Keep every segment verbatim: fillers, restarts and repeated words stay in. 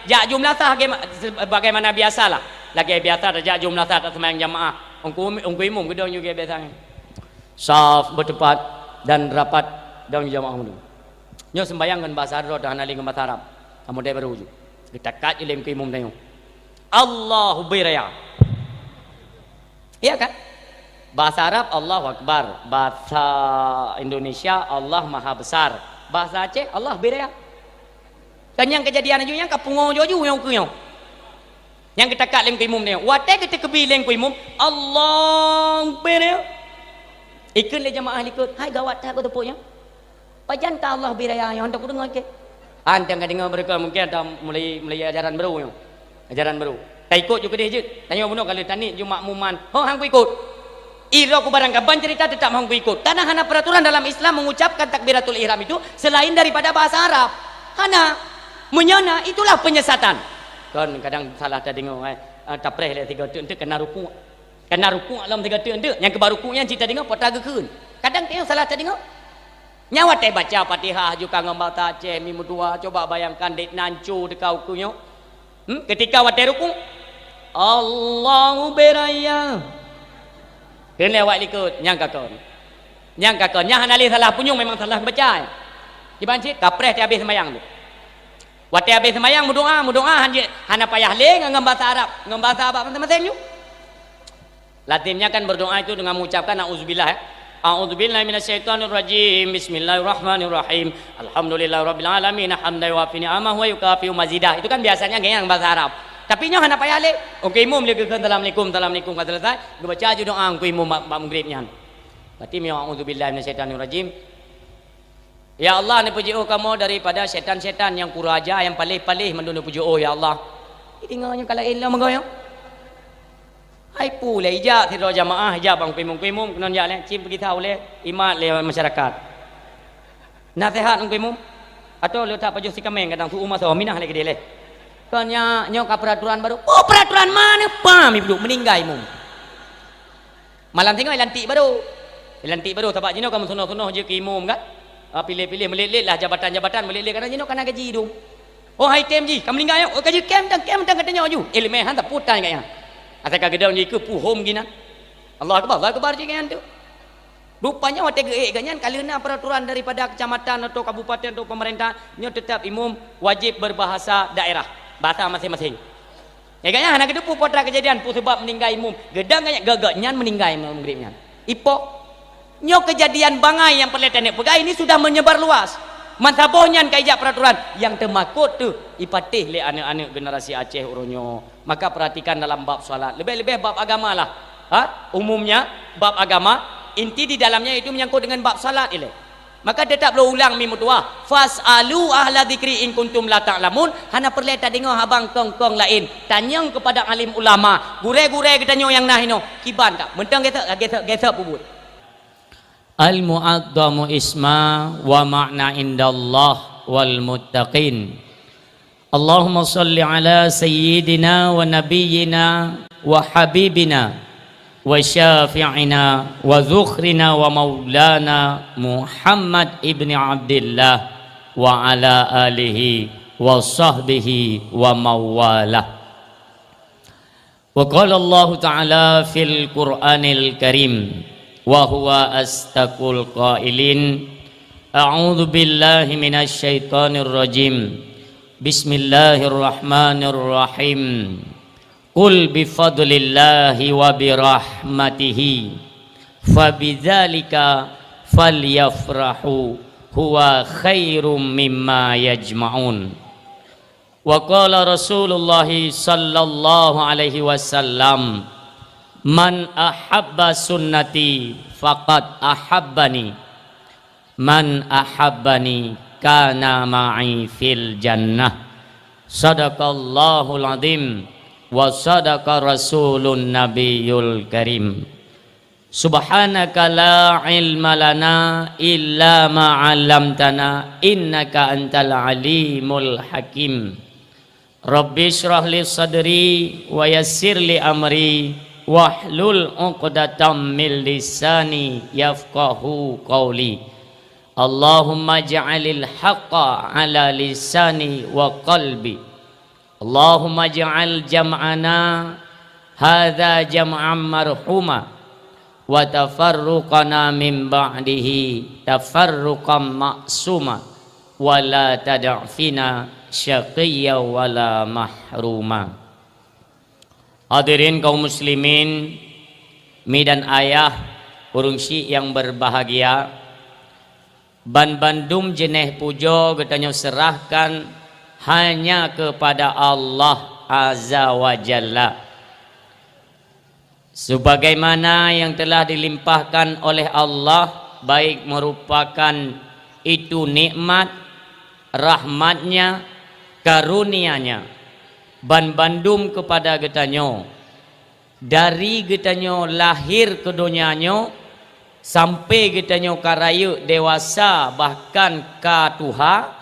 Jak jumlah sah ge-, sebagaimana biasalah. Lagèe biasa tajak jumlah sah taseumayang jamaah. Ungku, ungku imum geudong juga biasa. Saf bertepat dan rapat dan jamaah mundur. Nyoe sembahyang ngon bahasa Arab, dah hana lé ngon bahasa Arab. Kamu deh baru ju. Geutakak je lé ungku imum tanyoe. Allahu biraya. Iya kan? Bahasa Arab, Allahu Akbar. Bahasa Indonesia, Allah Maha Besar. Bahasa Aceh, Allah biraya. Kan nyang kejadian aju nyang ka pungo ju-aju nyang ukeue nyoe. Nyang geutakak lé ungku imum nyoe. Watèe geuteukeubi lé ungku imum, Allahu Akbar nyoe. Ikheun lé jamaah likot, hai gawat that geuteupok nyoe. Pajan ka Allah biraya nyoe, hana kudeungoe keu. Hana ka deungoe beureuka mungkin ata mulai, mulai ajaran baru nyoe. Ajaran baru. Taikot ju keudeh jeuet. Tanyoe bunoe ka lheueh taniet ju makmuman. Ho hang kuikot. Iro kubarang kaban cerita tetap hong kuikot. Karena hana peraturan dalam Islam mengucapkan takbiratul ihram itu selain daripada bahasa Arab. Hana. Meunyoe na, itulah penyesatan. Kon kadang salah tadeungoe, eh, eh, tapreh lé sigoe teuk-teuk kena rukuk. Kena rukuk lom sigoe teuk-teuk. Nyang keuba rukuk nyan cit tadeungoe, po ta geukheun. Kadang teuh salah tadeungoe. Nyan watèe baca Fatihah ju ka ngon bahasa Aceh, mimeutuha, coba bayangkan dek nan cu teuka ukeue nyoe. Hmm? Ketika watèe rukuk, Allahu biraya. Kheun lé awak likot, nyang ka kon. Nyang ka kon, nyang hana lé salah punyueng memang salah baca. Kiban cit, kapreh teuh habéh seumayang tu. Watèe habéh seumayang meudoa, meudoa han jeuet, hana payah lé ngon, ngon bahasa Arab, ngon bahasa Arab maséng-maséng nyoe. Lazimnya kan berdoa itu dengan mengucapkan a'udzubillah, ya. A'udzubillahi minasyaitonirrajim. Bismillahirrahmanirrahim. Alhamdulillahirabbil alamin. Hamdan yuwafi ni'amahu wa yukafi'u mazidah. Itu kan biasanya gaya bahasa Arab. Tapi nyoe hana payah lé. Oke, imum lé geukheun assalamualaikum, assalamualaikum ka selesai. Geubaca ju doa ungku imum bak, bak maghrib nyan. Berarti miyueb a'udzubillahi minasyaitonirrajim. Ya Allah, neupeujiôh kamoe daripada syaitan-syaitan nyang kuraja, nyang paléh-paléh mandum neupeujiôh, ya Allah. Deungoe nyoe ka laén lom meugoe nyoe. Hai pu lé ijak sidroe jamaah, ijak bang kuimum-kuimum, keunoe jak lé, cim peugisa ulèe, imat lé masyarakat. Naseuhat ngon kuimum, atau leutak pajoh sikaméng kadang su-uem asoe, minah lé keudéh lé. Kon nyak, nyoe ka peuraturan barô. Oh, peuraturan ma neuh? Pam, ibu meuninggai imum. Malam singoh ilantik barô. Ilantik barô, sabab jinoe ka meusunoh-sunoh jeuet keu imum kan. Ah, piléh-piléh, meulet-let lah jabatan-jabatan, meulet-let, karena jinoe ka na gaji idum. Oh, hai tem jih, ka meuninggai, oh, ka jeuet kem tang, kem tang ka tanyoe ju. Ileumèe han tapeutan gobnyan. Asai ka geudong jih keu puhom ginan. Allahu Akbar, Allahu Akbar jih gobnyan tu. Rupanya watèe geuék gobnyan ka lheueh na peuraturan daripada kecamatan atau kabupaten atau pemerintah, nyoe teutap imum wajéb berbahasa daerah, bahasa maséng-maséng. Nyan gobnyan hana geuteupeue peue teuma keujadian, peue sabab meuninggai imum. Geudong gobnyan, geu-, gobnyan meuninggai imum maghrib nyan. Ipo? Nyoe keujadian bangai nyang peureulèe taneuk peugah ini sudah menyebar luas. Meusaboh nyan ka ijak peuraturan nyang teumakot teuh ipatéh lé aneuk-aneuk generasi Aceh uroe nyoe. Maka perhatikan dalam bab salat. Leubeh-leubeh bab agama lah. Ha? Umumnya, bab agama, inti di dalamnya itu menyangkut dengan bab salat ilèe. Maka teutap lôn ulang mi meutuah, "Fas'alu ahla dzikri in kuntum la ta'lamun." Hana peureulèe tadeungoe haba kong-kong laén. Tanyong keupada alim ulama, gurèe-gurèe geutanyoe nyang na inoe, kiban ka. Meuntang gèsok, gèsok, gèsok peubuet. Al-mu'adhdhamu isma wa ma'na indallah wal muttaqin. Allahumma shalli ala sayyidina wa nabiyyina wa habibina wa syafi'ina wa dzukhrina wa maulana Muhammad ibni Abdillah wa ala alihi wa sahbihi wa mawalah. Wa qala Allahu ta'ala fil Qur'anil Karim, wa huwa asdaqul qailin, a'udzu billahi minasy syaithanir rajim. Bismillahirrahmanirrahim. Qul bi fadlillahi wa bi rahmatihi, fa bidzalika falyafrahu, huwa khairum mimma yajma'un. Wa qala Rasulullah sallallahu alaihi wasallam, "Man ahabba sunnati faqad ahabbani, man ahabbani kana ma'i fil jannah." Sadaqallahul azim wa sadaqa rasulun nabiyul karim. Subhanaka la ilma lana illa ma 'allamtana innaka antal alimul hakim. Rabbi shrah li sadri wa yassir li amri wahlul 'uqdatam min lisani yafqahu qauli. Allahumma ja'alil haqqa 'ala lisani wa qalbi. Allahumma ij'al jam'ana hadza jam'an marhuma, wa tafarruqana min ba'dihi tafarruqan ma'suma, wa la tada' fina syaqiyya wa la mahruma. Hadirin kaum muslimin, mi dan ayah, ureuëng syiek yang berbahagia, banbandum jeuneh pujoe geutanyoe serahkan hanya kepada Allah Azza wa Jalla. Sebagaimana yang telah dilimpahkan oleh Allah, baik merupakan itu nikmat, rahmat-Nya, karunia-Nya, banbandum kepada geutanyoe, dari geutanyoe lahir keu donya nyoe sampai geutanyoe ka rayeuk dewasa bahkan ka tuha,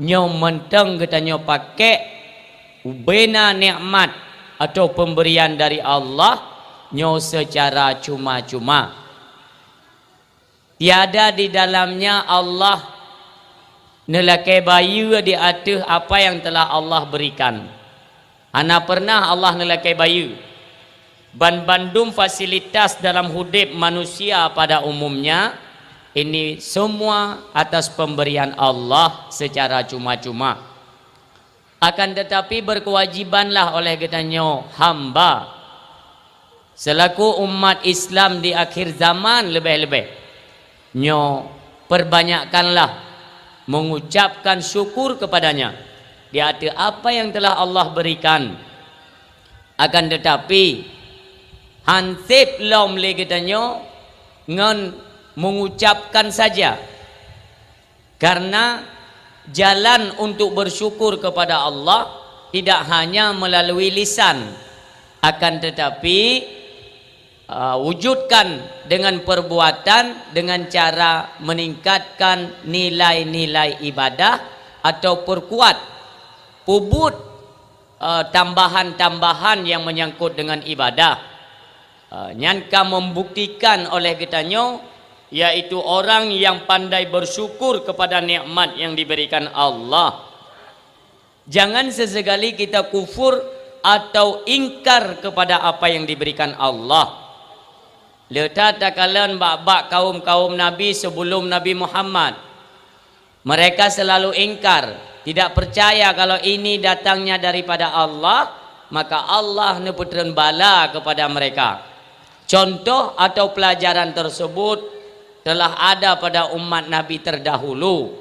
nyoe mantong geutanyoe pakek ubena nikmat atau pemberian dari Allah nyoe secara cuma-cuma. Tiada di dalamnya Allah neulakée bayeue di ateueh apa yang telah Allah berikan. Hana pernah Allah neulakée bayeue. Banbandum fasilitas dalam udeb manusia pada umumnya, ini semua atas pemberian Allah secara cuma-cuma. Akan tetapi, berkewajibanlah oleh geutanyoe hamba, selaku umat Islam di akhir zaman leubeh-leubeh, nyoe perbanyakkanlah mengucapkan syukur kepada-Nya di ateueh apa yang telah Allah berikan. Akan tetapi, hanseb lom lé geutanyoe ngon mengucapkan saja. Karena jalan untuk bersyukur kepada Allah tidak hanya melalui lisan, akan tetapi, uh, wujudkan dengan perbuatan dengan cara meningkatkan nilai-nilai ibadah atau perkuat, peubuet, uh, tambahan-tambahan yang menyangkut dengan ibadah. Ah, nyan ka membuktikan oleh geutanyoe, yaitu orang yang pandai bersyukur kepada nikmat yang diberikan Allah. Jangan sesekali kita kufur atau ingkar kepada apa yang diberikan Allah. Le that takalon bak-bak kaum-kaum nabi sebelum Nabi Muhammad. Mereka selalu ingkar, tidak percaya kalau ini datangnya daripada Allah, maka Allah neupeutreun bala kepada mereka. Contoh atau pelajaran tersebut telah ada pada umat Nabi terdahulu.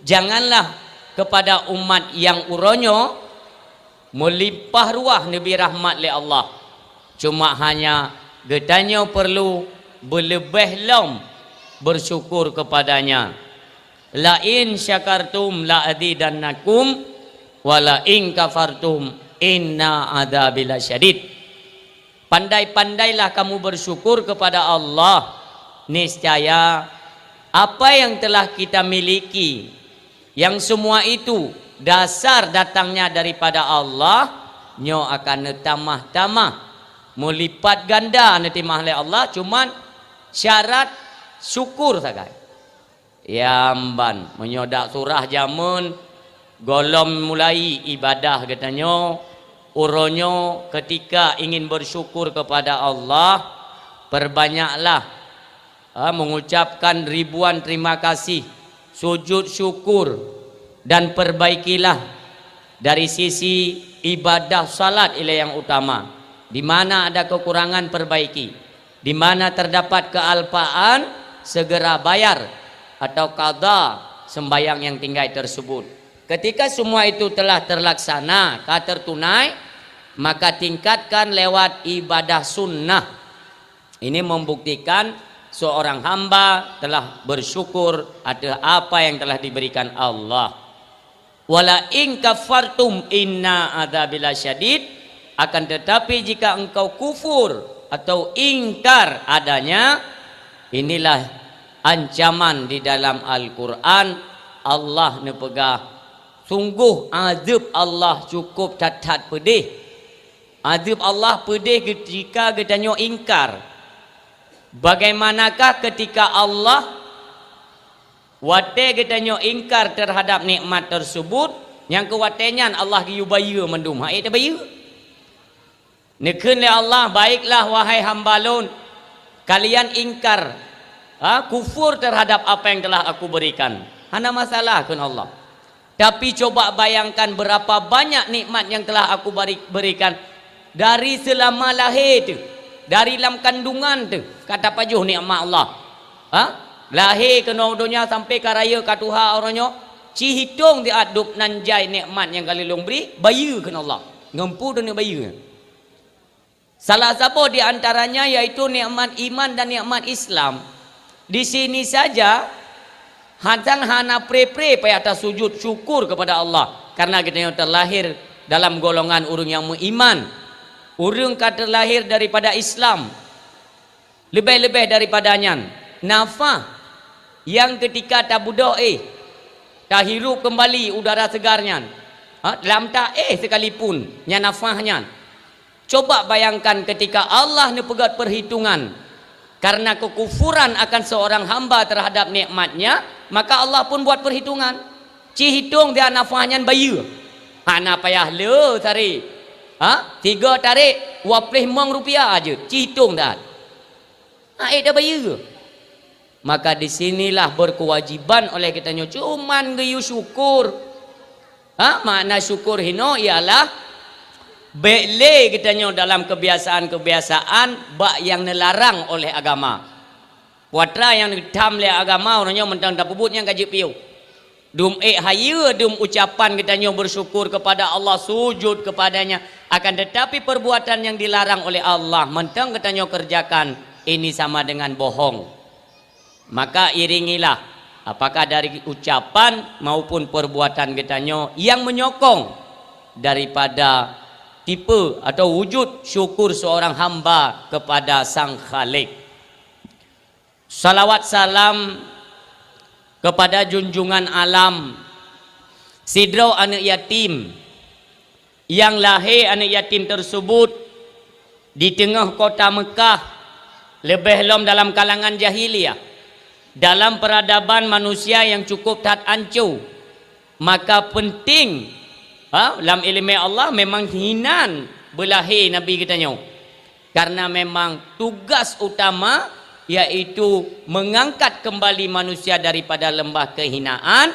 Janganlah kepada umat yang uroe nyoe meulimpah ruah neubri rahmat lé Allah. Cuma hanya geutanyoe perlu beuleubeh lom bersyukur kepada-Nya. "La in syakartum la azidannakum, wa la in kafartum inna adzabi lasyadid." Pandai-pandailah kamu bersyukur kepada Allah. Niscaya apa yang telah kita miliki, yang semua itu dasar datangnya daripada Allah, nyoe akan neutamah-tamah, meulipat ganda neutimah lé Allah, cuman syarat syukur sagai. Yamban, meunyoe dak surah jameun, gohlom mulai ibadah geutanyoe, uroe nyoe ketika ingin bersyukur kepada Allah, perbanyaklah, ha, mengucapkan ribuan terima kasih, sujud syukur, dan perbaikilah dari sisi ibadah salat ilée yang utama. Di mana ada kekurangan, perbaiki. Di mana terdapat kealpaan, segera bayar atau qadha sembahyang yang tinggai tersebut. Ketika semua itu telah terlaksana, ka tertunai, maka tingkatkan lewat ibadah sunnah. Ini membuktikan seorang hamba telah bersyukur atas apa yang telah diberikan Allah. "Wa la in kafartum inna adzabi lasyadid," akan tetapi jika engkau kufur atau ingkar adanya, inilah ancaman di dalam Al-Quran. Allah neupeugah, "Sungguh azeueb Allah cukup that-that peudeh." Azeueb Allah peudeh ketika geutanyoe ingkar. Bagaimanakah ketika Allah, watée geutanyoe ingkar terhadap nikmat tersebut, Nyang keu watée nyan Allah geuyue bayeue mandum, han ék tabayeue. Neukheun lé Allah, "Baiklah, wahai hamba Lôn, kalian ingkar, ha, kufur terhadap apa yang telah Aku berikan. Hana masalah," kheun Allah. "Tapi coba bayangkan berapa banyak nikmat yang telah Aku bari-, berikan dari selama lahé teuh, dari lam kandungan teuh, ka tapajoh nikmat Allah. Ha? Lahé keunoe donya sampai ka rayeuk ka tuha uroe nyoe, ci hitong siat dum nan jai nikmat nyang ka lôn bri, bayeue," kheun Allah. Ngon peue taneuk bayeue? Salah saboh di antaranya yaitu nikmat iman dan nikmat Islam. Di sini saja, hantang hana pre-pre payah tasujud syukur kepada Allah, karena geutanyoe terlahir dalam golongan ureuëng nyang meuiman. Ureuëng ka terlahir daripada Islam. Leubeh-leubeh daripada nyan, nafah nyang keutika tabeudôh éh, tahirup keumbali udara seugar nyan, ha, lam ta éh sekalipun, nyan nafah nyan. Coba bayangkan keutika Allah neupeugét peuhitongan karena keukufuran akan seorang hamba terhadap nikmat-Nya, maka Allah pun buat peuhitongan. Ci hitong siat nafah nyan bayeue. Hana payah le tarek. Ha? Tiga tarek, dua ploh limong rupiah aja. Ci hitong siat. Han ék tabayeue. Maka di sinilah berkewajiban oleh geutanyoe cuman geuyue syukur. Ha, makna syukur hinoe ialah bék lé geutanyoe dalam kebiasaan-kebiasaan bak nyang neularang oleh agama. Peue atra nyang neutham lé agama, uroe nyoe mantong tapeubuet nyang ka jeuet piôh. Dum ék hayeue, dum ucapan geutanyoe bersyukur kepada Allah, sujud kepada-Nya, akan tetapi perbuatan yang dilarang oleh Allah mantong geutanyoe kerjakan, ini sama dengan bohong. Maka iringilah, apakah dari ucapan maupun perbuatan geutanyoe yang menyokong daripada tipe atau wujud syukur seorang hamba kepada Sang Khalik. Salawat salam kepada junjungan alam, sidroe aneuëk yatim, nyang lahé aneuëk yatim tersebut di teungoh kota Meukah, leubeh lom dalam kalangan jahiliyah, dalam peradaban manusia nyang cukup that anco. Maka penting, ha, lam iéleumé Allah memang hinan beulahé Nabi geutanyoe. Karena memang tugas utama yaitu mengangkat kembali manusia daripada lembah kehinaan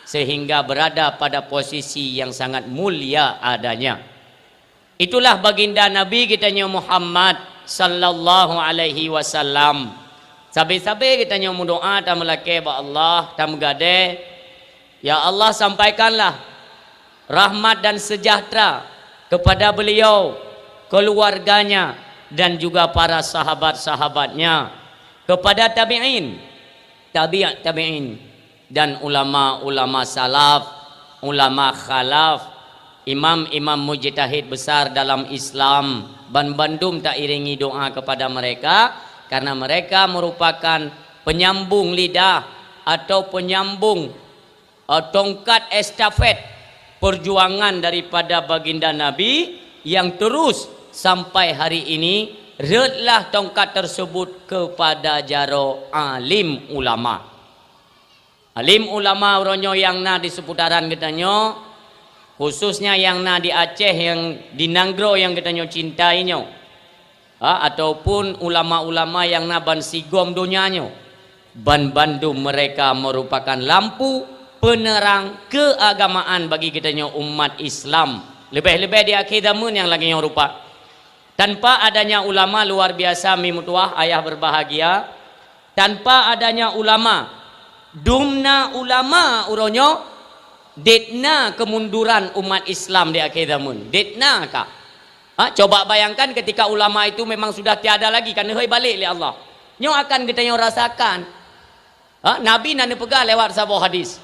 sehingga berada pada posisi yang sangat mulia adanya. Itulah baginda Nabi geutanyoe Muhammad sallallahu alaihi wasallam. Sabe-sabe geutanyoe meudoa tameulakée bak Allah, tameugadée, "Ya Allah, sampaikanlah rahmat dan sejahtera kepada beliau, keluarganya, dan juga para sahabat-sahabatnya, kepada tabi'in, tabi'ut tabi'in, dan ulama-ulama salaf, ulama khalaf, imam-imam mujtahid besar dalam Islam, banbandum tairingi doa kepada mereka, karena mereka merupakan penyambung lidah atau penyambung, eh, tongkat estafet perjuangan daripada baginda Nabi yang terus sampai hari ini, rhötlah tongkat tersebut kepada jaroe alim ulama." Alim ulama uroe nyoe nyang na di seputaran geutanyoe, khususnya nyang na di Aceh, nyang di nanggroe nyang geutanyoe cintai nyoe, ha, ataupun ulama-ulama nyang na ban sigom donya nyoe, banbandum mereka merupakan lampu penerang keagamaan bagi geutanyoe umat Islam, leubeh-leubeh di akhé zaman nyang lagée nyoe rupa. Tanpa adanya ulama, luar biasa, mi meutuwah, ayah berbahagia, tanpa adanya ulama, dum na ulama uroe nyoe, dum na kemunduran umat Islam di akhé zaman. Dum na ka. Ha, coba bayangkan ketika ulama itu memang sudah tiada lagi, ka neuhôi balek lé Allah. Nyoe akan geutanyoe rasakan. Ha, Nabi na neupeugah lewat saboh hadis.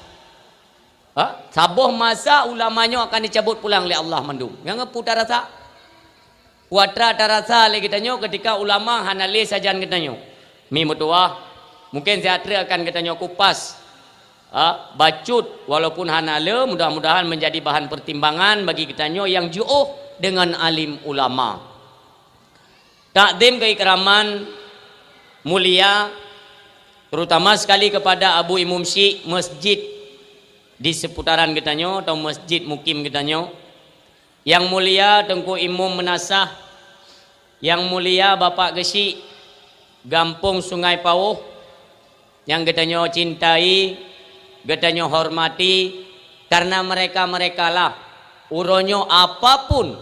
Ha, saboh masa ulama nyoe akan dicabut pulang lé Allah mandum. Nyang peue tarasa? Peue atra tarasa lé geutanyoe ketika ulama hana lé sajan geutanyoe. Mi meutuwah, mungkin siat treuk akan geutanyoe kupas, ha, bacut, walaupun hana le, mudah-mudahan menjadi bahan pertimbangan bagi geutanyoe nyang jiôh deungon alim ulama. Takzim keikraman mulia, terutama sekali kepada Abu Imum Syik Masjid Di seputaran geutanyoe atau masjid mukim geutanyoe, yang mulia Teungku Imum Meunasah, yang mulia Bapak Geuchik Gampông Sungai Pawôh, nyang geutanyoe cintai, geutanyoe hormati, karena mereka-merekalah uroe nyoe apapun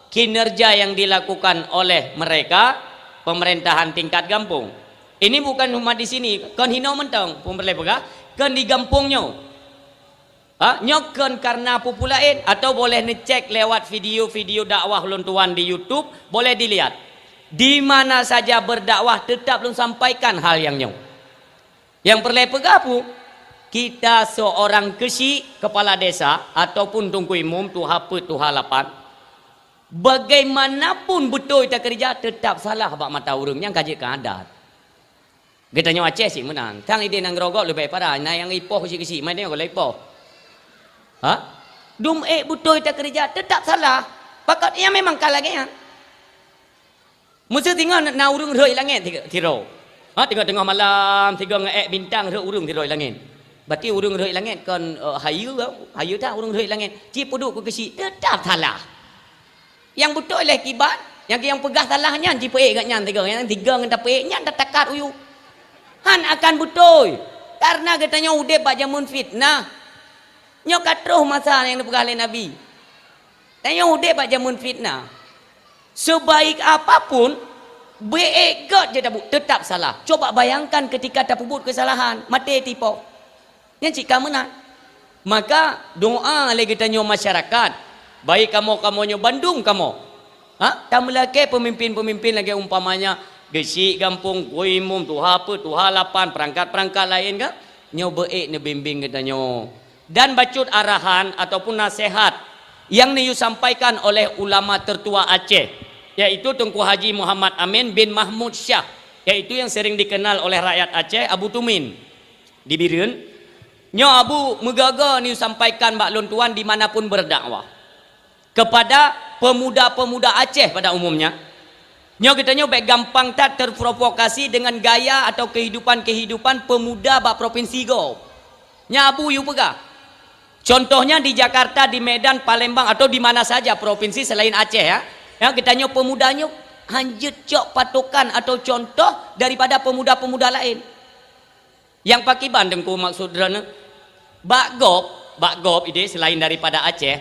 kinerja yang dilakukan oleh mereka, pemerintahan tingkat gampông. Ini bukan cuma di sini, kon hinoe mantong, peue peureulée peugah, kon di gampông nyoe. Ha, nyoe kon karena peue-peue laén, atau boleh neucek lewat video-video dakwah ulôn tuan di YouTube, boleh dilihat. Di mana saja berdakwah, tetap lôn sampaikan hal nyang nyoe. Nyang peureulée peugah peue, kita seorang geuchik, kepala desa, ataupun Teungku Imum, tuha peuet, tuha lapan, bagaimanapun beutôi takeurija, tetap salah bak mata ureuëng nyang ka jeuet keu adat. Geutanyoe Aceh cit meunan. Tang idéh nanggroe gob leubeh parah, na nyang ipoh geuchik-geuchik, mantong gob ipoh. Ha? Dum ék beutôi takeurija, tetap salah. Pakon nyang memang ka lagée nyan. Meuseu singoh na ureuëng rhot langét tiga, tiroe. Ha, teungoh-teungoh malam, tiga ngon ék bintang rhot ureuëng tiroe langét. Berarti ureuëng rhot langét kon, eh, hayeue, hayeue that ureuëng rhot langét. Cit peuduek keu geuchik, tetap salah. Nyang beutôi lé kiban, nyang, nyang peugah salah nyan jipeuék geuh nyan tiga, nyang tiga ngon tapeuék nyan tatakat u yup. Han akan beutôi, karena geutanyoe udeb bak jameun fitnah. Nyoe ka troh masa nyang neupeugah lé Nabi. Tanyoe udeb bak jameun fitnah. Sebaik apapun, beuék gét jeuet tabu-, tetap salah. Coba bayangkan ketika tapeubuet kesalahan, maté tipoh. Nyan cit ka meunan. Maka doa lé geutanyoe masyarakat, baik kamoe-kamoe nyoe bandum kamoe. Ha? Tameulakée peumimpin-peumimpin lagée umpamanya geuchik gampông, Teungku Imum, tuha peuet, tuha lapan, peurangkat-peurangkat laén ka, nyoe beuék neubimbing geutanyoe. Dan bacut arahan ataupun nasihat yang neuyue sampaikan oleh ulama tertua Aceh, yaitu Teungku Haji Muhammad Amin bin Mahmud Syah, yaitu yang sering dikenal oleh rakyat Aceh Abu Tumin di Bireuen. Nyoe Abu meugaga neuyue sampaikan bak lôn tuan di mana pun berdakwah. Kepada pemuda-pemuda Aceh pada umumnya, nyoe geutanyoe bék gampang that terprovokasi dengan gaya atau kehidupan-kehidupan pemuda bak provinsi gob. Nyan Abu yue peugah. Contohnya di Jakarta, di Medan, Palembang, atau di mana saja provinsi selain Aceh, ya. Ya, geutanyoe pemuda nyoe hanjeuet cok patokan atau contoh daripada pemuda-pemuda laén. Nyang pakriban Teungku maksud droeneuh? Bak gob, bak gob idéh selain daripada Aceh,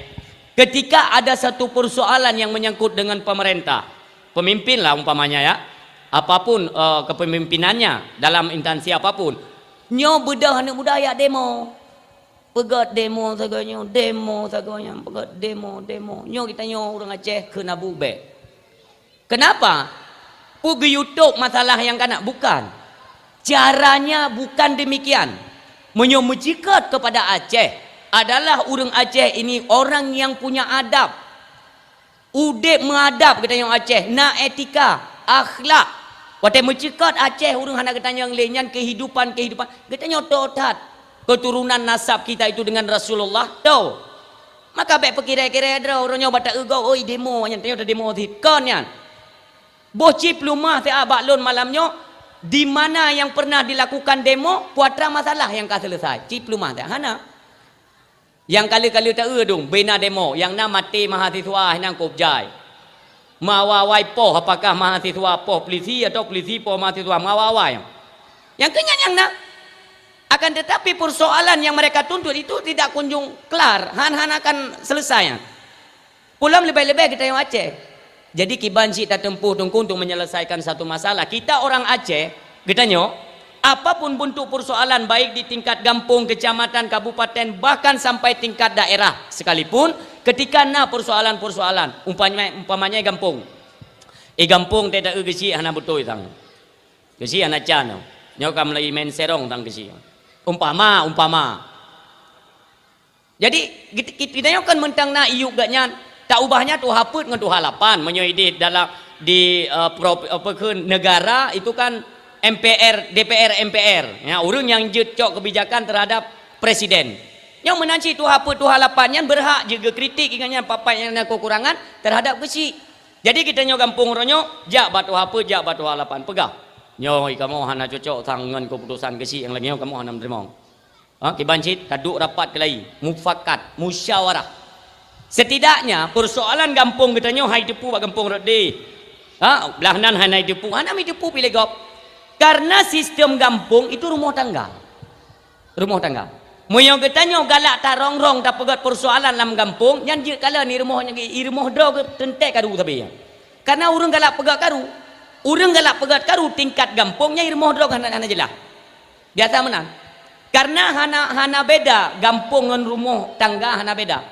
ketika ada satu persoalan yang menyangkut dengan pemerintah, pemimpin lah umpamanya ya, apapun, eh, kepemimpinannya dalam instansi apapun, nyoe beudôh aneuëk muda jak demo. Peugét demo sagoe nyoe, demo sagoe nyan, peugét demo, demo. Nyoe geutanyoe ureuëng Aceh kheun Abu bék. Kenapa? Peue geuyue tôb masalah nyang kana? Bukan. Caranya bukan demikian. Meunyoe meuceukeut kepada Aceh, adalah ureuëng Aceh ini orang yang punya adab. Udeb meuadab geutanyoe Aceh, na etika, akhlak. Watée meuceukeut Aceh ureuëng hana geutanyong lé nyan kehidupan-kehidupan. Geutanyoe tôb that keturunan nasab kita itu dengan Rasulullah, tôb. Maka bék peukirée-kirée droe, uroe nyoe bak ta-eu gob, oi demo nyan, tanyoe tademo cit. Kon nyan. Boh cit peuleumah teuh bak lôn malam nyoe, di mana nyang pernah dilakukan demo, peue atra masalah nyang ka seuleusai. Cit peuleumah teuh, hana. Nyang ka lheueh-ka lheueh ta-eu dong, bina demo, nyang na maté mahasiswa, nyang kôb jai. Meuawai-awai poh, apakah mahasiswa poh polisi atau polisi poh mahasiswa, meuawai-awai. Nyang keu nyan nyang na. Akan tetapi persoalan yang mereka tuntut itu tidak kunjung kelar, han-han akan selesai. Pulang lebih-lebih geutanyoe Aceh. Jadi kiban cit tateumpuh Teungku untuk menyelesaikan satu masalah. Kita orang Aceh, geutanyoe, apapun bentuk persoalan baik di tingkat gampông, kecamatan, kabupaten, bahkan sampai tingkat daerah sekalipun, ketika na persoalan-persoalan, umpamanya, umpamanya gampông. Eh gampông teuh ta-eu geuchik hana beutôi sang. Geuchik hana can. Nyoe ka meulai main serong sang geuchik. Umpama, umpama. Jadi git-, git-, geutanyoe kan meuntang na iyup geuh nyan, taubahnya tuha peuet ngon tuha lapan. Meunyoe idéh dalam di, eh, prop-, apa kheun, negara itu kan M P R, D P R, M P R. Ya, ureuëng nyang jeuet cok kebijakan terhadap presiden. Nyoe meunan cit tuha peuet tuha lapan nyan berhak jeuet geukritik ingat nyan papai nyang na kekurangan terhadap geuchik. Jadi geutanyoe gampông uroe nyoe jak bak tuha peuet, jak bak tuha lapan peugah. Nyoe kamoe hana cocok sang ngon keputusan geuchik nyang lagée nyoe kamoe hana meuteurimong. Ha, kiban cit, ka duek rapat keulai, mufakat, musyawarah. Setidaknya, persoalan gampông geutanyoe hai teupeu bak gampông Rot Deh. Ha, blah nan hana teupeu, hana mi teupeu piléh gob. Karena sistem gampông itu rumoh tangga. Rumoh tangga. Meunyoe geutanyoe galak tarong-rong tapeugét persoalan lam gampông, nyan jeuet kalon i rumoh nyan, i rumoh droe teuntèe karu sabe nyan. Karena ureueng galak peugét karu. Ureueng galak peugét karu tingkat gampông nyan i rumoh droe hana, hana jeulaih. Biasa meunan. Karena hana, hana beda gampông ngon rumoh tangga, hana beda.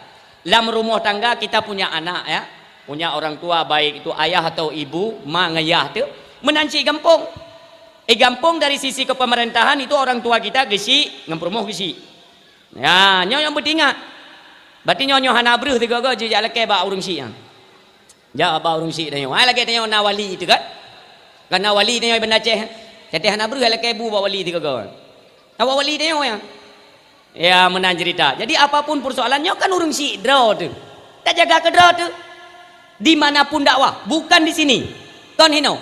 Lam rumoh tangga kita punya anak, ya. Punya orang tua, baik itu ayah atau ibu, ma ngon yah tu. Meunan cit gampông. Eh, gampông dari sisi kepemerintahan itu orang tua kita geusyik, ngon peurumoh geusyik. Ya, nyoe nyang beutingat. Berarti nyoe, nyoe hana breuh sigoe-goe jijak lakèe bak ureueng syik nyan. Jak bak ureueng syik tanyoe. Hai, lagèe tanyoe na wali teuh kan? Kan na wali tanyoe i Banda Aceh. Jadi hana breuh lakèe bu bak wali sigoe-goe. Awak wali tanyoe nyan. Ya, meunan cerita. Jadi, apapun persoalan nyoe kan ureueng syik droe teuh. Tajaga keu droe teuh. Di mana pun dakwah, bukan di sini. Kon hinoe.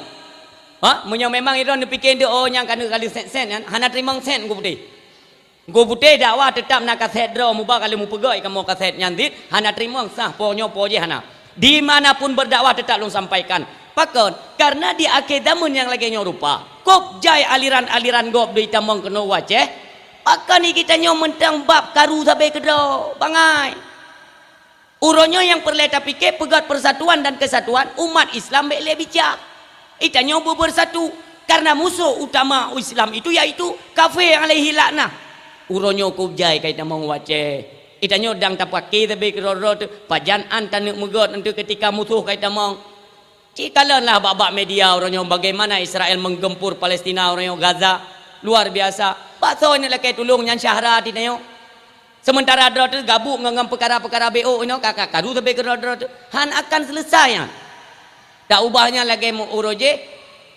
Ha, meunyoe memang droe neupike, "Oh, nyang ka neukalon sét-sét nyan, hana teurimong sét Teungku Putéh." Teungku Putéh dakwah teutap na kasét droe, muba ka lheueh mupeugét kamoe kasét nyan cit, hana teurimong sah po nyoe po jéh hana. Di mana pun berdakwah tetap lôn sampaikan. Pakon? Karena di akhé zaman nyang lagèe nyoe rupa, kôb jai aliran-aliran gob deuh itamong keunoe u Aceh, pakon geutanyoe mantong bab karu sabe keudroe, bangai. Uroe nyoe nyang peureulèe tapike peugét persatuan dan kesatuan umat Islam bèk lé bicak. Geutanyoe beubersatu, karena musuh utama Islam itu yaitu kafé alaihi laknah. Uroe nyoe kôb jai ka itamong u Aceh. Geutanyoe dang tapake sabe keudroe-droe teuh, pajan an taneuk meugét eunteuk keutika musoh ka itamong. Ci kalon lah bak-bak media uroe nyoe bagaimana Israel menggempur Palestina uroe nyoe Gaza. Luar biasa. Bak soe neuk lakèe tulông nyan syahra geutanyoe. Sementara droe teuh gabuk ngon, ngon peukara-peukara B O inoe ka, ka karu sabe keudroe-droe teuh. Han akan selesai nyan. Taubah nyan lagèe meu uroe jéh,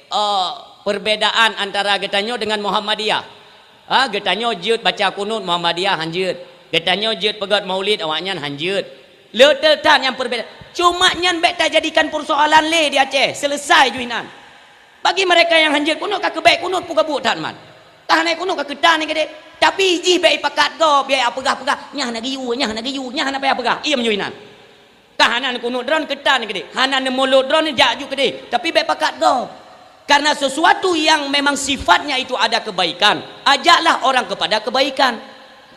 eh, perbedaan antara geutanyoe dengan Muhammadiyah. Ha, geutanyoe jeuet baca kunut, Muhammadiyah han jeuet. Geutanyoe jeuet peugét maulid, awaknyan han jeuet. Le teuh that nyang perbeda. Cuma nyan bèk tajadikan persoalan lé di Aceh, selesai ju inan. Bagi mereka nyang han jeuet kunut, ka keuh bèk kunut peugabuk that man. Ka hana kunut ka keuh tan keudéh. Tapi jih bèk ipakat gob, bèk ipeugah-peugah, "Nyan hana geuyue, nyan hana geuyue, nyan hana payah peugah." Iem ju inan. Ka hana neukunut droe keuh tan keudéh, hana neumulod droe jak ju keudéh, tapi bèk pakat gob. Karena sesuatu yang memang sifatnya itu ada kebaikan, ajaklah orang kepada kebaikan.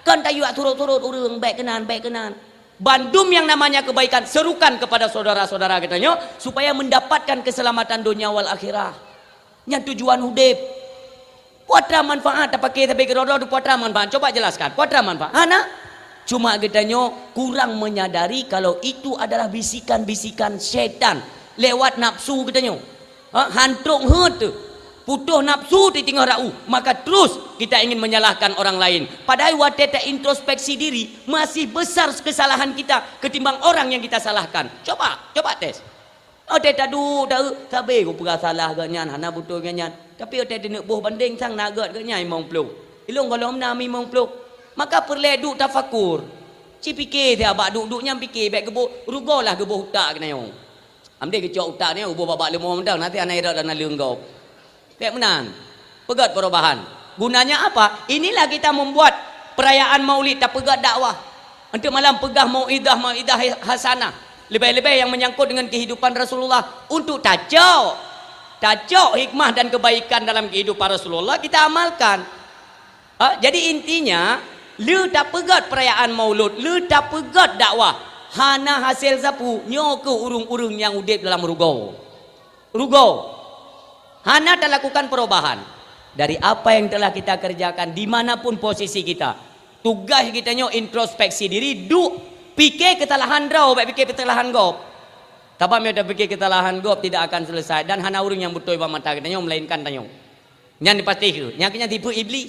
Kon tayue surot-surot ureueng, bèk keunan, bèk keunan. Bandum yang namanya kebaikan, serukan kepada saudara-saudara geutanyoe supaya mendapatkan keselamatan dunia wal akhirah. Nyan tujuan udép. Peue atra manfaat tapake sabe keudroe-droe, peue atra manfaat? Coba jelaskan, peue atra manfaat? Hana. Cuma geutanyoe kurang menyadari kalau itu adalah bisikan-bisikan syaitan lewat nafsu geutanyoe. Ha, han trok heuet teuh. Putôh nafsu teuh teungoh rau, maka terus kita ingin menyalahkan orang lain. Padahai watèe ta introspeksi diri, masih besar kesalahan kita ketimbang orang yang kita salahkan. Coba, coba tes. Watèe taduek, taeu, sabe kupeugah salah geuh nyan, hana beutôi geuh nyan. Tapi watèe taneuk boh bandeng sang na gèt geuh nyan limong ploh. Ilôn gohlom na limong ploh. Maka peureulèe duek tafakur. Ci pike siat bak duek-duek nyan pike bèk geuboh, rugoe lah geuboh utak keunoe. Amdeh geucok utak nyoe geuboh bak-bak leumo mantong, na siat hana irot dan na leung gob. Bèk meunan. Peugèt perubahan. Gunanya apa? Inilah kita membuat perayaan Maulid, tapeugèt dakwah. Untuk malam peugah mauidhah, mauidhah hasanah. Lebih-lebih yang menyangkut dengan kehidupan Rasulullah. Untuk tacok. Tacok hikmah dan kebaikan dalam kehidupan Rasulullah, kita amalkan. Ha, jadi intinya, le tapeugèt perayaan Maulud, le tapeugèt dakwah. Hana hasé sapeue, nyoe keuh ureueng-ureueng nyang udép dalam rugoe. Rugoe. Hana talakukan perubahan dari apa yang telah kita kerjakan di mana pun posisi kita. Tugaih geutanyoe introspeksi diri, duek pike keusalahan droe, bèk pike keusalahan gob. Sabab meunyoe tapike keusalahan gob tidak akan selesai dan hana ureueng nyang beutôi bak mata geutanyoe melainkan tanyoe. Nyan pasti kheueh. Nyang keu nyan tipu Iblih.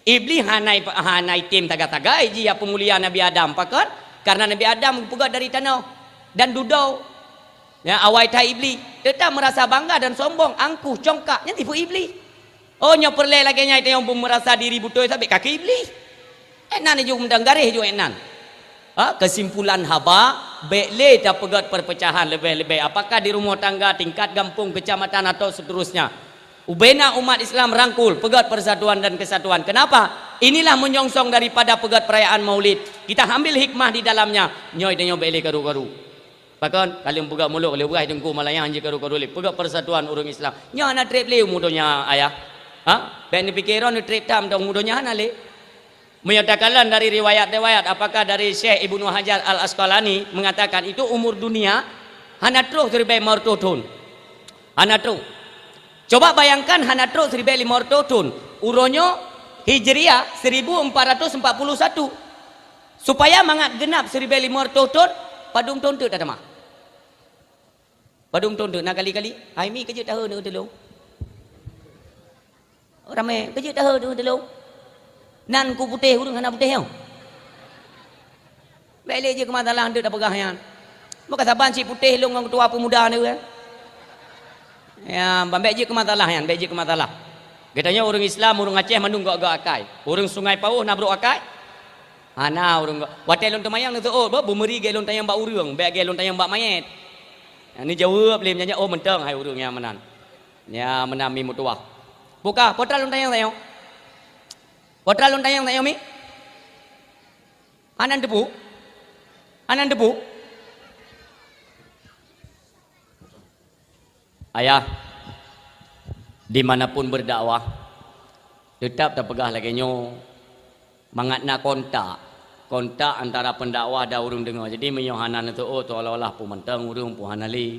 Iblih hana, hana item sagai-sagai jih ya peumulia Nabi Adam. Pakon? Karena Nabi Adam geupeugèt dari tanoh dan dudoe. Ya, awai that Iblih. Teutap meurasa bangga dan sombong, angkuh, congkak. Nyan tipu Iblih. Oh, nyoe peureulèe lagèe nyan, tanyoe meurasa diri beutôi sabé kaki Iblih. Ék nan ju meudang garéh ju ék nan. Ha, kesimpulan haba, bèk lé tapeugèt perpecahan leubeh-leubeh apakah di rumoh tangga, tingkat gampông, keucamatan atau seterusnya. Ubena umat Islam rangkul, peugèt persatuan dan kesatuan. Kenapa? Inilah meunyongsong daripada peugét perayaan Maulid. Kita ambil hikmah di dalamnya. Nyoe tanyoe bék lé karu-karu. Pakon? Ka lheueh peugét mulod, ka lheueh peugét teungku malayang jih karu-karu lé. Peugét persatuan ureuëng Islam. Nyoe hana treb lé umu donya, ayah. Ha? Bék neupiké droe neutreb tam dong umu donya hana lé. Meunyoe takalon dari riwayat-riwayat, apakah dari Syekh Ibnu Hajar Al-Asqalani mengatakan itu umur dunia hana troh siribée limong reutôh thon. Hana troh. Coba bayangkan hana troh siribée limong reutôh thon. Uroe nyoe Hijriah seribu empat ratus empat puluh satu. Supaya mangat geunab siribée limong reutôh thon, padum thon teuk tatamah? Padum thon teuk na kali-kali? Hai mi keujeuet tahe neu teulông. Ramé keujeuet tahe neu teulông. Nan ku putéh ureuëng hana putéh nyoe. Bék lé jeuet keu masalah deuek tapeugah nyan. Meuka saban cit putéh lôn ngon keutua peumuda neu, eh. Ya, ban bék jeuet keu masalah nyan, bék jeuet keu masalah. Geutanyoe ureuëng Islam, ureuëng Aceh mandum gok-gok akai. Ureuëng Sungai Pauh na brok akai? Hana ureuëng gok. Watée lôn teumayang neuseuôt, beumeuri gée lôn tanyong bak ureuëng, bék gée lôn tanyong bak manyét. Nyan neujaweueb lé meunyan, "Oh, mantong hai ureuëng nyang meunan." Nyan meunan mi meutuwah. Bukah, peue teuma lôn tanyong tanyoe? Peue teuma lôn tanyong tanyoe mi? Hana teupeu? Hana teupeu? Ayah, di mana pun berdakwah, tetap tapeugah lagée nyoe, mangat na kontak, kontak antara pendakwah dan ureuëng deungoe. Jadi, meunyoe hana neuseuôt, seolah-olah peue mantong ureuëng peue hana lé.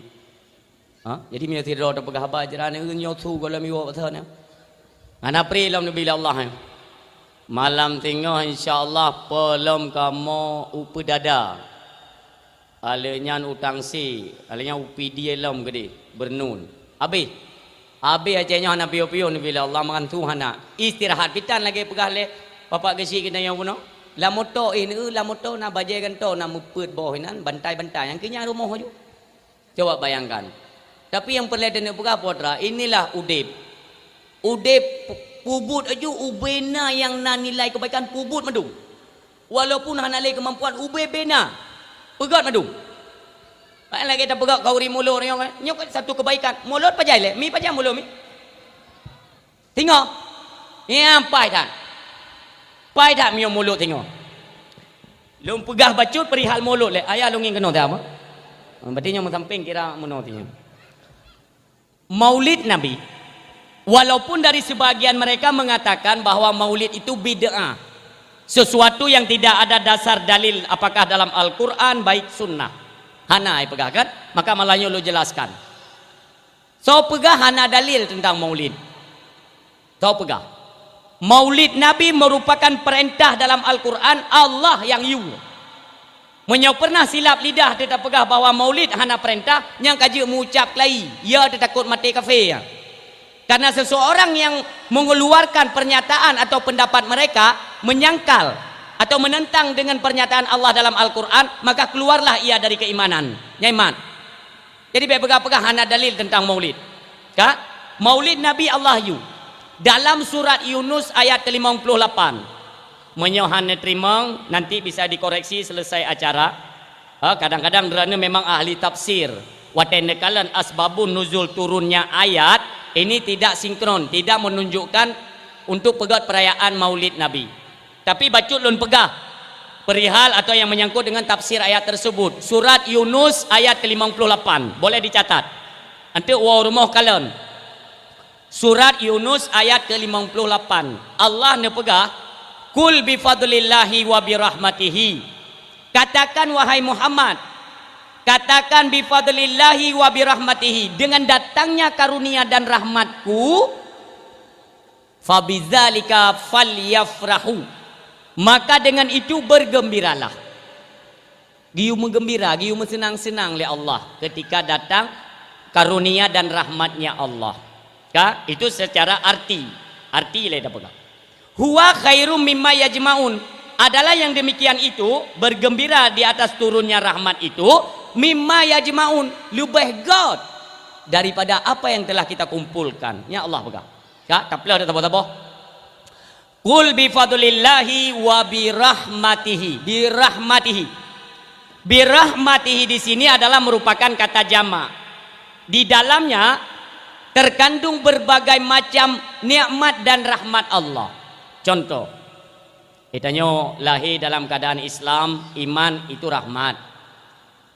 Ha? Jadi, meunyoe sidroe tapeugah haba, jeuet nyoe su gohlom iwoe pasal nyoe. Hana pri lom neubi lé Allah, eh. Malam singoh, insya Allah, peulom kamoe upeudada. Aleuh nyan utang si, aleuh nyan upidie lom keudeh, beurnun. Habéh. Habéh Aceh nyoe hana piôh-piôh neubi lé Allah, makan su hana. Istirahat pitan lagée peugah lé Bapak Geuchik geutanyoe bunoe. Lam moto, eh, neu, lam moto na bajée gantoe, na meupeuet boh inan, bantai-bantai. Nyang keu nyan rumoh aju. Coba bayangkan. Tapi nyang peureulée taneuk peugah, putra, inilah udeb. Udeb pu-, peubuet aju ubena nyang na nilai keubaikan, peubuet mandum. Walaupun hana lé keumampuan, ubé bena. Peugét mandum. Pajan lagée tapeugét khanduri mulod nyoe, nyoe kan satu keubaikan. Mulod pajan lé, mi pajan mulod mi. Singoh. Nyang paih that. Paih that meunyoe mulod singoh. Lôn peugah bacut perihal mulod lé. Ayah lôn ngieng keunoe that apa? Berarti nyoe meusampéng kira meunoe singoh. Maulid Nabi. Walaupun dari sebagian mereka mengatakan bahwa maulid itu bid'ah, sesuatu yang tidak ada dasar dalil apakah dalam Al-Quran baik sunnah. Hana ai peugah kan? Maka malah nyoe lôn jelaskan. Soe peugah hana dalil tentang maulid? Soe peugah? Maulid Nabi merupakan perintah dalam Al-Quran, Allah yang yue. Meunyoe pernah silap lidah teuka peugah bahwa maulid hana perintah, nyang ka jeuet meuucap keulayi, ya teutakot maté kafé. Karena seseorang yang mengeluarkan pernyataan atau pendapat mereka menyangkal atau menentang dengan pernyataan Allah dalam Al-Quran, maka keluarlah ia dari keimanan. Nyaimat. Jadi bék peugah-peugah hana dalil tentang maulid. Ka? Maulid Nabi Allah yue. Dalam surat Yunus ayat ke limong puluh lapan. Meunyoe hana teurimong, nanti bisa dikoreksi selesai acara. Ha, kadang-kadang droeneuh memang ahli tafsir. Watée neukalon asbabun nuzul turunnya ayat, ini tidak sinkron, tidak menunjukkan untuk peugét perayaan Maulid Nabi. Tapi bacut lôn peugah perihal atau yang menyangkut dengan tafsir ayat tersebut. Surat Yunus ayat ke limong puluh lapan. Boleh dicatat. Anteuk woe rumoh kalon. Surat Yunus ayat ke limong puluh lapan. Allah neupeugah, "Qul bi fadlillahi wa bi rahmatihi." Katakan, wahai Muhammad, katakan, "Bi fadlillahi wa bi rahmatihi," dengan datangnya karunia dan rahmatku, "fabidzalika falyafrahu," maka dengan itu bergembiralah. Geuyue meugembira, geuyue meuseunang-seunang lé Allah ketika datang karunia dan rahmat-Nya Allah. Ka? Itu secara arti. Arti lé tapeugah. "Huwa khairum mimma yajma'un." Adalah yang demikian itu, bergembira di atas turunnya rahmat itu, "mimma yajma'un," leubeh göt daripada apa yang telah kita kumpulkan. Nya Allah peugah. Ka? Tapeuleueh dah saboh-saboh. "Qul bi fadlillahi wa bi rahmatihi." Bi rahmatihi. Bi rahmatihi di sini adalah merupakan kata jamak. Di dalamnya terkandung berbagai macam nikmat dan rahmat Allah. Contoh, Geutanyoe lahé dalam keuadaan Islam, iman itu rahmat.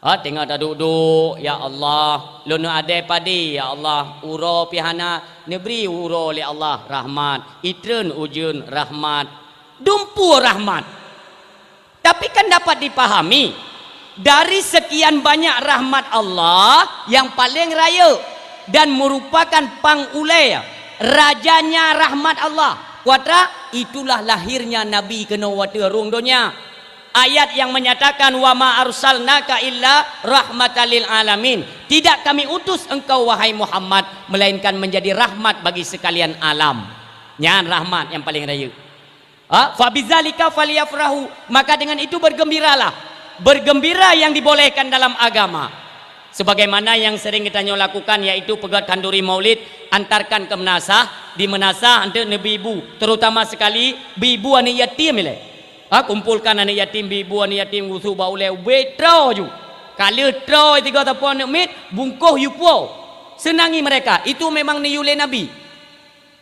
Ha, teungoh taduek-duek, "Ya Allah, lôn neuadée padé, ya Allah, uroe pih hana, neubri uroe lé Allah, rahmat, itreun ujeuen, rahmat, dumpeue rahmat." Tapi kan dapat dipahami, dari sekian banyak rahmat Allah yang paling rayeuk dan merupakan pang ulée rajanya rahmat Allah, kuatra, itulah lahirnya Nabi keunoe u ateueh rhueng donya. Ayat yang menyatakan, "Wa ma arsalnaka illa rahmatan lil alamin." Tidak Kami utus engkau, wahai Muhammad, melainkan menjadi rahmat bagi sekalian alam. Nyan rahmat nyang paleng rayeuk. Ha? "Fa bizalika falyafrahu." Maka dengan itu bergembiralah. Bergembira yang dibolehkan dalam agama. Sebagaimana yang sering geutanyoe lakukan, yaitu peugét khanduri maulid, antarkan ke meunasah, di meunasah eunteuk neubi bu, terutama sekali bi bu aneuk yatim ilée. Ha, kumpulkan aneuk yatim, bi bu aneuk yatim, geusu bak ulée, ubé troe ju. Ka lheueh troe tiga tapong aneuk miet, bungkôh yue puwoe. Senangi mereka, itu memang neuyue lé Nabi.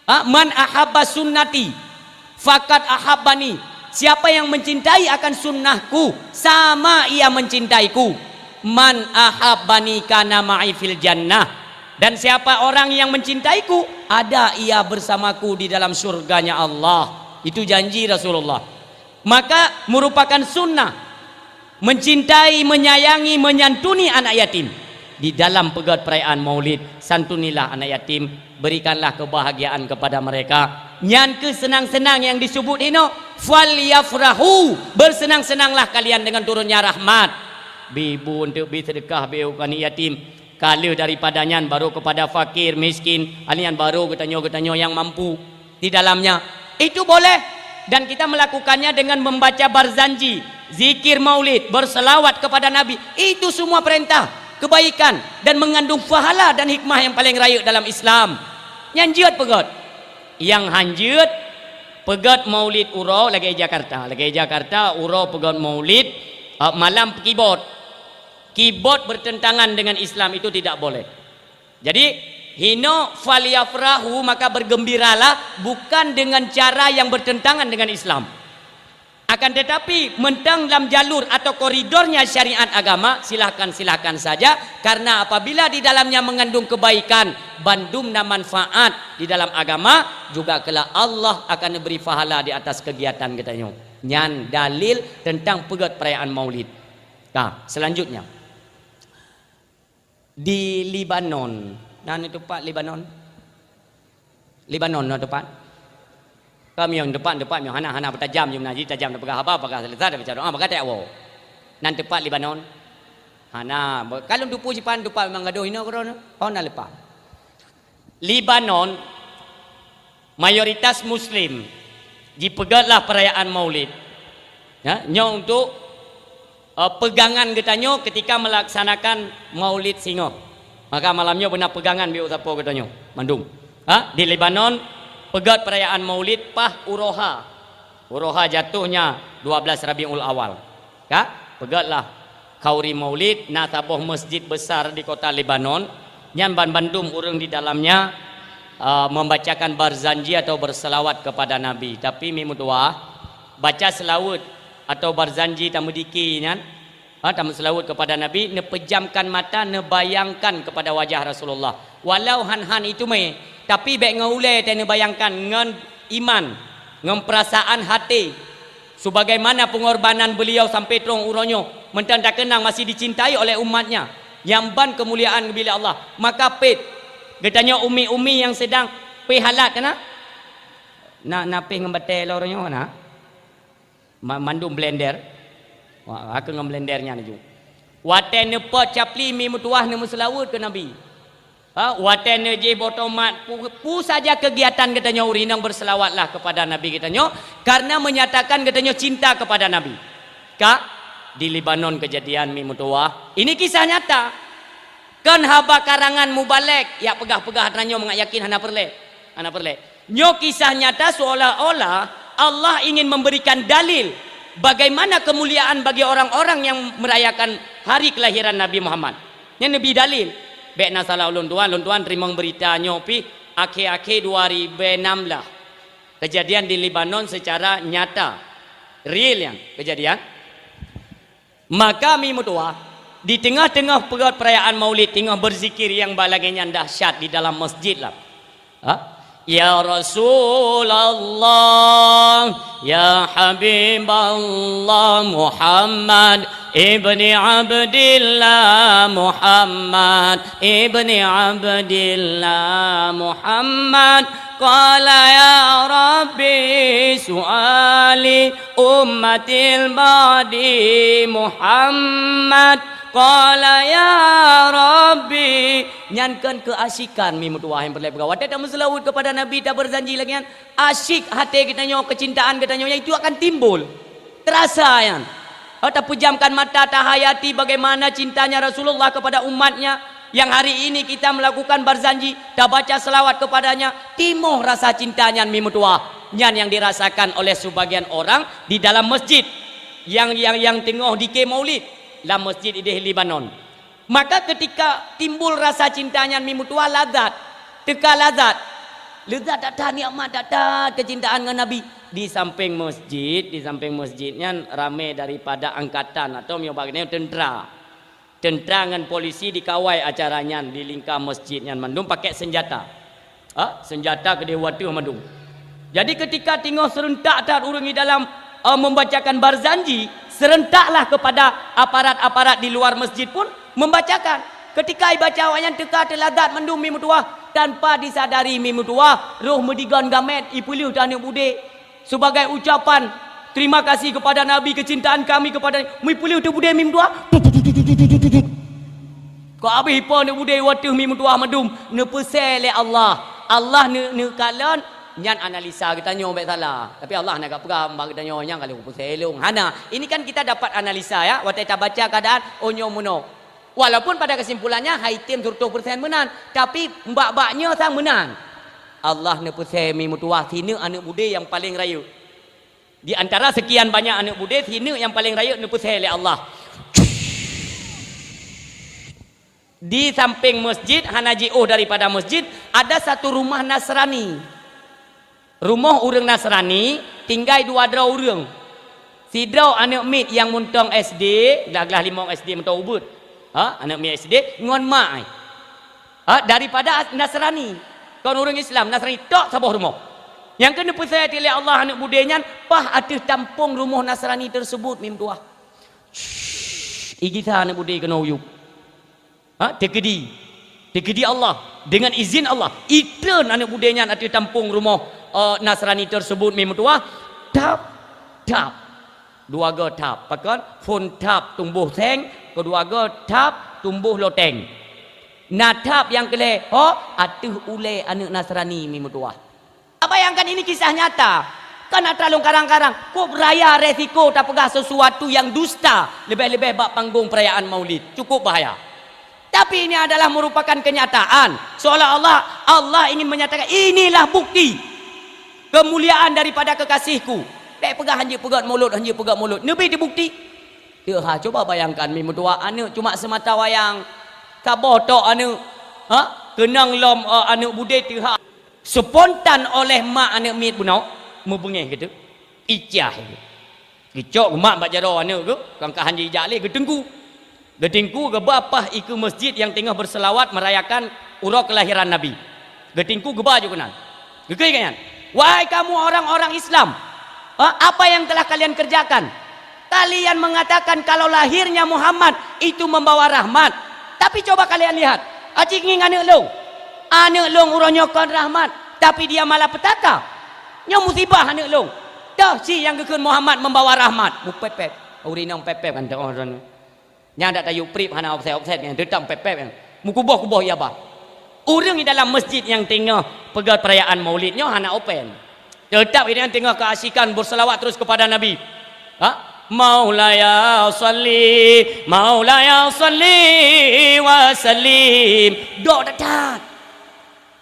Ha, "Man ahabba sunnati, faqad ahabbani." Siapa yang mencintai akan sunnahku, sama ia mencintaiku. "Man ahabbani kana ma'i fil jannah." Dan siapa orang yang mencintaiku, ada ia bersamaku di dalam surganya Allah. Itu janji Rasulullah. Maka merupakan sunnah mencintai, menyayangi, menyantuni anak yatim. Di dalam peugét perayaan maulid, santunilah anak yatim, berikanlah kebahagiaan kepada mereka. Nyan keuh seunang-seunang nyang disebut inoe, "Falyafrahu," bersenang-senanglah kalian dengan turunnya rahmat. Bi bu eunteuk bi seudeukah, bi u aneuk yatim. Ka lheueh daripada nyan baru kepada fakir, miskin, nyan baru geutanyoe-geutanyoe nyang mampu di dalamnya. Itu boleh. Dan kita melakukannya dengan membaca barzanji, zikir maulid, berselawat kepada Nabi. Itu semua perintah kebaikan dan mengandung pahala dan hikmah yang paling rayeuk dalam Islam. Nyan jeuet peugét. Nyang han jeuet, peugét maulid uroe lagée Jakarta. Lagée Jakarta, uroe peugét maulid, eh, malam keyboard. Keyboard bertentangan dengan Islam, itu tidak boleh. Jadi, hinoe, "Falyafrahu," maka bergembiralah, bukan dengan cara yang bertentangan dengan Islam. Akan tetapi, mantong lam jalur atau koridornya syariat agama, silahkan-silahkan saja, karena apabila di dalamnya mengandung kebaikan, bandum na manfaat di dalam agama, juga kelak Allah akan beri pahala di atas kegiatan geutanyoe. Nyan dalil tentang peugét perayaan Maulid. Nah, selanjutnya. Di Lebanon. Na neutupat Lebanon? Lebanon na tupat? Ka meunyoe teumpat-teumpat meunyoe hana, hana beutajam, jeuem na jih tajam, tapeugah haba, peugah seuleusoe, tabaca doa, peugah teuk woe. Nan teumpat Lebanon? Hana. Ka lôn teupeue jipan teumpat memang gadôh inoe keudroe nyoe. Oh, na leupah. Lebanon mayoritas Muslim, jipeugét lah perayaan Maulid. Ya, nyoe untuk, eh, pegangan geutanyoe ketika melaksanakan Maulid singoh. Maka malam nyoe beuna pegangan bak sapo geutanyoe mandum. Ha, di Lebanon, peugét perayaan Maulid paih uroe ha. Uroe ha jatuhnya dua belas Rabiul Awal. Ka, peugét lah khanduri Maulid, na saboh masjid besar di kota Lebanon, nyan banmandum ureuëng di dalamnya, eh, membacakan barzanji atau berselawat kepada Nabi. Tapi mi meutuwah, baca seulaweuet atau barzanji tameudiki nyan, ha, tameuseulaweuet kepada Nabi, neupejamkan mata, neubayangkan kepada wajah Rasulullah. Walau han-han iteumé, tapi bék ngon ulée teuh neubayangkan, ngon iman, ngon peurasaan até. Sebagaimana pengorbanan beliau sampai troh uroe nyoe, mantong takeunang masih dicintai oleh umatnya, nyang ban keumuliaan geubri lé Allah. Maka pét, geutanyoe umi-umi nyang sedang péh halat na? Na, na péh ngon batée lom uroe nyoe na? Ma-, mandum blender. Wah, ka ngon blender nyan laju. Watée neupot capli mi meutuwah neumeuseulaweuet keu Nabi. Ha, watée neujih boh tomat, pu-, peue saja kegiatan geutanyoe ureuëng inong, berselawatlah kepada Nabi geutanyoe, karena menyatakan geutanyoe cinta kepada Nabi. Ka, di Lebanon kejadian mi meutuwah. Ini kisah nyata. Kon haba karangan mubalek, yak peugah-peugah tanyoe mangat yakin hana peureulée. Hana peureulée. Nyoe kisah nyata seolah-olah Allah ingin memberikan dalil bagaimana kemuliaan bagi orang-orang yang merayakan hari kelahiran Nabi Muhammad. Nyan neubi dalil. Bék na salah ulôn tuan, ulôn tuan teurimong beurita nyoe pih akhé-akhé dua ribu enam lah. Kejadian di Lebanon secara nyata. Real nyan keujadian. Maka mi meutuwah, di teungoh-teungoh peugöt peurayaan Maulid, teungoh beuzikir nyang ba lagèe nyan dahsyat di dalam masjid lah. Ha? Ya Rasulullah, ya Habiballah, Muhammad ibni Abdillah, Muhammad ibni Abdillah, Muhammad. Qala ya Rabbi su'ali ummatil ba'di Muhammad. Qala ya Rabbi. Nyan kan keuasyikan mi meutuwah nyang peureulèe peugah. Watèe tameuseulaweuet keupada Nabi, tabeurzanji lagèe nyan, asyik até geutanyoe, keucintaan geutanyoe, nyan itu akan timbul. Teurasa nyan. Oh, tapeujamkan mata, tahayati bagaimana cintanya Rasulullah kepada umatnya, yang hari ini kita melakukan barzanji, tabaca selawat kepadanya, timoh rasa cinta nyan mi meutuwah. Nyan nyang dirasakan oleh sebagian orang di dalam masjid yang, yang, yang teungoh dike Maulid lam masjid idéh Lebanon. Maka keutika timbul rasa cinta nyan mi meutuwah, lazat, teuka lazat. Leuzat that-that, nikmat that-that keucintaan ngon Nabi. Di sampéng masjid, di sampéng masjid nyan ramé daripada angkatan atau meunyoe bak geutanyoe teuntra. Teuntra ngon polisi dikawai acara nyan di lingka masjid nyan mandum pakèk seunjata. Ha? Seunjata keudéh u ateueh mandum. Jadi keutika teungoh seurentak that ureueng di dalam, eh, membacakan barzanji, seurentaklah kepada aparat-aparat di luar masjid pun membacakan. Keutika ibaca awaknyan teuka teulazat mandum mi meutuwah, tanpa disadari mi meutuwah, roh meudigon gamét ipeuleueh teuh aneuk budé. Sebagai ucapan terima kasih kepada Nabi, kecintaan kami kepada, mi peuleueh teuh budé mi meutuwah. Kok abéh ipo aneuk budé watèe mi meutuwah mandum, neupeusé lé Allah. Allah neu-, neukalon, nyan analisa geutanyoe bèk salah. Tapi Allah na geupeugah bak geutanyoe nyang ka lheueh peusé lôn. Hana. Ini kan kita dapat analisa ya, watèe tabaca keadaan, oh nyoe meunoe. Walaupun pada kesimpulannya hai tem seratus persen meunan, tapi bak-bak nyoe sang meunan. Allah neupeusé mi meutuwah sineuk aneuk budé nyang paleng rayeuk. Di antara sekian banyak aneuk budé, sineuk nyang paleng rayeuk neupeusé lé Allah. Di sampéng masjid, hana jiôh daripada masjid, ada satu rumah Nasrani. Rumoh ureueng Nasrani tinggai dua droe ureueng. Sidroe aneuk miet nyang mantong S D, glah-glah limong S D mantong ubeut. Ha, aneuk miet S D ngon mak ai. Ha, daripada Nasrani. Kon ureueng Islam, Nasrani tok saboh rumoh. Nyang keuneuk peusaya lé Allah aneuk budé nyan paih ateueh tampông rumoh Nasrani tersebut mi meutuwah. Shh, igisa aneuk budé keunoe u yup. Ha, teukeudi. Teukeudi Allah. Dengan izin Allah, itreun aneuk budé nyan ateueh tampông rumoh, eh, Nasrani tersebut mi meutuwah. Tap, tap. Dua goe tap. Pakon? Phôn tap tumboh seng, keudua goe tap tumboh loteng. Na tap nyang keu lhèe, ho, ateueh ulèe aneuk Nasrani mi meutuwah. Bayangkan ini kisah nyata. Kan atra lôn karang-karang, kok raya resiko tapeugah sesuatu yang dusta, leubeh-leubeh bak panggong perayaan Maulid. Cukup bahaya. Tapi ini adalah merupakan kenyataan. Seolah-olah Allah ingin menyatakan, "Inilah bukti kemuliaan daripada kekasihku." Bèk peugah hanjeuet peugöt mulod, hanjeuet peugöt mulod. Neubi teubukti. Teuha, cuba bayangkan, mi meutuwah aneuk cuma seumata wayang. Saboh tok aneuk. Ha? Keunong lom, eh, aneuk budé teuha. Spontan oleh mak aneuk miet bunoe, meubeungéh geutu. Icah geutu. Geucok geumat bak jaroe aneuk geuh, kangkahan jijak lé geuteungku. Geuteungku geuba paih ikeue masjid nyang teungoh beuseulawat meurayakan uroe keulahiran Nabi. Geuteungku geuba ju keunan. Geukheun geuh nyan, "Wahai kamu orang-orang Islam, ha, apa yang telah kalian kerjakan? Kalian mengatakan kalau lahirnya Muhammad itu membawa rahmat. Tapi coba kalian lihat, aci ngieng aneuk lôn. Aneuk lôn uroe nyoe kon rahmat, tapi dia malapetaka. Nyoe musibah aneuk lôn. Toh si nyang geukheun Muhammad membawa rahmat." Mupepet. Ureueng inong pepet kan teuh droeneuh. Nyang dak tayue prip hana offset-offset nyan, teutap pepet nyan. Meukuboh-kuboh ia bah. Ureueng di dalam masjid nyang teungoh peugöt peurayaan Maulid nyoe hana open. Teutap geutanyoe teungoh keuasyikan beuseulawat terus keupada Nabi. Ha? Maulaya shalli, Maulaya shalli wa sallim. Dok that-that.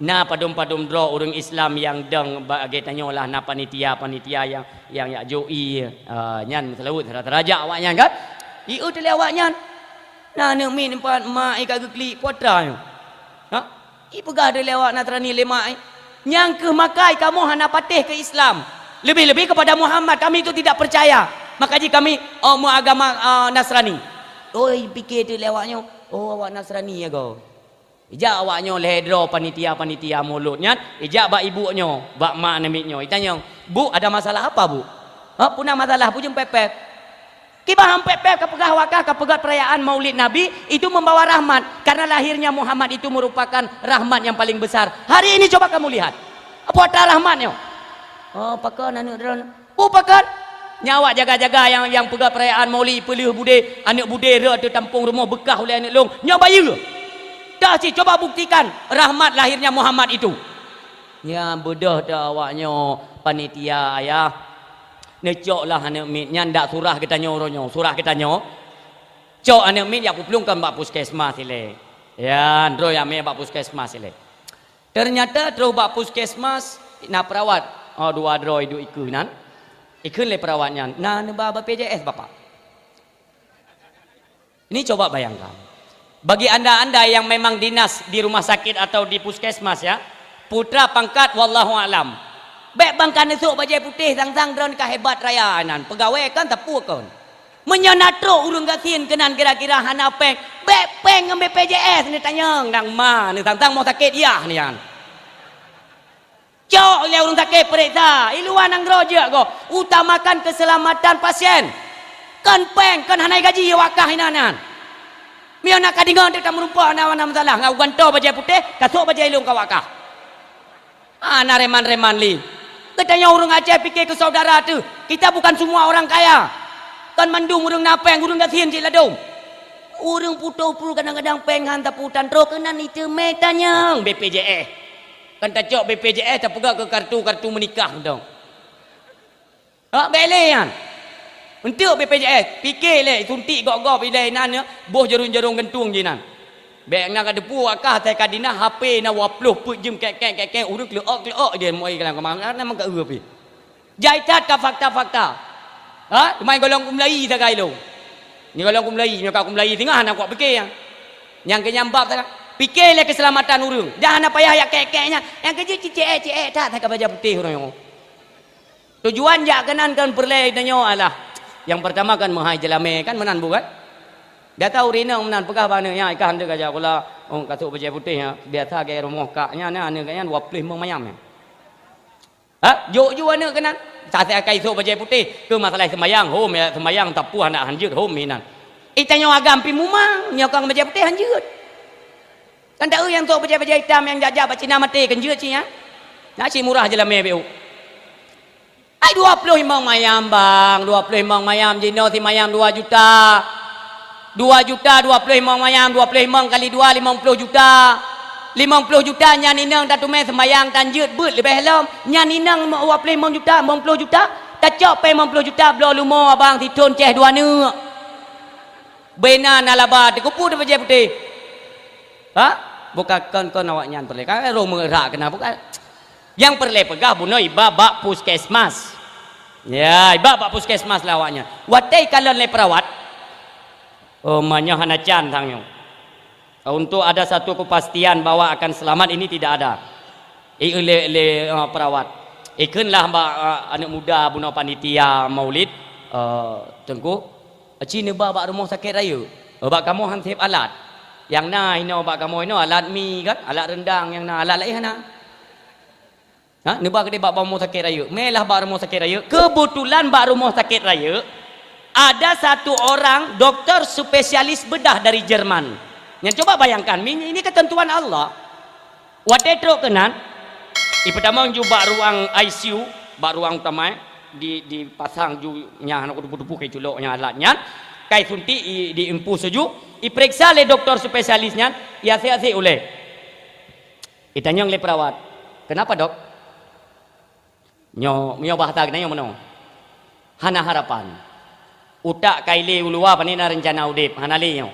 Na padum-padum droe ureueng Islam nyang dong bak geutanyoe lah, na panitia-panitia nyang, nyang jak jok ie, ah, nyan meuseulaweuet sira-sira jak awaknyan kan? Ieu teuh lé awaknyan. Na aneuk miet nyan pat mak ie ka geuklik, peue atra nyoe. Ha? Ipeugah teuh lé awak Nasrani lé mak ie, "Nyang kheueh makai kamoe hana patéh keu Islam." Lebih-lebih kepada Muhammad, kami itu tidak percaya. Maka jih kami, oh, meuagama, ah, Nasrani. Oh, pike teuk lé awak nyoe, oh, awak Nasrani ya go. Ijak awak nyoe lhèe droe panitia-panitia mulod nyan, ijak bak ibu nyoe, bak mak aneuk miet nyoe, itanyong, "Bu, ada masalah apa, Bu?" "Ha, peue na masalah, peue jeuem pép-pép?" "Kiban han pép-pép kapeugah awak kah, kapeugöt perayaan Maulid Nabi itu membawa rahmat, karena lahirnya Muhammad itu merupakan rahmat yang paling besar. Hari ini coba kamu lihat. Apa ata rahmat nyoe?" "Oh, pakon aneuk droeneuh?" "Oh, pakon? Nyan awak jaga-jaga nyang, nyang peugöt perayaan Maulid, peuleueh budé, aneuk budé rhot teuh tampông rumoh beukah ulèe aneuk lôn. Nyoe bayeue. Dah cit, coba buktikan rahmat lahirnya Muhammad itu." Nyan beudôh teuh awak nyoe panitia, ayah. Neucok lah aneuk miet nyan, dak surah geutanyoe uroe nyoe, surah geutanyoe. Cok aneuk miet jak peuplueng keu bak puskesmas ilèe. Ya, droe jak mè bak puskesmas ilèe. Ternyata troh bak puskesmas na perawat. Oh, dua droe duek ikeue nan. Ikheun lé perawat nyan, "Na neuba B P J S, Bapak." Ini coba bayangkan. Bagi anda-anda yang memang dinas di rumah sakit atau di puskesmas, ya, putra pangkat wallahu alam. Bèk ban ka neusok bajèe putéh, sang-sang droen ka hebat raya nan. Peugawèe kon, sapeue kon. Meunyoe na trok ureueng gasien keunan kira-kira hana pèng, bèk pèng ngon B P J S neutanyong, dang ma neusang-sang mo sakét yah nyan. Cok lé ureueng sakét peuriksa, i luwa nanggroe jeuet goh, utamakan keuseulamatan pasien. Kon pèng, kon hana gaji awak kah inan nyan. Meunyoe na ka deungö teuh tameurumpok hana, hana masalah, ngon gantoe bajèe putéh, ka sok bajèe ilông keu awak kah. Hana reman-reman lé. Geutanyoe ureueng Aceh pike keu saudara teuh. Kita bukan semua orang kaya. Kon mandum ureueng na pèng, ureueng gasien cit ladôm. Ureueng putôh peue kadang-kadang pèng han tapeutan, troh keunan iteumé tanyong B P J S. Kan tacok B P J S tapeugah keu kartu-kartu meunikah dong. Ha, bèk lé nyan. Eunteuk B P J S, pike lé, suntik gob-gob ilèe inan nyoe, boh jarông-jarông gantung jih nan. Bèk na ka teupeu awak kah asai ka dinah, H P na dua ploh peuet jeuem kèk-kèk, kèk-kèk, ureueng kleuok-kleuok ideh muai lam kama, na meuka eu pih. Jai that ka fakta-fakta. Ha, teuma golom kumlai sagai lôn. Nyoe golom kumlai, nyoe ka kumlai singoh hana kuat pike nyan. Nyang keu nyan bab sagai. Pike lé keuseulamatan ureueng. Dah hana payah jak kèk-kèk nyan. Nyang keujeuet cicék-cicék that, that ka bajèe putéh ureueng nyoe. Tujuan jak keunan kan peureulèe tanyoe alah. Nyang peurtama kan meuhai jeulamèe kan meunan bukan? Gata ureueng inong meunan peugah bak aneuk nyan, "Ikah hanteuk ka jak sikula, oh, ka sok bajèe putéh nyan. Biasa gaya rumoh kak nyan, aneuk kak nyan dua ploh limong mayam nyan." Ha? Jok ju aneuk keunan. Saat ka isok bajèe putéh, keu masalah seumayang, hom ya, seumayang tapuih aneuk hanjeuet, hom inan. Itanyoe agam pih mumang, nyoe kang bajèe putéh hanjeuet. Kan taeu nyang sok bajèe-bajèe itam nyang jak-jak bak Cina maté kan jeuet cit nyan. Na cit murah jeulamèe beu. Ai dua ploh limong mayam, bang, dua ploh limong mayam jinoe simayam dua juta. Dua juta dua ploh limong mayam, dua ploh limong kali dua, limong ploh juta. Limong ploh juta nyan inong tateumé seumayang tan jeuet beuet leubeh lom. Nyan inong dua ploh limong juta, limong ploh juta. Tacok pèng limong ploh juta bloe leumo abang sithon ceh dua neuk. Bena na laba teukupu di bajèe putéh. Ha? Bukan kon-kon awak nyan peureulèe. Kan rhung meurak keunan bukan. Nyang peureulèe peugah bunoe iba bak puskesmas. Ya, iba bak puskesmas lah awak nyan. Watèe ikalon lé perawat. Oh, ma nyoe hana can sang nyoe. Untuk ada satu kepastian bahwa akan selamat ini tidak ada. Ieu lé, lé, eh, perawat. Ikheun lah bak, eh, aneuk muda bunoe panitia maulid, eh, Teungku, Aci neuba bak rumoh sakét rayeuk. Bak kamoe han sép alat. Nyang na inoe bak kamoe inoe alat mi kan, alat rendang nyang na, alat laén hana. Ha, neuba keudéh bak rumoh sakét rayeuk. Meulah bak rumoh sakét rayeuk. Kebetulan bak rumoh sakét rayeuk ada satu orang doktor spesialis bedah dari Jerman. Nyang coba bayangkan, mi-, ini ketentuan Allah. Watèe trok keunan, ipeutamong ju bak ruang I C U, bak ruang utama, di, dipasang ju nyang hana kutupu-tupu keu culok nyang alat nyan, kai suntik i, diinfus ju, ipeuriksa lé doktor spesialis nyan, iasèk-asèk ulèe. Itanyong lé perawat, "Kenapa, Dok?" Nyoe, nyoe bahasa geutanyoe meunoe. Hana harapan. Utak kai lé u luwa pane na reuncana udép, hana lé nyoe.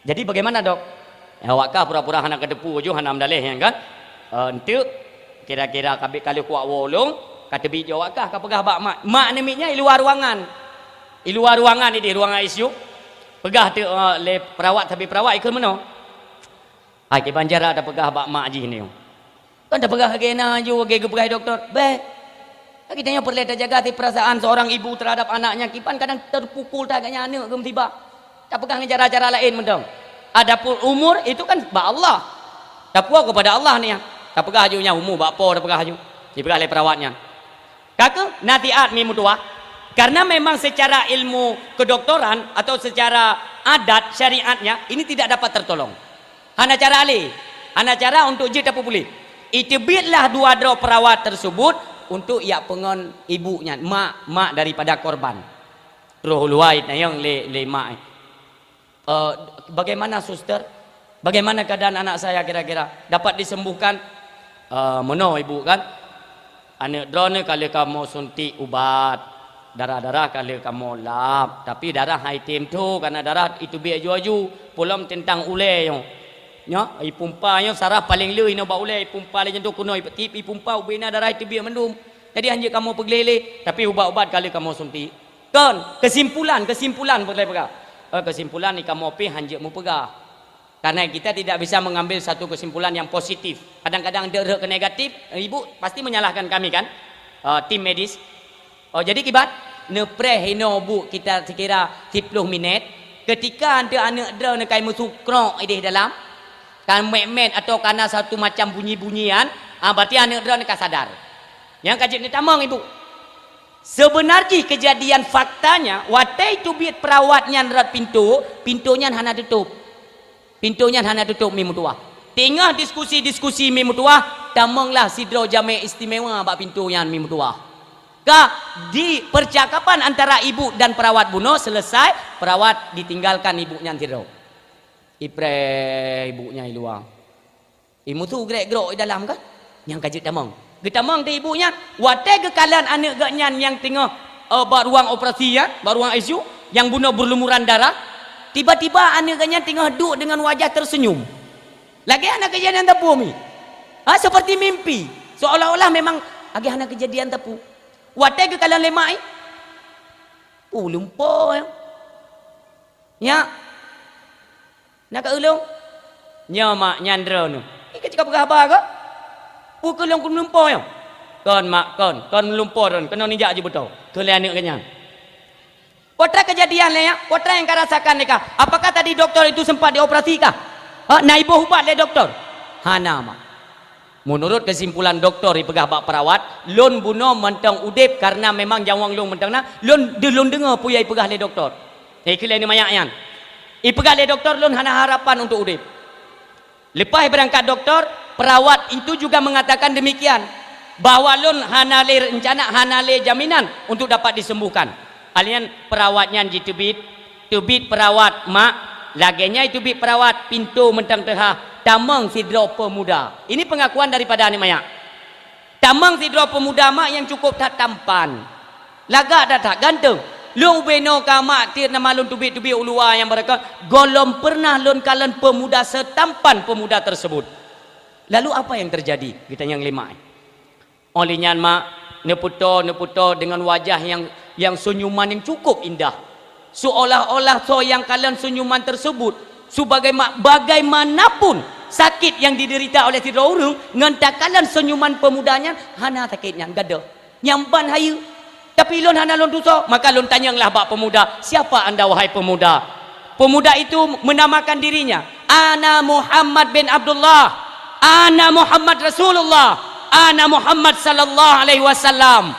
Jadi bagaimana, Dok? Ya, awak kah pura-pura hana kateupeue ju, hana meudaleh nyan kan? Eh, enteuk, kira-kira ka bit ka lheueh kuat woe lôn, ka teubiet ju awak kah, ka peugah bak mak. Mak namiet nyan i luwa ruangan. I luwa ruangan ideh, ruangan I C U. Peugah teuk, eh, lé perawat, sabe perawat ikheun meunoe. Hai, kiban cara tapeugah bak mak jih nyoe. Kan tapeugah lagèe na ju, lagèe geupeugah doktor. Bèk. Kita nyoe peureulée tajaga hati perasaan seorang ibu terhadap anaknya. Kiban kadang terpukul that geuhnyan aneuk geumusibah. Tapeugah ngon cara-cara laén mantong. Adapun umur itu kan bak Allah. Tapuwoe kepada Allah nyan. Tapeugah aju nyan umu bak po tapeugah aju. Dipeugah lé perawat nyan. Ka keuh nasihat mi meutuwah. Karena memang secara ilmu kedokteran atau secara adat syariatnya ini tidak dapat tertolong. Hana cara lé, hana cara untuk jeuet tapeupuléh. Iteubietlah dua droe perawat tersebut untuk jak peungon ibu nyan, mak, mak daripada korban. Troh luwai tanyong lé, lé mak. "Eh, bagaimana suster? Bagaimana keadaan anak saya kira-kira? Dapat disembuhkan?" "Eh, meunoe ibu kan. Aneuk droeneuh ka lheueh kamoe suntik ubat. Darah-darah ka lheueh kamoe lap, tapi darah hai tem tho, karena darah iteubiet aju-aju. Peulom teuntang ulée nyoe. Nyoe, ipumpa nyoe saraf paleng le inoe bak ulée, ipumpa lé jantung keunoe, ip-, ipumpa ubena darah iteubiet mandum. Jadi hanjeuet kamoe peugleh lé, tapi ubat-ubat ka lheueh kamoe suntik." Kon, kesimpulan, kesimpulan boleh peugah. Eh, kesimpulan ni kamoe pih hanjeuet meupeugah. Karena kita tidak bisa mengambil satu kesimpulan yang positif. Kadang-kadang deuh rhot ke negatif, ibu pasti menyalahkan kami kan? Eh, tim medis. Oh, jadi kiban, neupreh inoe bu kita sekira siplôh minét. Ketika ante aneuk droeneuh kai meusukrok idéh dalam, ka mét-mét atau kana satu macam bunyi-bunyian, ah, berarti aneuk droeneuh ka sadar. Nyang ka jeuet neutamong ibu. Sebenar jih kejadian faktanya, watée teubiet perawat nyan rot pintoe, pintoe nyan hana tutôp. Pintoe nyan hana tutôp mi meutuwah. Teungoh diskusi-diskusi mi meutuwah, tamonglah sidroe jamé istimewa bak pintoe nyan mi meutuwah. Ka di percakapan antara ibu dan perawat bunoe selesai, perawat ditinggalkan ibu nyan sidroe. Ipreh ibu nyan i luwa. Imusu grek-grok i dalam kan? Nyang ka jeuet tamong. Geutamong di ibu nyan, watée geukalon aneuk geuh nyan nyang teungoh, eh, bak ruang operasi nyan, bak ruang I C U, nyang bunoe beulumuran darah, tiba-tiba aneuk geuh nyan teungoh duek deungon wajah terseunyum. Lagée hana keujadian teupeu mi. Ha, seperti mimpi. Seolah-olah memang lagée hana keujadian teupeu. Watée geukalon lé mak i, "Peue lumpo nyoe?" "Nyak, na ka ulôn?" "Nyoe mak, nyan droeneuh." "Nyoe keuh ka peugah haba kah? Peue keu lôn keuneuk lumpo nyoe?" "Kon mak, kon, kon lumpo droeneuh, keunoe nijak jibeutôi," kheun lé aneuk geuh nyan. Peue treuk keujadian lé nyak, peue treuk nyang karasakan lé kah? Apakah tadi doktor itu sempat dioperasi kah? Ha, na iboh ubat lé doktor? Hana mak. Meunurot keusimpulan doktor ipeugah bak perawat, lôn bunoe mantong udeb karena memang nyawöng lôn mantong na, lôn deuh lôn deungoe peue nyang ipeugah lé doktor. Nyang ikheun lé aneuk manyak nyan. Ipeugah lé doktor lôn hana harapan untuk udeb. Leupah ibeurangkat doktor, perawat itu juga mengatakan demikian, bahwa lôn hana lé reuncana, hana lé jaminan untuk dapat disembuhkan. Alèh nyan perawat nyan jiteubiet, teubiet perawat mak, lagèe nyan jiteubiet perawat, pintoe mantong teuhah, tamong sidroe peumuda. Ini pengakuan daripada aneuk manyak. Tamong sidroe peumuda mak nyang cukup that tampan. Lagak that-that, ganteng. Lôn ubé noe ka mak tiep nama lôn teubiet-teubiet u luwa nyang beureukat, gohlom pernah lôn kalon peumuda setampan peumuda tersebut. Lalu apa yang terjadi? Geutanyong lé mak. Óh lheueh nyan mak neupeutoe, neupeutoe deungon wajah nyang, nyang seunyuman nyang cukup indah. Seolah-olah soe nyang kalon seunyuman tersebut, sebagaima-, bagaimanapun sakit yang diderita oleh sidroe ureueng, ngon takalon seunyuman peumuda nyan, hana sakét nyan, gadôh. Nyang ban hayeue. Tapi lôn hana lôn tusoe, maka lôn tanyonglah bak peumuda, "Siapa anda, wahai pemuda?" Pemuda itu menamakan dirinya, "Ana Muhammad bin Abdullah, ana Muhammad Rasulullah, ana Muhammad sallallahu alaihi wasallam."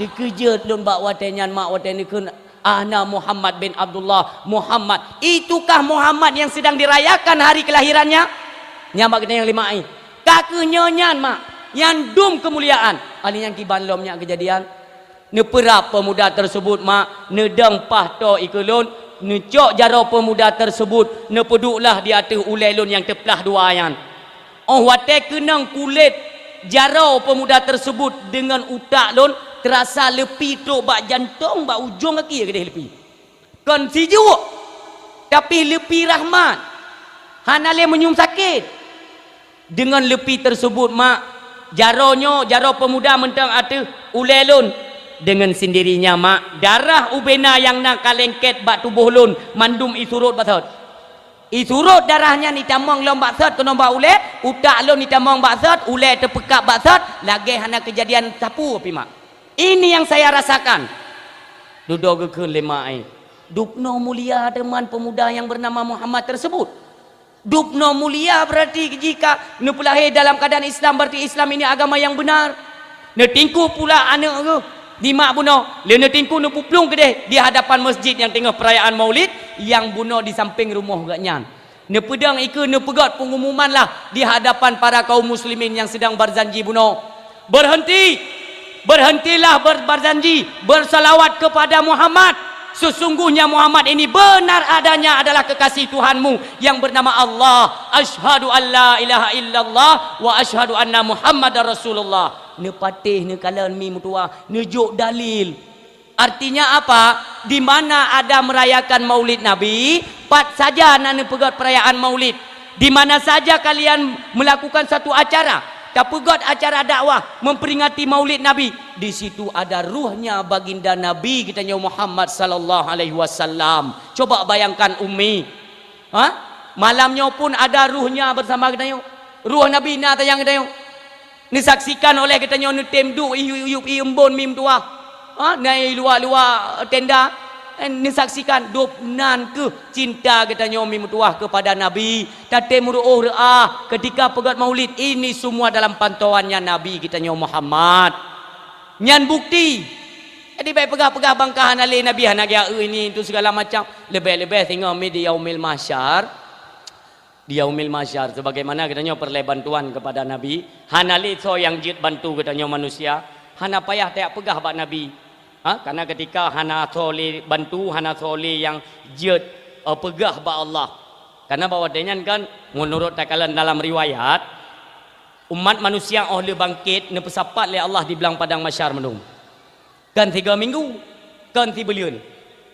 Teukeujot lôn bak watèe nyan mak watèe neukheun, "Ana Muhammad bin Abdullah, Muhammad." Itukah Muhammad yang sedang dirayakan hari kelahirannya? Nyan bak geutanyong lé mak, eh. Ka keuh nyoe nyan mak, nyang dum keumuliaan. Alèh nyan kiban lom nyak keujadian. Neupeurab peumuda tersebut mak, neudong paih toe ikeue lôn, neucok jaroe peumuda tersebut, neupeudueklah di ateueh ulèe lôn nyang teuplah dua nyan. Óh watèe keunong kulét jaroe peumuda tersebut deungon utak lôn, teurasa leupi trôk bak jantông, bak ujông gaki keudéh leupi. Kon sijuek, tapi leupi rahmat. Hana lé meunyum sakét. Deungon leupi tersebut mak, jaroe nyoe, jaroe peumuda mantong ateueh ulèe lôn. Deungon sendirinya mak, darah ubena nyang na ka lengket bak tuboh lôn mandum isurot bak sot. Isurot darah nyan itamong lom bak sot keunoe bak ulèe, utak lôn itamong bak sot, ulèe teupeukab bak sot, lagèe hana keujadian sapeue pih mak. Ini yang saya rasakan. Dudoe geukheun lé mak, eh. Dubnoe mulia teuma pemuda yang bernama Muhammad tersebut. Dubnoe mulia berarti jika neupeulahé dalam keadaan Islam, berarti Islam ini agama yang benar. Neutingku pula aneuk geuh di mak bunoe, lé neutingku neupuplueng keudeh di hadapan masjid nyang teungoh perayaan Maulid nyang bunoe di sampéng rumoh geuh nyan. Neupeudong ikeue neupeugét pengumuman lah di hadapan para kaum muslimin nyang sedang berjanji bunoe. Berhenti! Berhentilah ber-, berjanji, bersalawat kepada Muhammad. Sesungguhnya Muhammad ini benar adanya adalah kekasih Tuhanmu yang bernama Allah. Asyhadu an la ilaha illallah wa asyhadu anna Muhammadar Rasulullah. Neupatéh, neukalon mi meutuwah, neujok dalil. Artinya apa? Di mana ada merayakan Maulid Nabi, pat saja na neupeugét perayaan Maulid. Di mana saja kalian melakukan satu acara, tapeugét acara dakwah memperingati Maulid Nabi, di situ ada ruhnya baginda Nabi geutanyoe Muhammad sallallahu alaihi wasallam. Coba bayangkan, Ummi. Ha? Malam nyoe pun ada ruhnya bersama geutanyoe. Ruh Nabi na tanyang geutanyoe. Neusaksikan oleh geutanyoe neutem duek i yup-yup i embon mi meutuwah. Ha, na i luwa-luwa tenda, eh, neusaksikan dub nan keuh cinta geutanyoe mi meutuwah kepada Nabi. Tatem reuôh reuah ketika peugét Maulid, ini semua dalam pantauannya Nabi geutanyoe Muhammad. Nyan bukti. Jadi, bèk peugah-peugah bangka hana lé Nabi, hana geujak eu ini itu segala macam. Leubeh-leubeh singoh mi di Yaumil Mahsyar. Di Yaumil Mahsyar, sebagaimana geutanyoe peureulèe bantuan kepada Nabi, hana lé soe nyang jeuet bantu geutanyoe manusia, hana payah tajak peugah bak Nabi. Ha? Karena ketika hana soe lé bantu, hana soe lé nyang jeuet, eh, peugah bak Allah. Karena bak watèe nyan kan, menurut takalon dalam riwayat, umat manusia óh lheueh bangkét neupeusapat lé Allah di blang padang mahsyar mandum. Kon sigoe minggu, kon sibuleuen,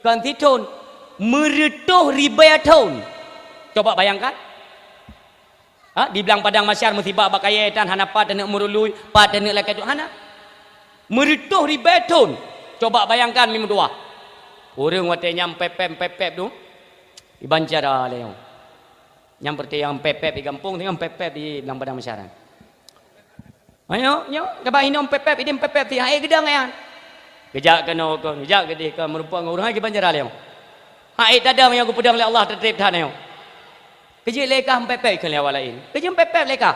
kon sithon, meureutôh ribèe thon. Coba bayangkan. Ha, di blang padang mahsyar musibah bak kayèe tan, hana pat taneuk meurului, pat taneuk lakèe duek, hana. Meureutôh ribèe thon. Coba bayangkan mi meutuwah. Ureueng watèe nyan pèp-pèp, pèp-pèp tu, iban cara lé nyoe. Nyang peureuté nyang pèp-pèp di gampông, nyang pèp-pèp di blang padang mahsyar. Ayo, nyoe, gaba inong pèp-pèp, idin pèp-pèp, si hai geudong nyan. Geujak keunoe kon, geujak keudeh kon, meurumpok ngon ureueng hai kiban cara lé nyoe. Hai tadong nyang geupeudong lé Allah teutrép that nyoe. Keujeuet lé kah pèp-pèp keu lé awak laén. Keujeuet pèp-pèp lé kah.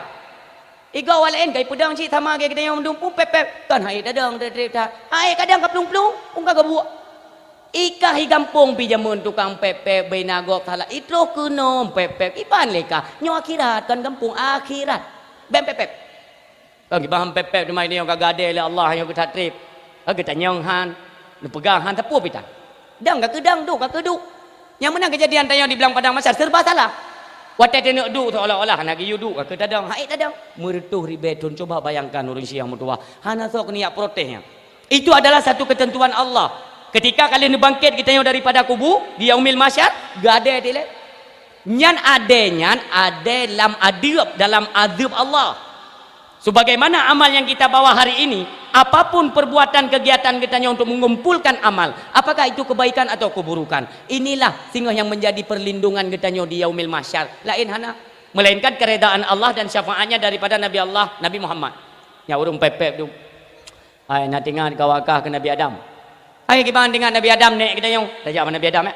Igoe awak laén kai peudong cit sama geutanyoe mandum pun pèp-pèp. Kon hai tadong teutrép that. Hai kadang ka plueng-plueng, pun ka geubuek. Ikah i gampông pih jameun tukang pèp-pèp, bèk na gob salah. Itroh keunoe pèp-pèp, iban lé kah. Nyoe akhirat, kon gampông, akhirat. Bèk pèp-pèp. Kon kiban pèp-pèp teuma nyoe ka geuadé lé Allah nyoe geuthat trép. Ka geutanyong han, neupeugah han, sapeue pih tan. Dong ka keudong, duek ka keuduek. Nyang meunan keujadian tanyoe di blang padang mahsyar serba salah. Watèe taneuk duek seolah-olah hana geuyue duek ka keutadong, hai tadong. Meureutôh ribèe thon, coba bayangkan ureueng syiah meutuwah. Hana soe keuniyak protes nyan. Itu adalah satu ketentuan Allah. Ketika ka lheueh neubangkét geutanyoe daripada kubu di Yaumil Mahsyar, geuadé dilèe. Nyan adé nyan adé lam adeueb, dalam adeueb Allah. Sebagaimana amal yang kita bawa hari ini, apapun perbuatan kegiatan geutanyoe untuk mengumpulkan amal, apakah itu kebaikan atau keburukan, inilah singoh yang menjadi perlindungan geutanyoe di Yaumil Mahsyar. Laén hana, melainkan keredaan Allah dan syafaatnya daripada Nabi Allah, Nabi Muhammad. Nyan ureueng pèp-pèp tu. Hai, na teuingat ka wakah keu Nabi Adam. Hai, kiban teuingat Nabi Adam nèk geutanyoe. Tajak bak Nabi Adam, eh?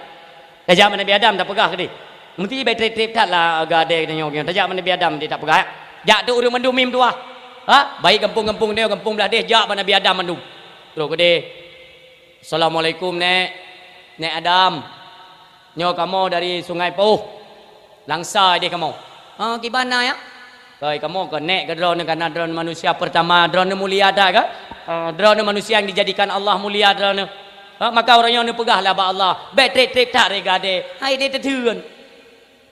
Tajak bak Nabi Adam tapeugah keudeh. Meusti bèk trép-trép that lah geuadé geutanyoe. Tajak bak Nabi Adam di tapeugah, eh? Jak tu ureueng mandum mi meutuwah. Ha? Baik gampông-gampông nyoe, gampông blah deh, jak bak Nabi Adam mandum. Troh keudeh. Assalamualaikum, Nèk. Nèk Adam. Nyoe kamoe dari Sungai Pauh. Langsa ideh kamoe. Ha, kiban na, ya? Kai kamoe keu nèk keu droeneuh, karena droeneuh manusia pertama, droeneuh mulia that kan? Ha, droeneuh manusia yang dijadikan Allah mulia droeneuh. Ha, maka uroe nyoe neupeugah lah bak Allah, bèk trép-trép that ré geuadé. Hai deh teutheun.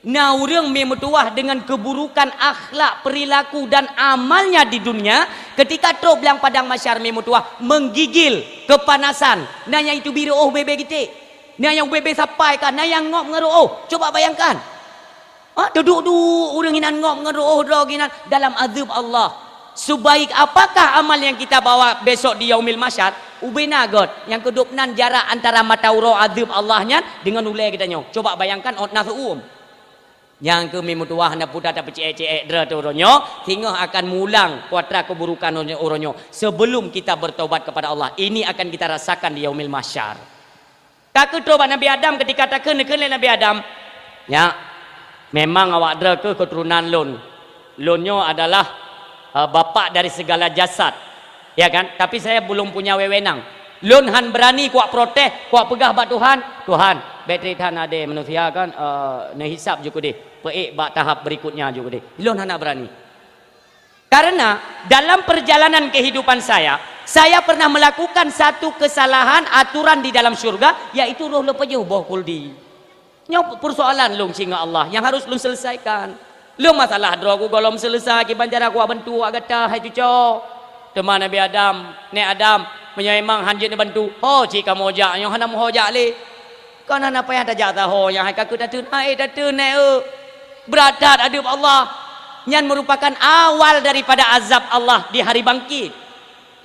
Na ureueng mi meutuwah dengan keburukan akhlak, perilaku dan amalnya di dunia, ketika troh blang padang mahsyar mi meutuwah menggigil, kepanasan. Na nyang itu biru oh bebe gitek. Na nyang ubé-bé sapai ka, na nyang ngop ngon reuôh. Coba bayangkan. Ha, duduek-duek ureueng inan ngop ngon reuôh droe geuh inan dalam azeueb Allah. Sebaik apakah amal yang kita bawa besok di Yaumil Mahsyar? Ubé na göt, nyang keudop nan jarak antara mata uroe azeueb Allah nyan deungon ulèe geutanyoe. Coba bayangkan ôt na seuuem. Nyang keuh mi meutuwah hana puta tapeucék-cék droe teuh uroe nyoe, singoh akan mulang kuatra keuburukan uroe nyoe, uroe nyoe. Sebelum kita bertobat kepada Allah, ini akan kita rasakan di yaumil mahsyar. Ka keuh troh bak Nabi Adam, ketika takheun, neukheun lé Nabi Adam, "Nyak, memang awak droe keuh keuturonan lôn. Lôn nyoe adalah, eh, bapak dari segala jasad." Ya kan? Tapi saya belum punya wewenang. Lôn han beurani kuwak protes, kuwak peugah bak Tuhan, "Tuhan, bèk trép that adé manusia kan, eh, neuhisab ju keudéh, peuék bak tahap berikutnya ju keudéh." Lôn hana beurani. Karena dalam perjalanan kehidupan saya, saya pernah melakukan satu kesalahan aturan di dalam syurga, yaitu roh lôn pajoh boh khuldi. Nyoe persoalan lôn singoh Allah nyang harus lôn selesaikan. Lôn masalah droe ku gohlom selesai, kiban cara kuwak bantu awak gata, hai cuco. Teuma Nabi Adam, "Nèk Adam, meunyoe memang han jeuet neubantu, ho cit kamoe jak, nyoe hana meuho jak lé." Kon hana payah tajak saho nyang hai ka keuh tateun, hai tateun nèk eu. Brat that adeueb Allah. Nyan merupakan awal daripada azab Allah di hari bangkit.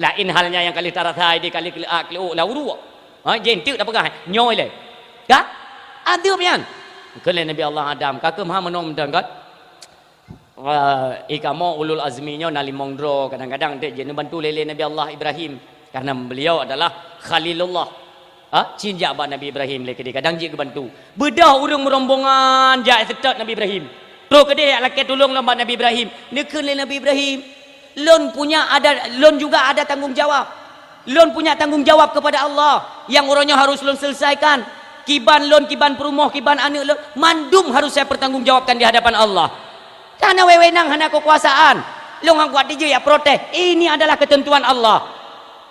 Laén halnya nyang ka lheueh tarasa, di ka lheueh kleuak kleuok lam uruek. Ha, jih enteuk tapeugah, nyoe lé. Ka? Adeueb nyan. Kheun lé Nabi Allah Adam, ka keuh meuha meunoe mantong kan? Wah, i kamoe ulul azmi nyoe na limong droe, kadang-kadang dek jeuet neubantu lé, lé Nabi Allah Ibrahim, karena beliau adalah Khalilullah. Ha, cit jak bak Nabi Ibrahim lé keudéh, kadang jeuet geubantu. Beudôh ureuëng meurombongan jak seutôt Nabi Ibrahim. Troh keudéh jak lakée tulông lom bak Nabi Ibrahim. Neukheun lé Nabi Ibrahim, "Lôn punya ada, lôn juga ada tanggung jawab." Lôn punya tanggung jawab kepada Allah. Nyang uroe nyoe harus lôn selesaikan. Kiban lôn, kiban peurumoh, kiban aneuëk lôn, mandum harus saya pertanggungjawabkan di hadapan Allah. Hana wewenang, hana kekuasaan. Lôn han kuat dijeuet jak protes. Ini adalah ketentuan Allah.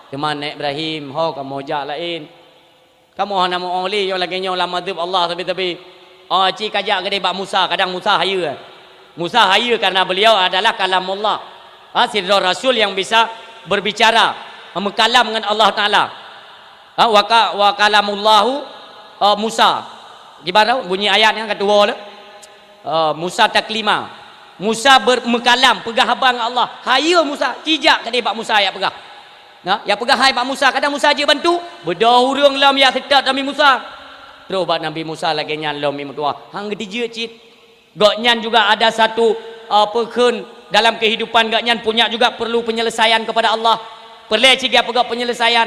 Teuma Nabi Ibrahim, ho kamoe jak laén. Kamoe hana meu lé nyang lagée nyoe lam adeueb Allah sabe-sabe. Oh, cit kajak keudéh bak Musa, kadang Musa hayeue. Musa hayeue karena beliau adalah kalamullah. Ha, sidroe rasul yang bisa berbicara, meukalam ngon Allah Taala. Ha, wa ka-, wa kalamullahu, eh, Musa. Gimana bunyi ayat nyang ka tuwoe lé? Eh, Musa taklima. Musa ber-, meukalam, peugah haba ngon Allah. Hayeue Musa, cit jak keudéh bak Musa jak peugah. Nah, jak peugah hai bak Musa, kadang Musa jeuet bantu, beudôh ureuëng lom jak seutôt Nabi Musa. Troh bak Nabi Musa lagée nyan lom mi meutuwah, han geutijeuet cit. Gobnyan juga ada satu, eh, peukheun dalam kehidupan gobnyan punya juga perlu penyelesaian kepada Allah. Peureulée cit geupeugah penyelesaian.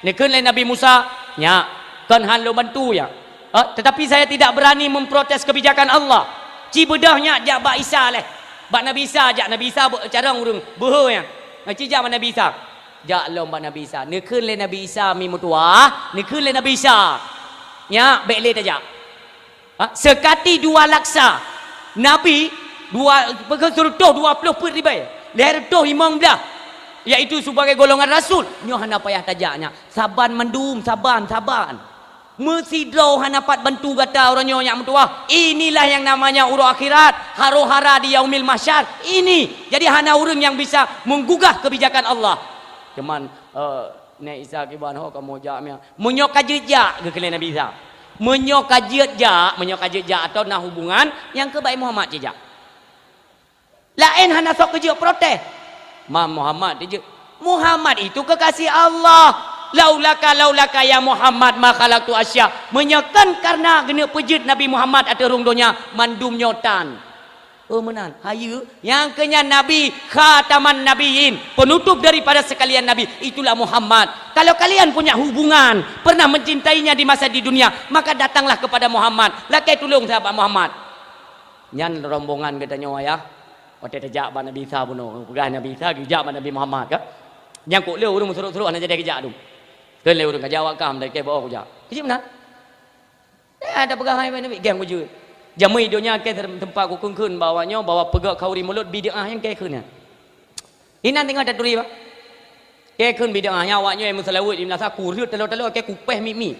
Neukheun lé Nabi Musa, "Nyak, kon han lôn bantu nyak. Eh, tetapi saya tidak berani memprotes kebijakan Allah." Ci beudôh nyak jak bak Isa lé. Bak Nabi Isa jak, Nabi Isa beu-, carông ureuëng, beuhe nyan. Nah, ci jak bak Nabi Isa. Jak lom bak Nabi Isa. Neukheun lé Nabi Isa mi meutuwah, neukheun lé Nabi Isa, "Nyak, bèk lé tajak." Ha? Seukati dua laksa. Nabi, dua, sireutôh dua ploh peuet ribèe. Lhèe reutôh limong blaih. Yaitu sebagai golongan rasul. Nyoe hana payah tajak nyak. Saban mandum, saban, saban. Meusidroe hana pat bantu gata uroe nyoe nyak meutuwah. Inilah yang namanya uroe akhirat. Haro-hara di yaumil mahsyar. Ini. Jadi hana ureuëng nyang bisa menggugah kebijakan Allah. Cuman, eh, Nabi Isa kiban ho kamoe jak miang. Meunyoe ka jeuet jak, geukheun lé Nabi Isa. Meunyoe ka jeuet jak, meunyoe ka jeuet jak atau na hubungan, nyang keu bak Muhammad cit jak. Laén hana sok keu jeuet protes. Ma Muhammad dijeuet. Muhammad itu kekasih Allah. Laulaka, laulaka ya Muhammad ma khalaqtu asya. Meunyoe kon karena geuneuk peujeuet Nabi Muhammad ateueh rhueng donya, mandum nyoe tan. Oh meunan, hayeue. Nyang keu nyan Nabi, khataman nabiyyin, penutup daripada sekalian nabi, itulah Muhammad. Kalau kalian punya hubungan, pernah mencintainya di masa di dunia, maka datanglah kepada Muhammad. Lakée tulông sahabat Muhammad. Nyan rombongan geutanyoe ayah, watée tajak bak Nabi Isa bunoe, peugah Nabi Isa geujak bak Nabi Muhammad ka. Nyang kok lé ureuëng meusurok-surok hana jadi geujak tu. Kheun lé ureuëng ka jak awak kah, meunan kée bak kujak. Keujieb meunan. Eh, ada peugah hai Nabi, geng kujeuet. Jamé donya kée teumpat kukheun-kheun bak awak nyoe bahwa peugah khauri mulod bid'ah nyang kée kheun nyan. Inan teungoh taturi bah. Kée kheun bid'ah nyan awak nyoe meuseulaweuet di meunasah kureuet talo-talo kée kupéh mi-mi.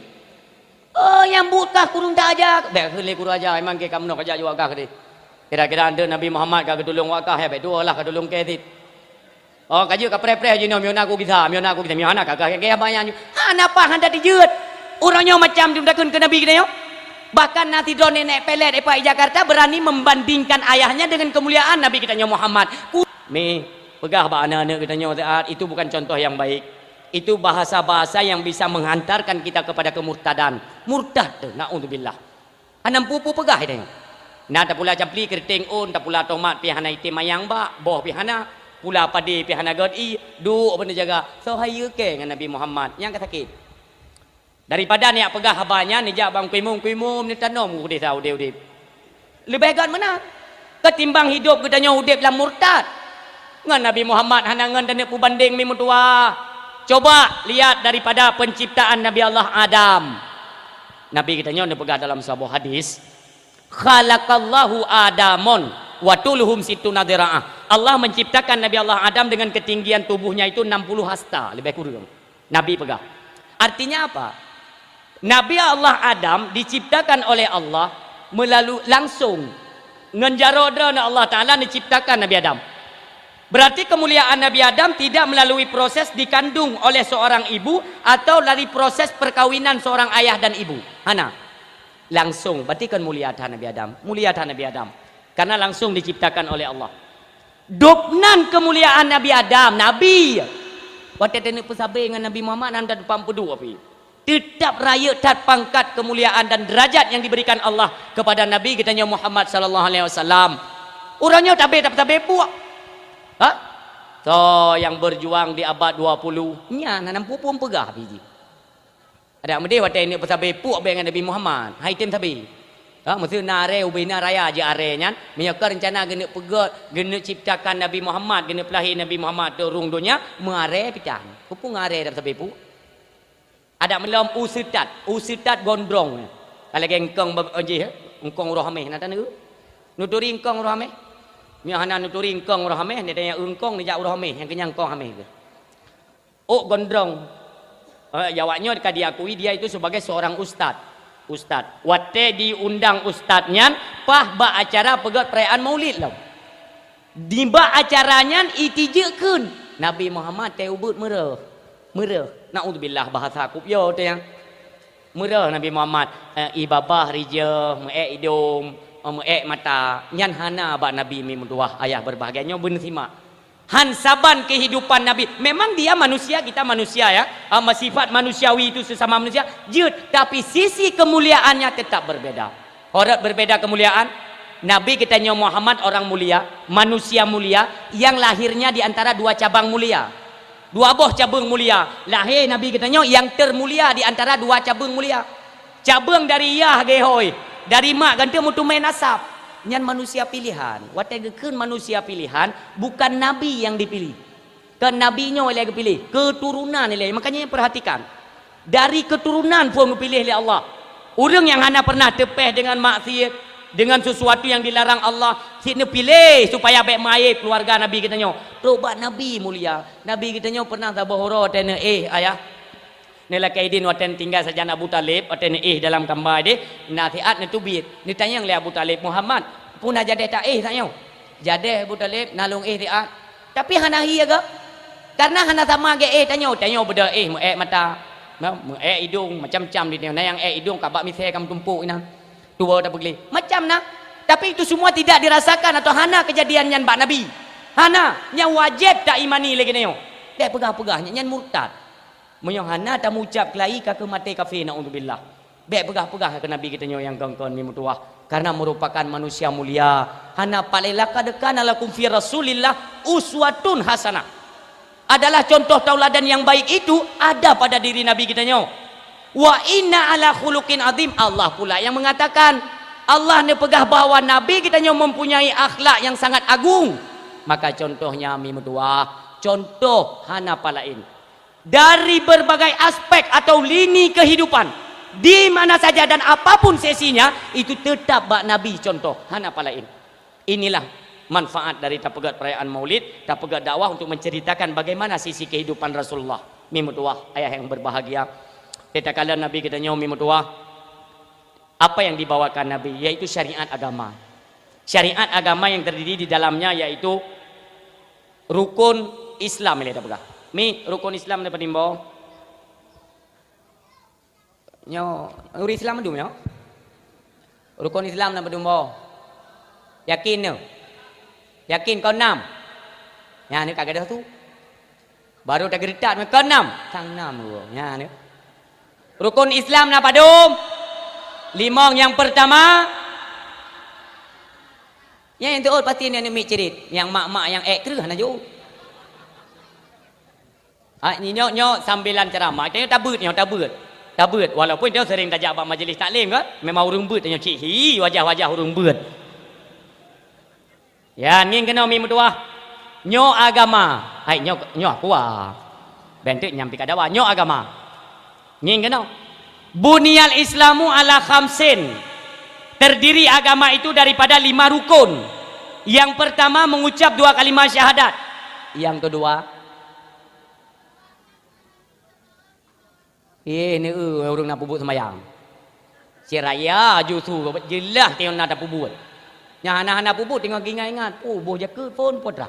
Oh, nyang buet kah kureueng tak aja. Bèk kheun lé kureueng aja, memang kée ka meunoe ka jak jawab kah keudeh. Kira-kira ante Nabi Muhammad ka geutulông awak kah, ya bèk tuwoe lah ka tulông kée cit. Oh, ka jeuet ka preh-preh jinoe, miyona ku gisa, miyona ku gisa, miyona ka gah gah banyak nyoe. Hana paih hana dijeuet. Ureuëng nyoe macam dum takheun keu Nabi geutanyoe. Bahkan na sidroe nenek pelet di Jakarta berani membandingkan ayahnya dengan kemuliaan Nabi geutanyoe Muhammad. Ku-, mi, peugah bak aneuk-aneuk geutanyoe saat itu bukan contoh yang baik. Itu bahasa-bahasa yang bisa menghantarkan kita kepada kemurtadan. Murtad tu, naudzubillah. Hana peue-peue peugah geutanyoe. Na tapula campli keureuteng ôn, tapula tomat pih hana item mayang bak, boh pih hana, pula padé pih hana gét ié, duek bak neujaga. Soe hai ié kée ngon Nabi Muhammad nyang ka sakét. Daripada neujak peugah haba nyan, neujak bak Teungku Imum, Teungku Imum neutanom u desa udeb-udeb. Leubeh gét meunan ketimbang hidop geutanyoe udeb lam murtad. Ngon Nabi Muhammad hana ngon taneuk peubandeng, mi meutuwah. Coba lihat daripada penciptaan Nabi Allah Adam. Nabi geutanyoe neupeugah dalam saboh hadis, "Khalaqallahu Adamon wa tuluhum sittuna dhira'ah." Allah menciptakan Nabi Allah Adam dengan ketinggian tubuhnya itu enam puluh hasta, lebih kurang. Nabi peugah. Artinya apa? Nabi Allah Adam diciptakan oleh Allah melalui langsung ngon jaroe droeneuh Allah Taala menciptakan Nabi Adam. Berarti kemuliaan Nabi Adam tidak melalui proses dikandung oleh seorang ibu atau dari proses perkawinan seorang ayah dan ibu. Hana. Langsung, berarti kan mulia that Nabi Adam. Mulia that Nabi Adam. Karena langsung diciptakan oleh Allah. Dubnan kemuliaan Nabi Adam, Nabi. Watée taneuk peusabe ngon Nabi Muhammad, hana teupang peuduek pih. Teutab rayeuk that pangkat kemuliaan dan derajat yang diberikan Allah kepada Nabi geutanyoe Muhammad sallallahu alaihi wasallam. Uroe nyoe tabe, tabe puek. Ha? Soe nyang berjuang di abad dua puluh, nyan hana muphom peugah pih jih. Adak meudeh watée neuk peusabe puek bék ngon Nabi Muhammad, hai tem sabe. Ha, meuseu na aré ubé na raya jeuet aré nyan, meunyoe ka reuncana geuneuk peugét, geuneuk ciptakan Nabi Muhammad, geuneuk peulahé Nabi Muhammad teuk rhueng donya, meuaré pih tan. Peue ngon aré dan sabe puek? Adak meulom u seutat, u seutat gondrong. Ka lagée eungkong ba-, jih, eungkong uroe Hameh na taneuk. Neuturi eungkong uroe Hameh. Meunyoe hana neuturi eungkong uroe Hameh, neutanyong eungkong neujak uroe Hameh, nyang keunyan eungkong Hameh tu. Ôk gondrong. Eh, awak nyoe ka diakui dia itu sebagai seorang ustaz. Ustaz. Watée diundang ustaz nyan, paih bak acara peugét peurayaan Maulid lom. Nibak acara nyan itijeuk kheun, Nabi Muhammad tée ubeuet meureuh. Meureuh. Naudzubillah, bahasa kupiôh teuh nyan. Meureuh Nabi Muhammad, eh, i babah rijeuh, meuék idong, eh, meuék mata. Nyan hana bak Nabi, mi meutuwah, ayah berbahagia. Nyoe beuneusimak. Han saban kehidupan Nabi. Memang dia manusia, kita manusia, ya. Ah, sifat manusiawi itu sesama manusia, jeuet, tapi sisi kemuliaannya tetap berbeda. Ho rot berbeda kemuliaan? Nabi geutanyoe Muhammad orang mulia, manusia mulia, yang lahirnya di antara dua cabang mulia. Dua boh cabeueng mulia. Lahé Nabi geutanyoe nyang termulia di antara dua cabeueng mulia. Cabeueng dari yah geuhôi, dari mak ganti meuteumé nasab. Nyan manusia pilihan. Watée geukheun manusia pilihan, bukan nabi nyang dipilih. Kon nabi nyoe ilée geupiléh, keuturonan ilée. Makanya perhatikan. Dari keuturonan phon geupiléh lé Allah. Ureuëng nyang hana pernah teupéh deungon maksiet, deungon sesuatu nyang dilarang Allah, cit neupiléh supaya bék meuaéb keuluwarga Nabi geutanyoe. Trok bak Nabi mulia. Nabi geutanyoe pernah saboh uroe watée neuéh, ayah. Neulakée idin watée neutinggai sajan Abu Thalib, watée neuéh dalam kamba ideh, na siat neuteubiet. Neutanyong lé Abu Thalib, "Muhammad, peue na jadeh taéh tanyoe?" "Jadeh Abu Thalib, na lôn éh siat." Tapi hana hi agam. Karena hana sama geuéh tanyoe. Tanyoe beudôh éh meuék mata, meuék idong, macam-macam di tanyoe. Na nyang ék idong ka bak misée ka meutumpok inan. Tuwoe tapeugleh. Macam na. Tapi itu semua tidak dirasakan atau hana kejadian nyan bak Nabi. Hana. Nyang wajéb taimani lé geutanyoe. Bék peugah-peugah nyan, nyan murtad. Meunyoe hana tamucab keulayi ka keuh maté kafé, naudzubillah. Bék peugah-peugah keu Nabi geutanyoe nyang kon-kon mi meutuwah, karena merupakan manusia mulia. Hana palé, "Laqad kana lakum fi Rasulillah uswatun hasanah." Adalah contoh tauladan yang baik itu ada pada diri Nabi geutanyoe. "Wa inna ala khuluqin azim." Allah pula yang mengatakan, Allah neupeugah bahwa Nabi geutanyoe mempunyai akhlak yang sangat agung. Maka contohnya mi meutuwah, contoh hana palaén. Dari berbagai aspek atau lini kehidupan, di mana saja dan apapun sesinya, itu tetap bak Nabi contoh, hana palaén. Inilah manfaat dari tapeugét perayaan Maulid, tapeugét dakwah untuk menceritakan bagaimana sisi kehidupan Rasulullah. Mi meutuwah, ayah yang berbahagia. Takalon Nabi geutanyoe mi meutuwah, apa yang dibawakan Nabi, yaitu syariat agama. Syariat agama yang terdiri di dalamnya yaitu rukun Islam ilée tapeugah. Mi, rukun Islam na padum boh? Nyoe, ureuëng Islam mandum nyoe? Rukun Islam na padum boh? Yakin nyoe? Yakin kon nam? Nyan nyoe ka gadôh su. Baru tageureutak nyoe kon nam? Sang nam dua. Nyan nyoe. Rukun Islam na padum? Limong. Nyang pertama, Nyang teuôt pasti nyan miet cirit, nyang mak-mak nyang ék kreueh hana jeuet. Ah, nyoe, nyoe sambilan ceramah, tanyoe tabeuet, nyoe tabeuet. Tabeuet, walaupun tanyoe sering tajak bak majlis taklim kan, memang ureuëng beuet tanyoe cit hi, wajah-wajah ureuëng beuet. Ya, ngieng keunoe mi meutuwah. Nyoe agama. Hai, nyoe, nyoe aku ah. Bentuk nyang pika dawa. Nyoe agama. Ngieng keunoe. Buniyal Islamu ala khamsin. Terdiri agama itu daripada lima rukun. Yang pertama mengucap dua kalimat syahadat. Yang kedua, eh, neu ureuëng na peubuet sembahyang. Siraya justru jeulaih teuh na tapeubuet. Nyang hana-hana peubuet teungoh ingat-ingat, oh, boh jakeuet phon potra.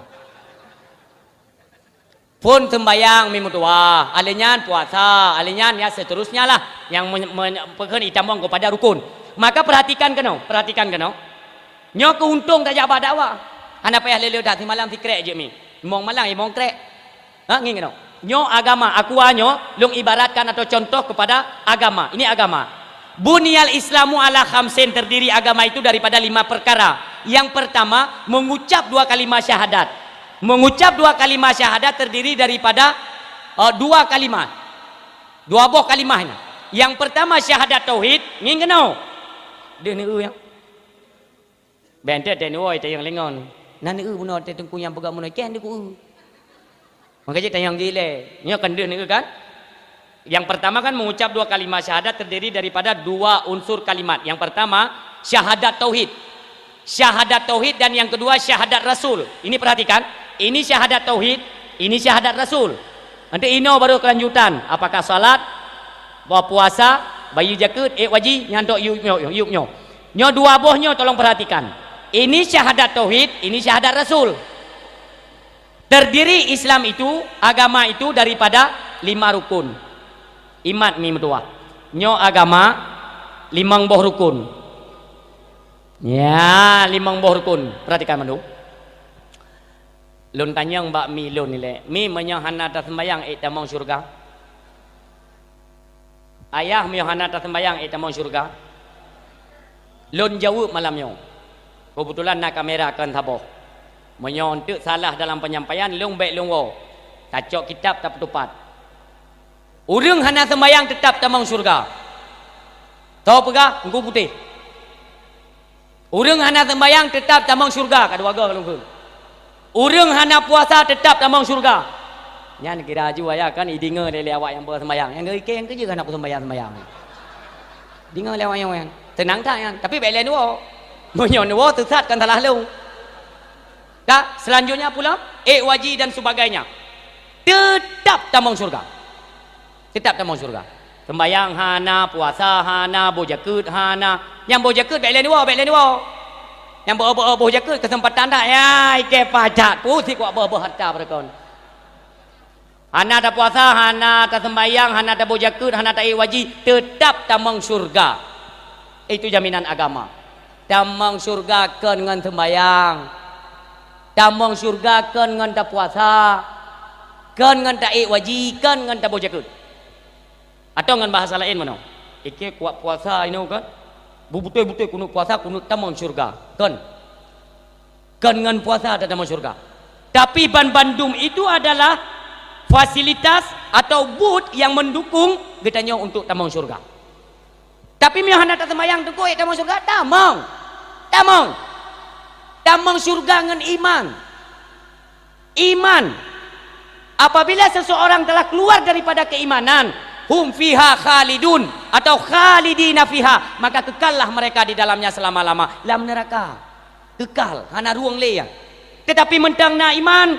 Phon sembahyang mi meutuwah, alèh nyan puasa, alèh nyan ya seterusnya lah yang men- men- peukheun itamong kepada rukun. Maka perhatikan keunoe, perhatikan keunoe. Nyoe keuntông tajak bak dakwah. Hana payah lé-lé that simalam sikrek jeuet mi. Mong malam imong krek. Ha, ngieng keunoe. Nyoe agama, aqua nyoe lôn ibaratkan atau contoh kepada agama. Ini agama. Buniyal Islamu ala khamsin, terdiri agama itu daripada lima perkara. Yang pertama, mengucap dua kalimat syahadat. Mengucap dua kalimat syahadat terdiri daripada, eh, dua kalimat. Dua boh kalimat nyan. Yang pertama syahadat tauhid, ngieng keunoe. Deuh neu nyang. Bentét teunuwoe tayang lingon. Na neu bunoe teuh teungku nyang peugah bunoe, kén deuh ku. Maka jih tayang gile. Nyoe kan deuh neu kan? Yang pertama kan mengucap dua kalimat syahadat terdiri daripada dua unsur kalimat. Yang pertama, syahadat tauhid. Syahadat tauhid dan yang kedua syahadat rasul. Ini perhatikan, ini syahadat tauhid, ini syahadat rasul. Nanti inoe baru kelanjutan, apakah salat, puasa, bayeue jakeuet, ék waji, nyan tok yup nyoe, yup nyoe. Nyoe dua boh nyoe tolong perhatikan. Ini syahadat tauhid, ini syahadat rasul. Terdiri Islam itu, agama itu daripada lima rukun. Imat mi meutuwah. Nyoe agama limong boh rukun. Ya, limong boh rukun. Perhatikan mandum. Lôn tanyong bak mi lôn ilée, "Mi, meunyoe hana taseumbahyang ék tamong syeuruga?" Ayah, meunyoe hana taseumbahyang ék tamong syeuruga? Lôn jaweueb malam nyoe. Keubeutulan na kamera kon saboh. Meunyoe eunteuk salah dalam peunyampaian, lôn bék lôn woe. Tacok kitab tapeuteupat. Ureuëng hana seumbahyang teutab tamong syeuruga. Soe peugah? Teungku Putéh. Ureuëng hana seumbahyang teutab tamong syeuruga, ka dua goe lôn kheun. Ureuëng hana puasa teutab tamong syeuruga. Nyan kira aju ayah kan idingoe lé awak nyang beuseumbahyang. Nyang geuikeng keujeuh hana kuseumbahyang-seumbahyang. Dingoe lé awak nyang, teunang that nyan, tapi bék lé neuwoe. Meunyoe neuwoe teusat kan salah lôn. Ka, selanjutnya pula, ék waji dan sebagainya. Teutab tamong syeuruga. Teutab tamong syeuruga. Seumbahyang hana, puasa hana, boh jakeuet hana. Nyang boh jakeuet bék lé neuwoe, bék lé neuwoe. Nyang boh-boh boh jakeuet keuseumpatan that, ya, ikée pajak, pusih kuak boh-boh hareuta beureukon. Hana tapuasa, hana taseumbahyang, hana taboh jakeuet, hana taék waji, teutab tamong syeuruga. Itu jaminan agama. Tamong syeuruga kon ngon seumbahyang. Tamong syeuruga kon ngon tapuasa, kon ngon taék waji, kon ngon taboh jakeuet. Atau ngon bahasa laén meunoe, ikée kuat puasa inoe kan, beutôi-beutôi kunut puasa, kunut tamong syeuruga. Kon. Kon ngon puasa tatamong syeuruga. Tapi banmandum itu adalah fasilitas atau buet nyang meundukung geutanyoe untuk tamong syeuruga. Tapi meunyoe hana taseumbahyang teungku ék tamong syeuruga, tamong. Tamong. Tamong syeuruga ngon iman. Iman. Apabila seseorang telah keluar daripada keimanan, hum fiha khalidun atau khalidina fiha, maka kekallah mereka di dalamnya selama-lama, lam neraka. Keukal, hana rueng lé nyan. Teutapi mantong na iman,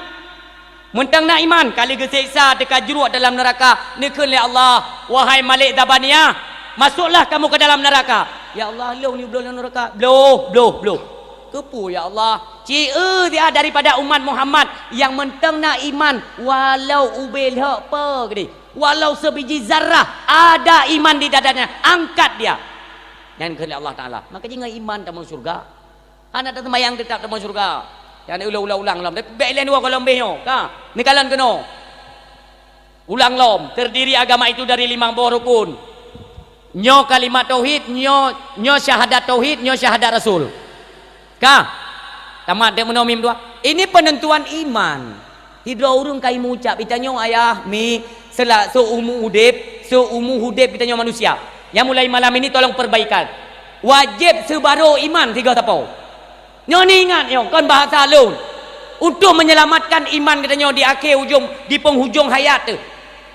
mantong na iman, ka lheueh geuseksa teuka jruek dalam neuraka, neukheun lé Allah, "Wahai Malik Zabaniah, masuklah kamu ke dalam neraka." "Ya Allah, lôn nibloe lam neuraka." "Bloh, bloh, bloh." "Keupeue ya Allah?" "Ci eu dia daripada umat Muhammad nyang mantong na iman, walau ubé lhok po keudeh, walau sebiji zarah ada iman di dadanya, angkat dia." Nyan kheun lé Allah Taala. Maka jih ngon iman tamong syeuruga. Hana taseumbahyang teutap tamong syeuruga. Nyan ulang-ulang lom. Tapi bék lé dua gohlom béh nyoe. Ka. Neukalon keunoe. Ulang lom. Terdiri agama itu dari lima boh rukun. Nyoe kalimat tauhid, nyoe, nyoe syahadat tauhid, nyoe syahadat rasul. Ka. Tamat dek meunoe mi meutuah. Ini penentuan iman. Sidroe ureuëng ka imeucap, "Geutanyoe ayah, mi, seula-, seuumu udeb, seuumu udeb geutanyoe manusia." Nyang mulai malam ini tolong perbaikan. Wajéb seubarô iman sigoe sapo. Nyoe ni ingat nyoe, kon bahasa lôn. Untuk menyelamatkan iman geutanyoe di akhé ujong, di penghujung hayat teuh.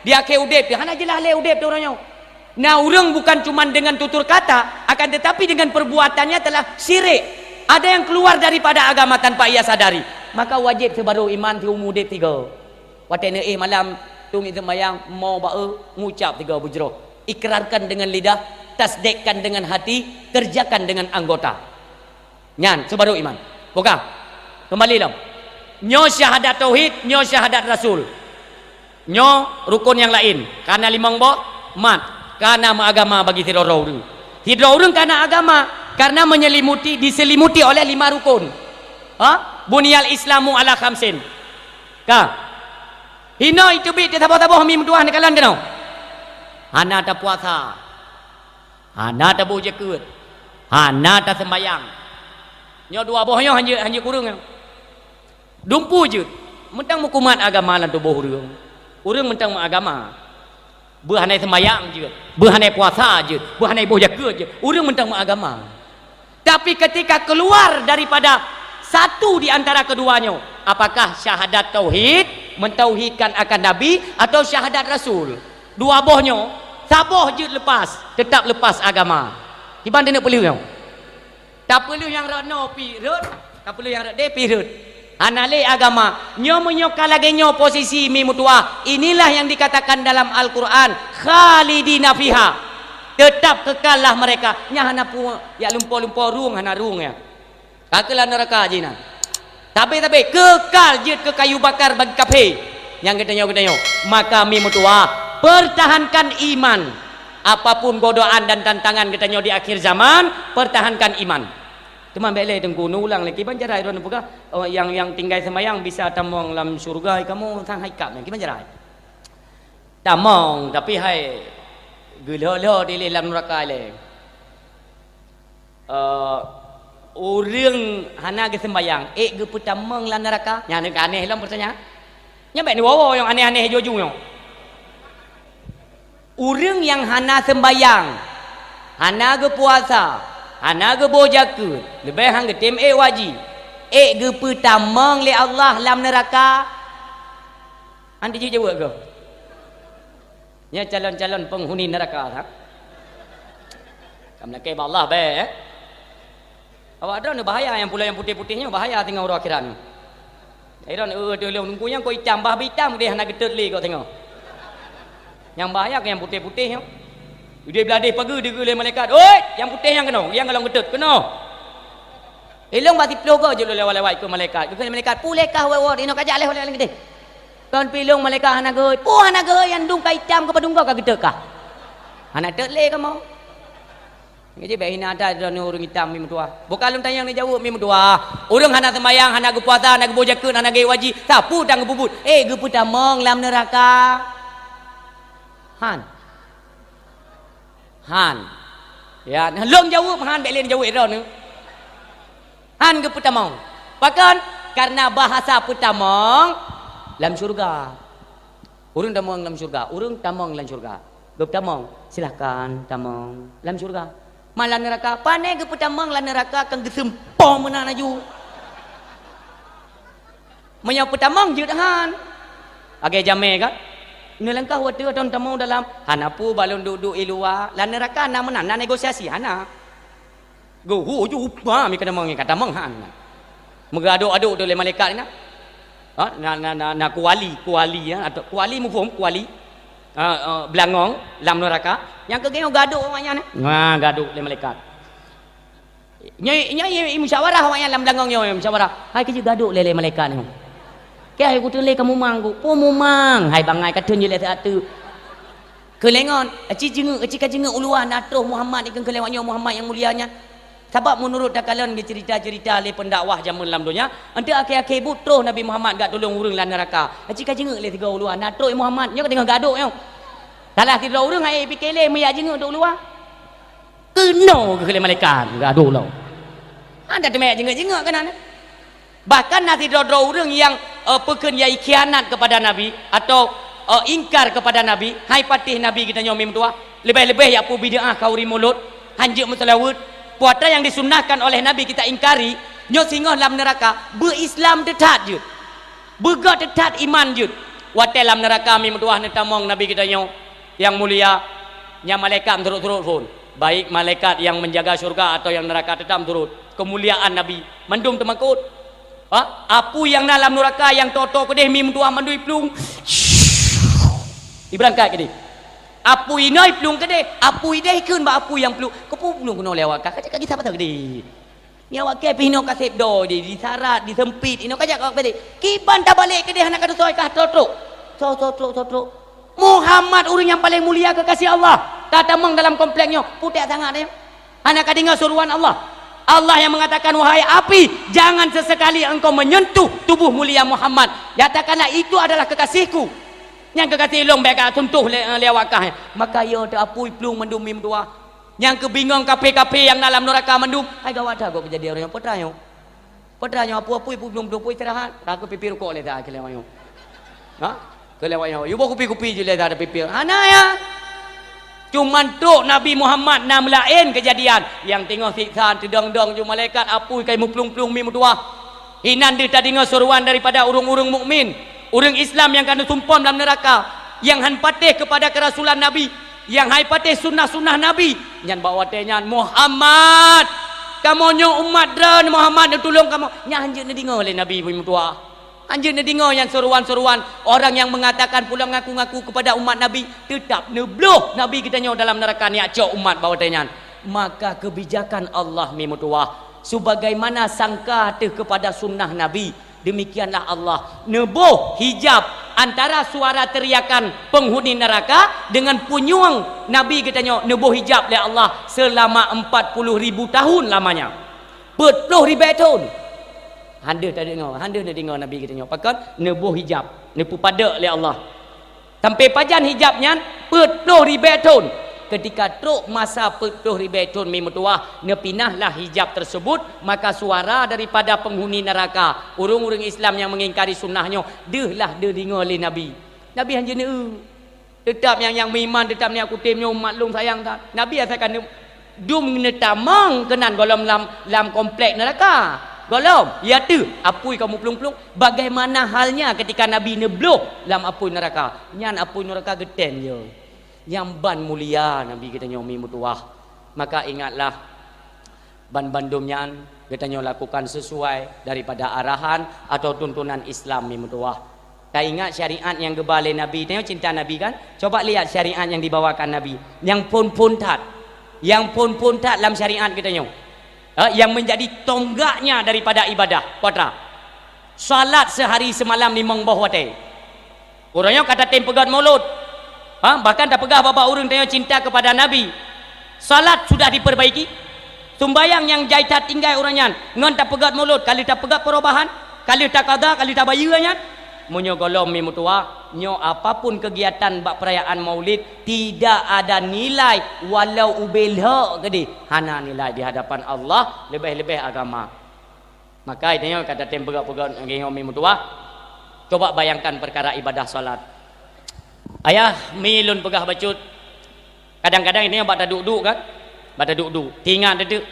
Di akhé udeb teuh, hana jeulaih lé udeb teuh uroe nyoe. Nah, ureuëng bukan cuman dengan tutur kata, akan tetapi dengan perbuatannya telah syirik. Ada yang keluar daripada agama tanpa ia sadari. Maka wajéb seubarô iman siumu udeb sigoe. Watée neuéh malam, tungieng seumayang, mo ba-e, ngucap sigoe beujroh. Ikrarkan dengan lidah, tasdikkan dengan hati, kerjakan dengan anggota. Nyan seubarô iman. Buka. Kembali lom. Nyoe syahadat tauhid, nyoe syahadat rasul. Nyoe rukun nyang laén. Kana limong boh, mat. Kana meuagama bagi sidroe ureuëng. Sidroe ureuëng kana agama karena menyelimuti, diselimuti oleh lima rukun. Ha? Buniyal Islamu ala khamsin. Ka. Hinoe iteubiet teusaboh-saboh mi meutuah neukalon keunoe. Hana tapuasa. Hana taboh jakeuet, hana taseumbayang. Nyoe dua boh nyoe hanjeuet, hanjeuet kureueng nyoe. Dumpeue jeuet, mantong meukumat agama lam tuboh ureuëng. Ureuëng mantong meuagama. Beuh hana seumbayang jeuet, beuh hana puasa jeuet, beuh hana boh jakeuet jeuet. Ureuëng mantong meuagama. Tapi ketika keluar daripada satu di antara keduanya, apakah syahadat tauhid, mentauhidkan akan Nabi, atau syahadat Rasul? Dua boh nyoe, saboh jeuet lepas, tetap lepas agama. Kiban teuneuk peuleueh nyoe. Tapeuleueh nyang rot noe pih rot, tapeuleueh nyang rot deh pih rot. Hana lé agama. Nyoe meunyoe ka lagée nyoe posisi mi meutuah, inilah yang dikatakan dalam Al-Quran, "Khalidina fiha." Tetap kekallah mereka. Nyan hana pu-, yak lumpo-lumpo rueng hana rueng ya. Ka keulah neuraka jih na. Tabe-tabe kekal jeuet keu kayu bakar bagi kafé. Nyang geutanyoe-geutanyoe, maka mi meutuah, pertahankan iman. Apapun godaan dan tantangan geutanyoe di akhir zaman, pertahankan iman. Teuma bék lé Teungku, neuulang lé, kiban cara droeneuh peugah, oh, nyang, nyang tinggai seumayang bisa tamong lam syeuruga, kamoe sang hai kab nyan, kiban cara? Tamong, tapi hai geulho-lho dilé lam neuraka lé. Eh, ureuëng hana geuseumbayang, ék geupeutamong lam neuraka? Nyan aneh lom peutanyaan. Nyan bék neuwoe-woe nyang aneh-aneh juju nyoe. Ureuëng nyang hana seumbayang, hana geupuasa, hana geuboh jakeuet, leubeh han geutem ék wajéb, ék geupeutamong lé Allah lam neuraka? Anti jijaweueb keu? Nyan calon-calon penghuni neuraka, ha? Ka meulakée bak Allah bée, eh? Awak droeneuh bahaya, nyang pulo nyang putéh-putéh nyoe bahaya singoh uroe akhirat nyoe. Ai droeneuh, eh, teuh lôn Teungku nyang kok itam, bah itam deh hana geutot lé kok singoh. Nyang bahaya keu nyang putéh-putéh nyoe. Udeb bladeh pageue deugeue lé malaikat, "Oi, nyang putéh nyang keunoe, nyang golom geutot, keunoe!" Ilong bak siploh goe jeuet lewat-lewat keu malaikat. Keu malaikat, "Pu lé kah wot-wot, inoe kajak lé ho lé geude." Kon pilong malaikat hana geuhôi. Peue hana geuhôi, nyang dum ka itam keu padum goe ka geutot kah? Hana tot lé kamoe. Nyoe jih bék hina that droeneuh ureuëng itam mi meutuah. Bukon lôn tanyong neujaweueb mi meutuah. Ureuëng hana seumayang, hana geupuasa, hana geuboh jakeuet, hana geuék wajéb, sapeue tan geupeubuet? Eh, geupeutamong lam neuraka. Han. Han. Ya, lôn jaweueb han, bék lé neujaweueb droeneuh. Han geupeutamong. Pakon? Karena bahasa peutamong lam syeuruga. Ureuëng tamong lam syeuruga, ureuëng tamong lam syeuruga. Geupeutamong, silahkan tamong lam syeuruga. Ma lam neuraka, pane geupeutamong lam neuraka kan geuseumpom meunan laju. Meunyoe peutamong jeuet han. Lagée jamé kan? Neulangkah watée atau tamong dalam, hana peue bak lôn duek-duek i luwa, lam neuraka na meunan, na negosiasi, hana. Geuhu ju upah mi ka tamong, ka tamong han. Meugadok-adok tu lé malaikat na. Ha, na, na, na, na kuali, kuali, ya, atau kuali mufhum, kuali. Ha, ha, beulangong lam neuraka. Nyang keu geuh gadok awaknyan, eh. Nah, gadok lé malaikat. Nyoe, nyoe, nyoe musyawarah awaknyan lam beulangong nyoe, musyawarah. Hai keu jeuet gadok lé, lé malaikat nyoe. Keu hai kuteun lé ka mumang ku. Peue mumang? Hai bangai ka teun jeuet lé siat teuk. Keulengon, aci jingeuek, aci ka jingeuek u luwa na troh Muhammad, ikheun keu lewat nyoe Muhammad nyang mulia nyan. Sabab meunurot takalon geuceurita-ceurita lé peundakwah jameun lam donya, eunteuk akhé-akhé buet troh Nabi Muhammad gak tulông ureuëng lam neuraka. Aci ka jingeuek lé sigoe u luwa, na troh Muhammad, nyoe ka teungoh gadok nyoe. Salah sidroe ureuëng hai pike lé meuyak jingeuek dok u luwa. Keunoe geuh lé malaikat, gadok lom. Ada teumé jingeuek-jingeuek keunan. Bahkan na sidroe-droe ureuëng nyang, eh, peukheun ya khianat kepada Nabi atau, eh, ingkar kepada Nabi, hai patéh Nabi geutanyoe mi meutuwah, leubeh-leubeh ya peubid'ah khauri mulod, hanjeuet meuseulaweuet, puasa nyang disunnahkan oleh Nabi kita ingkari, nyoe singoh lam neuraka, beu-Islam teuthat jeuet. Beugét teuthat iman jeuet. Watée lam neuraka mi meutuwah neutamong Nabi geutanyoe nyang mulia, nyang malaikat meusurot-surot phon. Baik malaikat nyang menjaga syurga atau nyang neuraka teutap meusurot. Keumuliaan Nabi mandum teumakot. Ha? Apui nyang na lam neuraka nyang toe-toe keudeh mi meutuwah mandum iplueng. Ibeurangkat keudeh. Apui inoe iplueng keudeh, apui deh ikheun bak apui nyang plueng. Keupeue plueng keunoe lé awak kah? Ka cak ka gisa patah keudeh. Nyan awak kée pih inoe ka seb doe di, disarat, disempit, inoe ka jak awak padé. Kiban tabalek keudeh hana ka teusoe kah trok-trok. Trok, trok, trok, trok, trok. Muhammad ureuëng nyang paleng mulia kekasih Allah. Ka tamong dalam komplek nyoe, putéh sangat nyoe. Hana ka deungoe suruhan Allah. Allah yang mengatakan, "Wahai api, jangan sesekali engkau menyentuh tubuh mulia Muhammad. Nyatakanlah itu adalah kekasihku." Nyang kekasih lôn bék ka sentuh lé, lé awak kah. Maka yo teu apui plueng mandum mi meutuwah. Nyang keubingong kaphé-kaphé nyang na lam neuraka mandum, hai gawat that gob keujadian uroe nyoe. Peue teuma nyoe? Peue teuma nyoe? Apui-apui peublueng-blueng peue istirahat. Ka keu pipi rukok lé that keu lewat nyoe. Ha? Keu lewat nyoe. Yue boh kupi-kupi jih lé that pipi. Hana ya. Cuman trok Nabi Muhammad na meulaén keujadian. Nyang teungoh siksa teudong-dong ju malaikat apui kai meuplueng-plueng mi meutuwah. Inan deuh tadeungoe seruan daripada ureuëng-ureuëng mukmin, ureuëng Islam nyang ka neusumpom lam neuraka, nyang han patéh keupada keurasulan Nabi. Nyang hai patéh sunnah-sunnah Nabi, nyan bak watée nyan, "Muhammad, kamoe nyoe umat Droeneuh Muhammad, neutulông kamoe." Nyan hanjeuet neudeungoe lé Nabi mi meutuwah. Hanjeuet neudeungoe nyan seruan-seruan orang nyang meungatakan pulang ngaku-ngaku keupada umat Nabi, teutap neubloh Nabi geutanyoe dalam neuraka, neujak cok umat bak watée nyan. Maka keubijakan Allah mi meutuwah, sebagaimana sangka teuh keupada sunnah Nabi, demikianlah Allah neuboh hijab antara suara teriakan penghuni neraka dengan punyueng Nabi geutanyoe, neuboh hijab lé Allah selama empat puluh ribu tahun lamanya. Peuet ploh ribée thon. Han deuh tadeungoe, han deuh neudeungoe Nabi geutanyoe. Pakon? Neuboh hijab, neupeupadek lé Allah. Sampai pajan hijab nyan? Peuet ploh ribée thon. Ketika trok masa peuet ploh ribée thon mi meutuwah, neupinahlah hijab tersebut, maka suara daripada penghuni neraka, ureuëng-ureuëng Islam nyang mengingkari sunnah nyoe, deuh lah deuh deungoe lé Nabi. Nabi hanjeuet neueu. Teutap nyang, nyang meuiman, teutap nyan kutem nyoe umat lôn sayang that. Nabi asakan dum neutamong keunan gohlom lam, lam komplek neuraka. Gohlom, ya teuh, apui ka meuplueng-plueng. Bagaimana halnya ketika Nabi neubloh lam apui neuraka? Nyan apui neuraka geutem yo. Nyang ban mulia Nabi geutanyoe mi meutuwah. Maka ingatlah, ban bandum nyan geutanyoe lakukan sesuai daripada arahan atau tuntunan Islam mi meutuwah. Taingat syariat nyang geuba lé Nabi. Tanyoe cinta Nabi kan? Coba lihat syariat yang dibawakan Nabi. Nyang phon-phon that. Nyang phon-phon that lam syariat geutanyoe. Ha, yang menjadi tonggaknya daripada ibadah. Peue teuma? Salat sehari semalam limong boh watée. Uroe nyoe ka tatem peugét mulod. Ha, bahkan tapeugah bak-bak ureuëng tanyoe cinta kepada Nabi. Salat sudah diperbaiki. Sumbayang nyang jai that tinggai uroe nyan ngon tapeugét mulod, ka lheueh tapeugét perubahan, ka lheueh takada, ka lheueh tabayeue nyan. Meunyoe gohlom mi meutuwah, nyoe apapun kegiatan bak perayaan Maulid tidak ada nilai walau ubé lhok keudeh, hana nilai di hadapan Allah, leubeh-leubeh agama. Maka tanyoe ka tatem peugét-peugét ngon mi meutuwah. Coba bayangkan perkara ibadah salat. Ayah, mi lôn peugah bacut. Kadang-kadang tanyoe bak taduek-duek kan? Bak taduek-duek. Tingat teuk.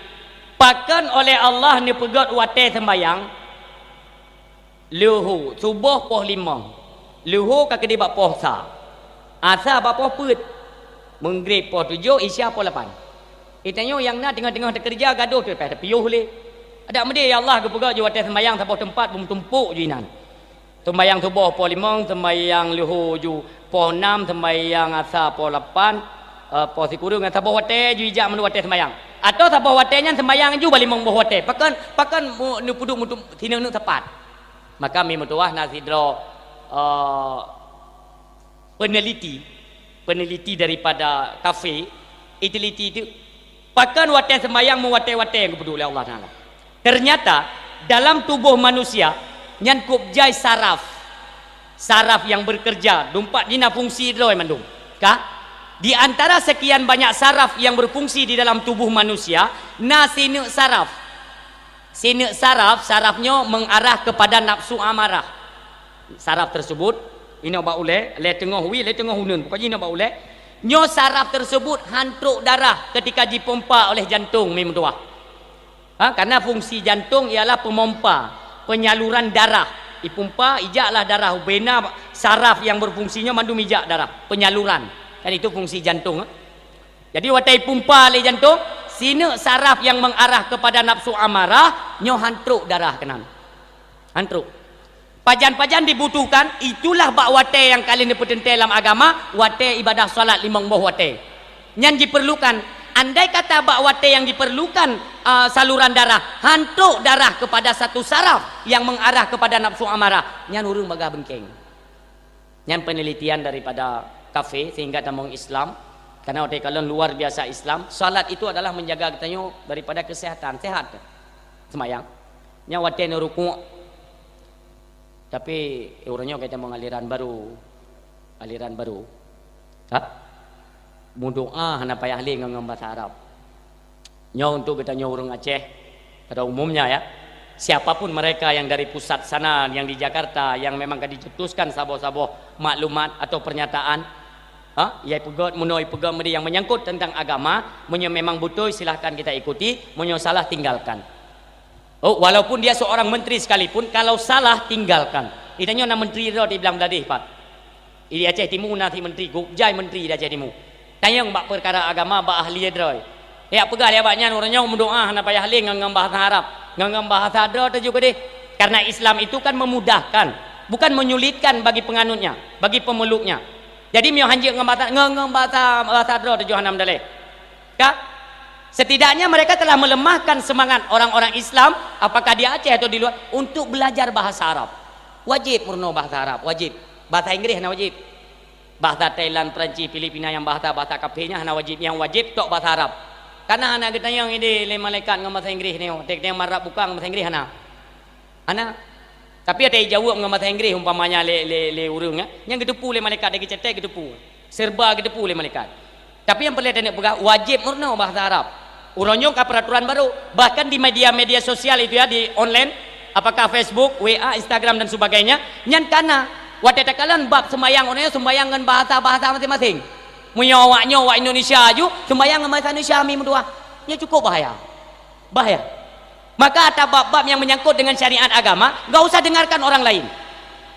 Pakon oleh Allah neupeugét watée sembayang? Luho, suboh poh limong. Luho ka keudeh bak poh sa. Asa bak poh peuet. Meugréb poh tujoh, Isya poh lapan. Itanyoe nyang na teungoh-teungoh teukeureuja gadôh teupeh tapiôh lé. Adak meudeh, ya Allah, geupeugah ju watée seumbayang saboh teumpat beumeutumpôk ju inan. Seumbayang suboh poh limong, seumbayang luho ju poh nam, seumbayang asa poh lapan, eh, poh sikureueng ngon saboh watée ju ijak meunurot watée seumbayang. Atawa saboh watée nyan seumbayang ju bak limong boh watée. Pakon, pakon mu-, neupeuduek meutum-, sineuk-neuk sapat. Maka mi meutuwah na sidroe, eh, peneliti, peneliti daripada kafé, iteliti teuk, pakon watée seumbayang meuwatée-watée geupeuduek lé Allah Taala. Ternyata dalam tuboh manusia nyan kôb jai saraf. Saraf yang bekerja, dumpat jih na fungsi droe mandum. Ka? Di antara sekian banyak saraf yang berfungsi di dalam tubuh manusia, na sineuk saraf. Sineuk saraf, saraf nyoe mengarah kepada nafsu amarah. Saraf tersebut, inoe bak ulée, lé teungoh wie, lé teungoh uneun, pokoknya inoe bak ulée. Nyoe saraf tersebut han trok darah ketika jipompa oleh jantung, mi meutuah. Ha, karena fungsi jantung ialah pemompa, penyaluran darah. Ipompa, ijaklah darah, ubena saraf yang berfungsi nyoe mandum ijak darah, penyaluran. Kan itu fungsi jantung, eh. Jadi, watée ipompa lé jantung, sineuk saraf yang mengarah kepada nafsu amarah, nyoe han trok darah keunan. Han trok. Pajan-pajan dibutuhkan, itulah bak watée nyang ka lheueh neupeuteuntée lam agama, watée ibadah salat limong boh watée. Nyan diperlukan. Andai kata bak watée nyang diperlukan, a, saluran darah, han trok darah kepada satu saraf yang mengarah kepada nafsu amarah, nyan ureuëng bagah beungkeng. Nyan penelitian daripada kafe sehingga tamong Islam. Karena watée kalon luar biasa Islam, salat itu adalah menjaga geutanyoe daripada kesehatan, sehat. Seumayang. Nyan watée neurukuk. Tapi, eh, uroe nyoe geutanyoe aliran baru. Aliran baru. Ha? Meudoá hana payah lé ngon, ngon bahasa Arab. Nyoe untuk geutanyoe ureuëng Aceh pada umumnya, ya. Siapapun mereka yang dari pusat sana, yang di Jakarta, yang memang ka dicetuskan saboh-saboh maklumat atau pernyataan, ha, ya, ipeugét, meunyoe ipeugét meudi yang menyangkut tentang agama, meunyoe memang beutôi, silahkan kita ikuti, meunyoe salah, tinggalkan. Oh, walaupun dia seorang menteri sekalipun, kalau salah, tinggalkan. Geutanyoe na menteri droe di Blang Bladeh, Pak. Di Aceh Timu na si menteri, gop jai menteri di Aceh Timu. Tanyong bak peukara agama, bak ahli droe. Ya, peugah lé awaknyan, uroe nyoe meudoá hana payah lé ngon, ngon bahasa Arab, ngon, ngon bahasa droe teuh ju keudeh. Karena Islam itu kan memudahkan, bukan menyulitkan bagi penganutnya, bagi pemeluknya. Jadi, meunyoe hanjeuet ngon bahasa, ngon, ngon bahasa, bahasa droe teuh ju hana meudaleh. Ka? Setidaknya mereka telah melemahkan semangat orang-orang Islam, apakah di Aceh atau di luar, untuk belajar bahasa Arab. Wajib meurunoe bahasa Arab, wajib. Bahasa Inggréh hana wajib. Bahasa Thailand, Perancis, Filipina nyang bahasa-bahasa kafé nyan hana wajib, nyang wajib tok bahasa Arab. Karena hana geutanyong idéh lé malaikat ngon bahasa Inggréh nyoe, tek-tek marab bukang bahasa Inggréh hana. Hana. Tapi ada ijaweueb ngon bahasa Inggréh umpamanya lé, lé, lé ureuëng, eh. Nyang geuteupeue lé malaikat, dia geucetek geuteupeue. Serba geuteupeue lé malaikat. Tapi nyang peureulée taneuk peugah, wajéb meurunoe bahasa Arab. Uroe nyoe ka peraturan baru. Bahkan di media-media sosial itu ya, di online, apakah Facebook, W A, Instagram dan sebagainya, nyan kana. Watée takalon bab sembahyang, uroe nyoe sembahyang ngon bahasa-bahasa masing-masing. Meunyoe awak nyoe, awak Indonesia aju, sembahyang ngon bahasa Indonesia, mi meutuah. Nyoe cukup bahaya. Bahaya. Maka ata bab-bab nyang menyangkut dengan syariat agama, enggak usah dengarkan orang lain.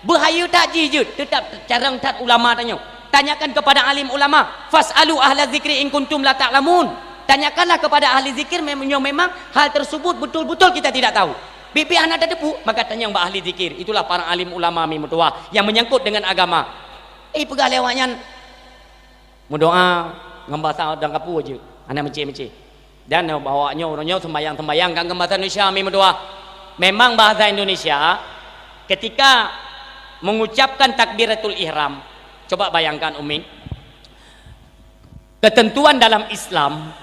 Bahaya that jih jeuet, tetap carông that ulama tanyoe. Tanyakan kepada alim ulama, "Fas'alu ahla zikri in kuntum la ta'lamun." Tanyakanlah kepada ahli zikir mem-, meunyoe memang hal tersebut betul-betul kita tidak tahu. Bibi hana tateupeue, maka tanyong bak ahli zikir. Itulah para alim ulama mi meutuah yang menyangkut dengan agama. Eh, peugah lé awaknyan, meudoá ngon bahasa dan kapeue jeuet, hana meucé-meucé. Dan bahwa nyoe, uroe nyoe sembahyang-sembahyang ka ngon bahasa Indonesia mi meudoá. Memang bahasa Indonesia ketika mengucapkan takbiratul ihram. Coba bayangkan, Umi, ketentuan dalam Islam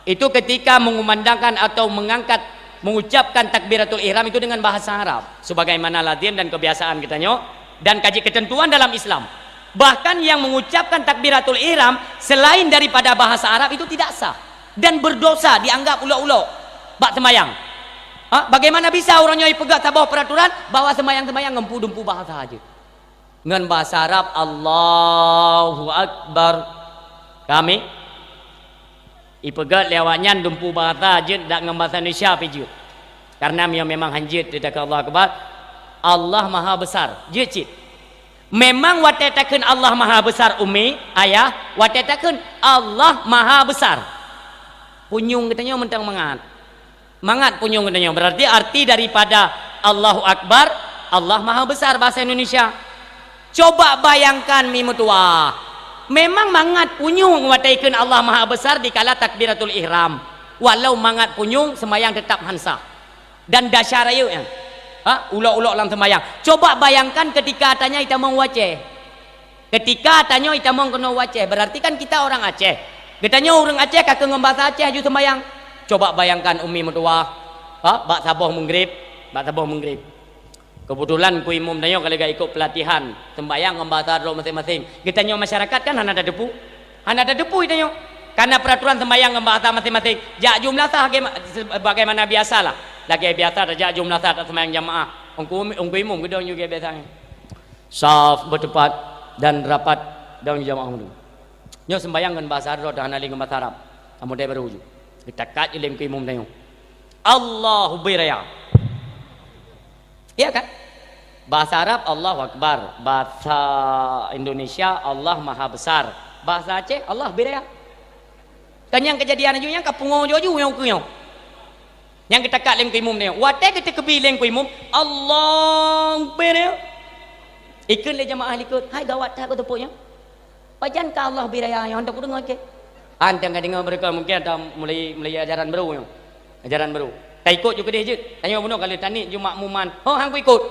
itu ketika mengumandangkan atau mengangkat, mengucapkan takbiratul ihram itu dengan bahasa Arab, sebagaimana lazim dan kebiasaan geutanyoe, dan ka jeuet ketentuan dalam Islam. Bahkan yang mengucapkan takbiratul ihram selain daripada bahasa Arab itu tidak sah dan berdosa, dianggap ulok-ulok bak sembahyang. Ha? Bagaimana bisa uroe nyoe ipeugah saboh peraturan bahwa sembahyang-sembahyang ngon dumpeue bahasa jeuet? Ngon bahasa Arab, "Allahu Akbar." Kami ipeugét lé awaknyan dumpeue bahasa jeuet, dak ngon bahasa Indonesia pih jeuet. Karena meunyoe memang hanjeuet teuka Allahu Akbar, Allah Maha Besar. Jeuet cit. Memang watée takheun Allah Maha Besar, Umi, Ayah, watée takheun Allah Maha Besar, punyueng geutanyoe mantong mangat. Mangat punyueng geutanyoe. Berarti arti daripada Allahu Akbar, Allah Maha Besar bahasa Indonesia. Coba bayangkan mi meutuah. Memang mangat punyueng watée ikheun Allah Maha Besar dikala takbiratul ihram. Walau mangat punyueng, sembahyang tetap han sah. Dan dasar rayeuk nyan. Ha, ulok-ulok lam sembahyang. Coba bayangkan ketika tanyoe itamong u Aceh. Ketika tanyoe itamong keunoe u Aceh, berarti kan kita orang Aceh. Geutanyoe ureuëng Aceh ka keu ngon bahasa Aceh aju sembahyang. Coba bayangkan, Umi meutuah, ha, bak saboh meugrib, bak saboh meugrib. Kebetulan ku imum tanyoe ka lagak ikut pelatihan sembahyang ngon bahasa droe masing-masing. Geutanyoe masyarakat kan hana tateupeue. Hana tateupeue tanyoe. Karena peraturan sembahyang ngon bahasa masing-masing. Jak jumlah sah bagaima-, sebagaimana biasalah. Lagèe biasa tajak jumlah that seumayang jamaah. Ungku, ungku imum geudong juga biasa. Saf bertempat dan rapat dan jamaah mulu. Nyoe sembahyang ngon bahasa Arab, hana lé ngon bahasa Arab. Amudai baru ju. Geutakot lé ungku imum tanyoe. Allahu biraya. Iya kan? Bahasa Arab, Allahu Akbar. Bahasa Indonesia, Allah Maha Besar. Bahasa Aceh, Allah biraya. Kan nyang keujadian aju nyang ka pungo ju-aju nyang ukeue nyoe. Nyang geutakot lé ungku imum nyoe. Watèe geuteukeubi lé ungku imum, Allahu Akbar. Ikheun lé jamaah likot, hai gawat that geuteupeu nyoe. Pajan ka Allah biraya nyoe, hana kudeungoe keu. Hana ka deungoe mereka mungkin ada mulai, mulai ajaran baru nyoe. Ajaran baru. Ka ikot ju keudeh jeuet. Tanyoe bunoe ka lheueh taniet ju makmuman. Ho, han kuikot.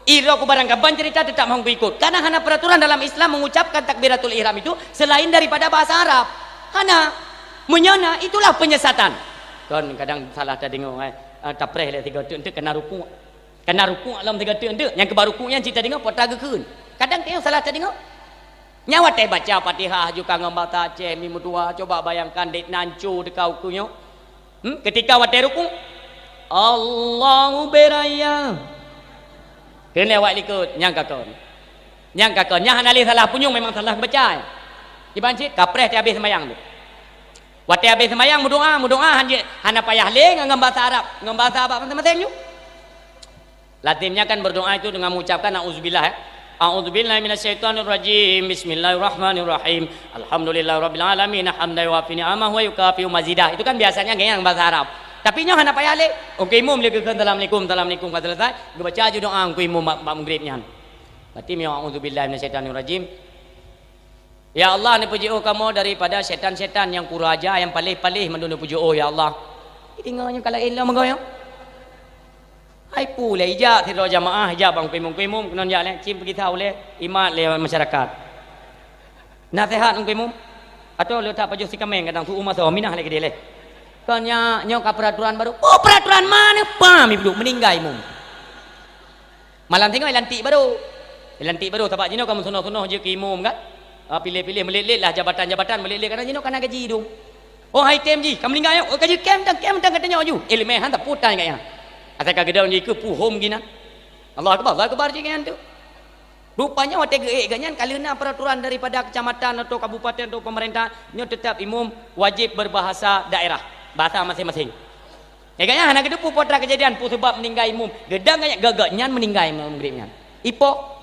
Iro ku barang kaban cerita tetap han kuikot. Karena hana peraturan dalam Islam mengucapkan takbiratul ihram itu selain daripada bahasa Arab. Hana. Meunyoe na, itulah penyesatan. Kon kadang salah tadeungoe, eh. Ah, tapreh lé sigoe teuk, teuk kena rukuk. Kena rukuk lom sigoe teuk, teuk. Nyang keuba rukuk nyan cit tadeungoe, po ta geukheun. Kadang teuh salah tadeungoe. Nyan watèe baca Fatihah ju ka ngon bahasa Aceh, mi meutuha, coba bayangkan dek nanco teuka ukeue nyoe. Hmm? Ketika watèe rukuk, Allahu biraya. Kheun lé awak likot, nyang ka kon. Nyang ka kon, nyang hana lé salah punyueng memang salah baca. Iban cit, kapreh teuh habéh seumayang tu. Watèe habéh seumayang meudoa, meudoa han jeuet, hana payah lé ngon, ngon bahasa Arab, ngon bahasa Arab maséng-maséng ju. Lazimnya kan berdoa itu dengan mengucapkan auzubillah, ya. A'udzubillahi minasyaitonirrajim. Bismillahirrahmanirrahim. Alhamdulillahirabbil alamin. Hamdan yuwafi ni'amahu wa yukafi'u mazidah. Itu kan biasanya gaya bahasa Arab. Tapi nyoe hana payah lé. Ungku imum lé geukheun assalamualaikum, assalamualaikum ka selesai. Geubaca ju doa ungku imum bak, bak maghrib nyan. Berarti miyueb a'udzubillahi minasyaitonirrajim. Ya Allah, neupeujiôh kamoe daripada syaitan-syaitan nyang kuraja, nyang paléh-paléh mandum neupeujiôh, ya Allah. Jadi ngon nyang ka laén lom meugoe. Hai pu lé ijak sidroe jamaah, ijak bang ungku imum, ungku imum keunoe jak lé, cim peugisa ulèe, imat lé masyarakat. Naseuhat ungku imum, atau leutak pajoh sikameng kadang tu'uh masa minah lé keudeh lé. Kon nyan, nyoe ka peraturan baru. Oh, peraturan mana? Pam ibu meuninggai imum. Malam singoh lantik baru. Lantik baru sabab jinoe ka meusunoh-sunoh jeuet keu imum kan. Ah, piléh-piléh, meulet-let lah jabatan-jabatan, meulet-let karena jinoe ka na gaji dum. Oh, hai tem jih, ka meuninggai nyoe. Oh, ka jeuet kem tang, kem tang ka tanyoe ju. Ileumèe han taputan gaya. Asai ka geudong jih keu puhom ginan. Allahu Akbar, Allahu Akbar jih gaya tu. Rupanya watèe geuék geuh nyan ka lheueh na peraturan daripada kecamatan atau kabupaten atau pemerintah, nyoe tetap imum wajib berbahasa daerah, bahasa masing-masing. Nyan geuh nyan hana geuteupeue po teuma keujadian, peue sabab meuninggai imum. Geudang geuh nyan, geuh nyan meuninggai imum maghrib nyan. Ipo?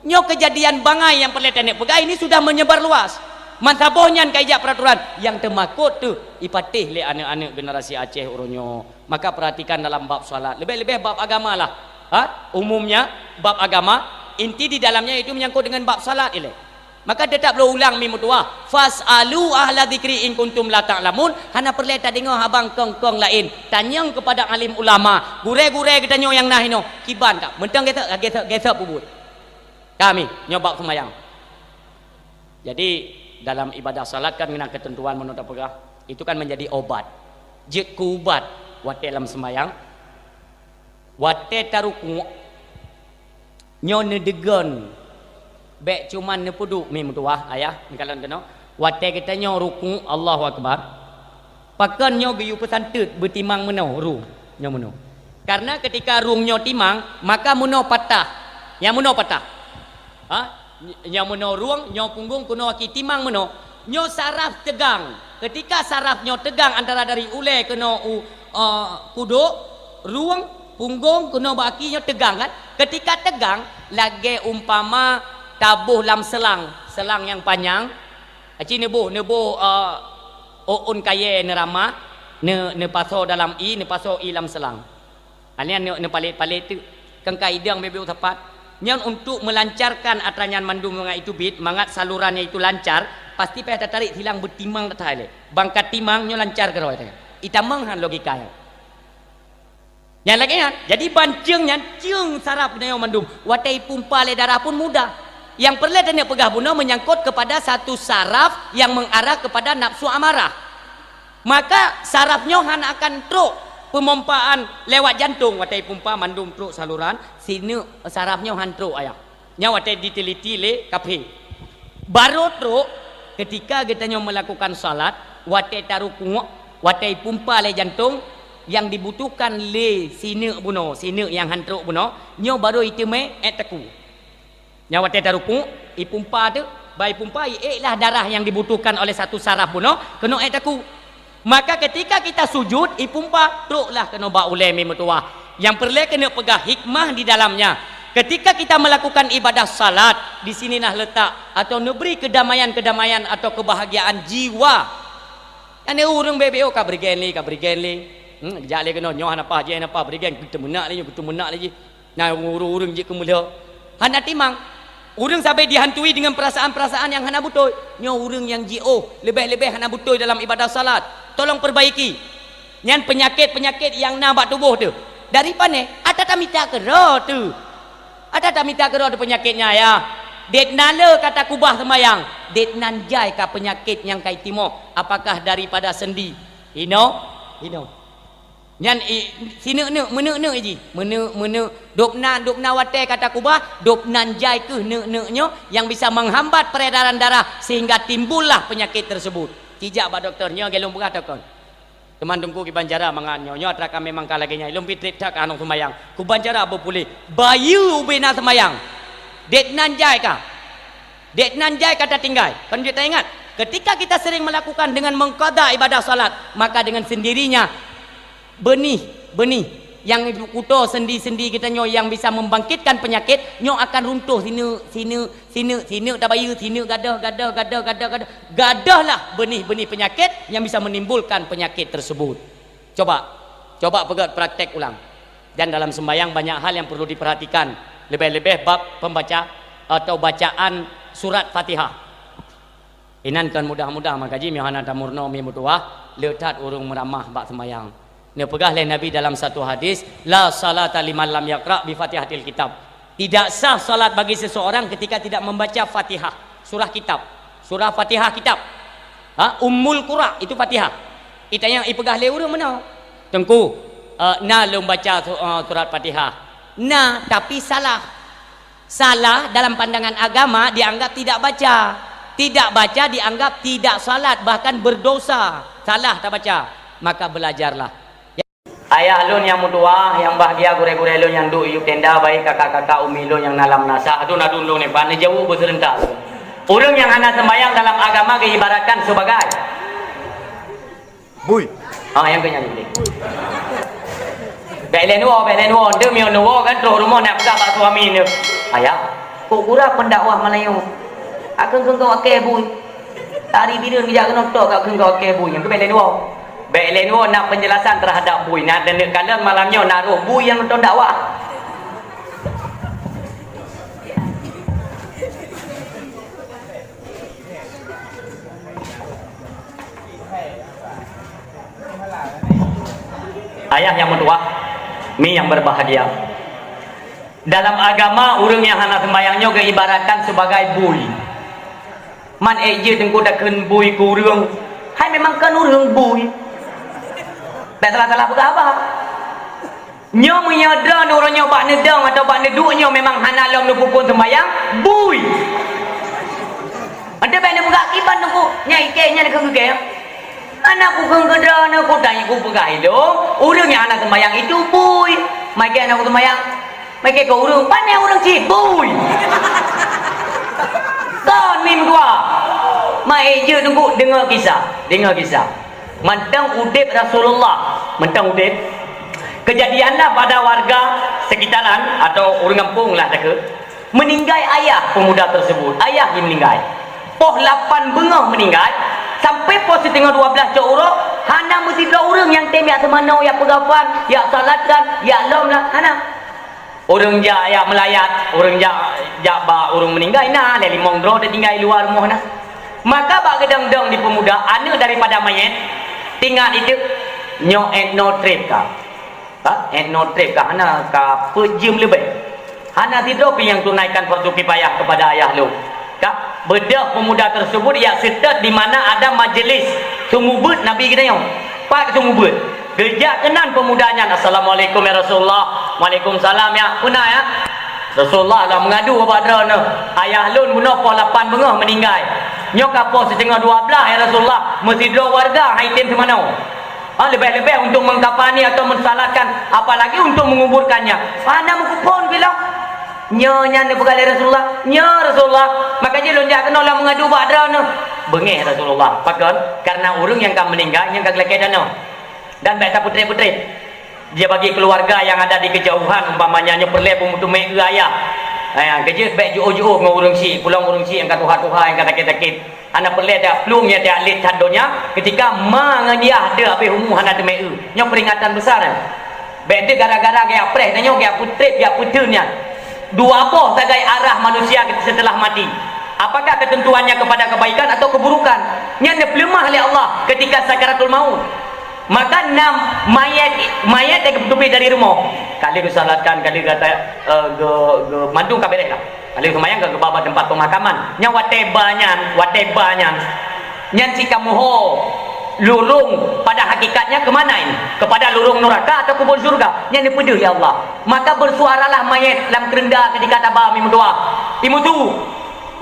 Nyoe keujadian bangai nyang peureulèe taneuk peugah ini sudah menyebar luas. Meusaboh nyan ka ijak peraturan nyang teumakot teuh ipatéh lé aneuk-aneuk generasi Aceh uroe nyoe. Maka perhatikan dalam bab salat. Leubeh-leubeh bab agama lah. Ha? Umumnya, bab agama, inti di dalamnya itu menyangkut dengan bab salat ilèe. Maka tetap lôn ulang mi meutuah, "Fas'alu ahla dzikri in kuntum la ta'lamun." Hana peureulèe tadeungoe haba kong-kong laén. Tanyong keupada alim ulama, gurèe-gurèe geutanyoe nyang na hinoe, kiban ka. Mantong gesek, gesek, gesek peubuet. Kami, nyoe bab seumayang. Jadi, dalam ibadah salat kan meunan keuteuntuan meunurot tapeugah, itu kan menjadi obat. Jeuet keu ubat watèe lam seumayang, watèe tarukuk, nyoe neudeugon, bèk cuman neupeuduek mi meutuah, ayah, meukalon keunoe. Watèe geutanyoe rukuk, Allahu Akbar, Pakon nyoe geuyue peusanteut beutimang meunoe rhueng nyoe meunoe? Karena ketika rhueng nyoe timang, maka meunoe patah. Nyang meunoe patah. Ha? Ny-, nyang meunoe rhueng, nyoe punggong keunoe aki timang meunoe. Nyoe saraf teugang. Ketika saraf nyoe teugang antara dari ulèe keunoe u, eh, kudok, rhueng, punggong keunoe bak aki nyoe teugang kan? Ketika teugang, lagèe umpama taboh lam seulang, seulang nyang panyang, Aci neuboh, neuboh, eh, ôn kayèe neuramah, neu-, neupasoe dalam ie, neupasoe ie lam seulang. Nyan neu-, neupalet-palet teuk. Keu ka idong beu-beu sapat. Nyan untuk melancarkan atra nyan mandum mangat iteubiet, mangat saluran nyan itu lancar, pasti payah tatarék silang beutimang that hai lé. Bang ka timang nyoe lancar keudroe teuh. Itamong han logika nyan. Nyang lagèe nyan, jadi ban ceueng nyan, ceueng saraf geutanyoe mandum. Watèe ipumpa lé darah pun mudah. Nyang peureulèe taneuk peugah bunoe menyangkut kepada satu saraf yang mengarah kepada nafsu amarah. Maka saraf nyoe hana akan trok peumompaan lewat jantong watèe ipumpa mandum trok saluran, sineuk saraf nyoe han trok ayah. Nyan watèe diteliti lé kafé. Barô trok ketika geutanyoe meulakukan salat, watèe tarukuk, watèe ipumpa lé jantong, Nyang dibutuhkan lé sineuk bunoe, sineuk nyang han trok bunoe, nyoe barô iteumé ék takue. Nyang watée tarukuk, ipumpa teuk, bah ipumpa, iék lah darah nyang dibutuhkan oleh satu saraf bunoe, keunoe ék takue. Maka ketika kita sujud, ipumpa, troklah keunoe bak ulée mi meutuwah. Nyang peureulée keuneuk peugah hikmah di dalamnya. Ketika kita melakukan ibadah salat, di sinilah letak atau neubri kedamaian-kedamaian atau kebahagiaan jiwa. Nyan ureuëng beu-beu ka bri gen lé, ka bri gen lé. Hmm, jak lé keunoe, nyoe hana paih, jih hana paih, bri gen, geuteumeunak lé nyoe, geuteumeunak lé jih. Nah, ureuëng-ureuëng jeuet keu meulhö. Hana timang. Ureuëng sabe jihantui deungon peurasaan-peurasaan nyang hana beutôi. Nyoe ureuëng nyang jiôh, leubeh-leubeh hana beutôi dalam ibadah salat. Tolong perbaiki. Nyan peunyakét-peunyakét nyang na bak tuboh teuh. Dari pané? Ata tamita keudroe teuh. Ata tamita keudroe teuh peunyakét nyan, ya. Dek na le ka takubah seumayang. Dek nan jai ka peunyakét nyang ka itimoh. Apakah daripada sendi? Hino? Hino. Nyan i, sineuk-neuk, meuneuk-neuk jih. Meuneuk-meuneuk. Dubna, dubna watée ka takubah, dubnan jai kheueh neuk-neuk nyoe nyang bisa menghambat peredaran darah sehingga timbullah penyakit tersebut. Cijak bak dokto, nyoe lagée lôn peugah teuh kon. Teuma Teungku kiban cara mangat nyoe, nyoe atra ka memang ka lagée nyan. Lôn pih treb that ka hana seumayang. Kuban cara beupuléh. Bayeue ubé na seumayang. Dek nan jai ka. Dek nan jai ka tatinggai. Kan jeuet taingat, ketika kita sering melakukan dengan mengqadha ibadah salat, maka dengan sendirinya benih, benih yang kuto sendi-sendi kita nyoe yang bisa membangkitkan penyakit, nyoe akan runtuh sineuk, sineuk, sineuk, sineuk tabayeue, sineuk gadoh, gadoh, gadoh, gadoh, gadoh. Gadohlah benih-benih penyakit yang bisa menimbulkan penyakit tersebut. Coba, coba peugét praktek ulang. Dan dalam sembahyang banyak hal yang perlu diperhatikan, lebih-lebih bab pembaca atau bacaan surat Fatihah. Inan kon mudah-mudah, maka jih meuhana tameurunoe mi meutuwah, le that ureuëng meuramah bak sembahyang. Neupeugah lé Nabi dalam satu hadis, "La salata liman lam yaqra bi Fatihatil Kitab." Tidak sah salat bagi seseorang ketika tidak membaca Fatihah, surah kitab. Surah Fatihah kitab. Ha, Ummul Qura itu Fatihah. Itanyong ipeugah lé ureuëng meunoe, "Teungku, eh, na lôn baca su-, eh, surat Fatihah." Na, tapi salah. Salah dalam pandangan agama dianggap tidak baca. Tidak baca dianggap tidak salat, bahkan berdosa. Salah tabaca. Maka belajarlah. Ayah lôn nyang meutuwah, nyang bahgia gurée-gurée lôn nyang duek yub tenda, baik kakak-kakak umi lôn nyang na lam meunasah, adun-adun lôn nibak neujaweueb beuseureuntak. Ureuëng nyang hana seumayang dalam agama geuibaratkan sebagai bui. Ha, nyang keu nyan. Bék lé neuwoe, bék lé neuwoe, deuh meunyoe neuwoe kan troh rumoh nak peugah bak suami neuh. Ayah, kok gura pendakwah malam nyoe? Akan keu engkau akée bui. Tari bireuen geujak keunoe tok ka kheun keu akée bui nyan, keu bék lé neuwoe. Bék lé neuwoe na penjelasan terhadap bui. Na deuneuek kalon malam nyoe na roh bui nyang nonton dakwah. Ayah nyang meutuwah, mi nyang berbahagia. Dalam agama, ureuëng nyang hana seumayang nyoe geuibaratkan sebagai bui. Man ék jeuet teungku takheun bui keu ureuëng, hai memang kon ureuëng bui. Bék salah-salah peugah haba. Nyoe meunyoe droeneuh uroe nyoe bak neudong atawa bak neuduek nyoe memang hana lom neupeuphon seumayang, bui. Ante bék neupeugah kiban teungku, nyang ikée nyan keu geukée. Hana kukheun keu droeneuh, kutanyong kupeugah ilong, ureuëng nyang hana seumayang itu bui. Meuikée hana seumayang. Meuikée keu ureuëng, pane ureuëng cit bui. Kon mim dua. Meuék jeuet teungku, deungoe kisah, deungoe kisah. Mantong udeb Rasulullah, mantong udeb. Kejadianlah pada warga sekitaran atau ureuëng gampông lah takheun. Meuninggai ayah pemuda tersebut, ayah nyang meuninggai. Poh lapan beungoh meuninggai, sampai poh siteungoh dua blaih cok uroe, hana meusidroe ureuëng nyang tem jak seumanoe, jak peugafan, jak salatkan, jak lom lah, hana. Ureuëng jak, jak meulayat, ureuëng jak, jak bak ureuëng meuninggai na, lé limong droe teutinggai luwa rumoh na. Maka bak geudong-dong di pemuda, aneuëk daripada manyét, tingat itu, nyoe etno trip ka. Ha? Etno trip ka, hana ka peuet jeuem leubeh. Hana sidroe pih nyang tunaikan fardu kifayah kepada ayah lôn. Ka, beudôh pemuda tersebut jak seutôt di mana ada majelis seumeubeuet Nabi geutanyoe. Pat seumeubeuet. Geujak keunan pemuda nyan, "Assalamualaikum ya Rasulullah." "Waalaikumsalam ya." "Peue na ya?" "Rasulullah, lôn meungadu ubak droeneuh. Ayah lôn bunoe poh lapan beungoh meuninggai. Nyoe ka poh siteungoh dua blaih ya Rasulullah, meusidroe warga han item seumanoe." Ha, leubeh-leubeh untuk mengkafani atau mensalatkan, apalagi untuk menguburkannya. Hana meukuphon pih lom. Nyoe nyan neupeugah lé Rasulullah, "Nyoe Rasulullah, maka jih lôn jak keunoe lôn meungadu bak droeneuh." Beungéh Rasulullah. Pakon? Karena ureuëng nyang ka meuninggai, nyang ka geulakée tanoh. Dan bék tapeutreb-peutreb. Dia bagi keluarga yang ada di kejauhan, umpamanya nyoe peureulée peumeuteumé eu ayah. Ha, keujeuet bék jiôh-jiôh ngon ureuëng syik, pulông ureuëng syik nyang ka tuha-tuha, nyang ka sakét-sakét. Hana peureulée tajak plueng nyan tajak lét that donya, ketika ma ngon yah deuh habéh umu hana teumé eu. Nyoe peringatan besar nyan. Bék deuh gara-gara geujak preh tanyoe, geujak peutreb, geujak peuteun nyan. Dua boh sagai arah manusia setelah mati. Apakah ketentuannya kepada kebaikan atau keburukan? Nyan neupeuleumah lé Allah ketika sakaratul maut. Maka na manyét, manyét nyang geupeuteupé dari rumoh. Ka lheueh geusalatkan, ka lheueh gata, eh, ge-, ge-, mandum ka beres lah. Ka lheueh seumayang ka geuba bak teumpat peumakaman. Nyan watée ba nyan, watée ba nyan. Nyan cit ka meuho lurông pada hakikatnya ke mana ini? Kepada lurông nuraka atau kubur syurga? Nyan neupeudeuh lé Allah. Maka bersuaralah manyét lam keureunda keudika taba mi meutuah. Imutu.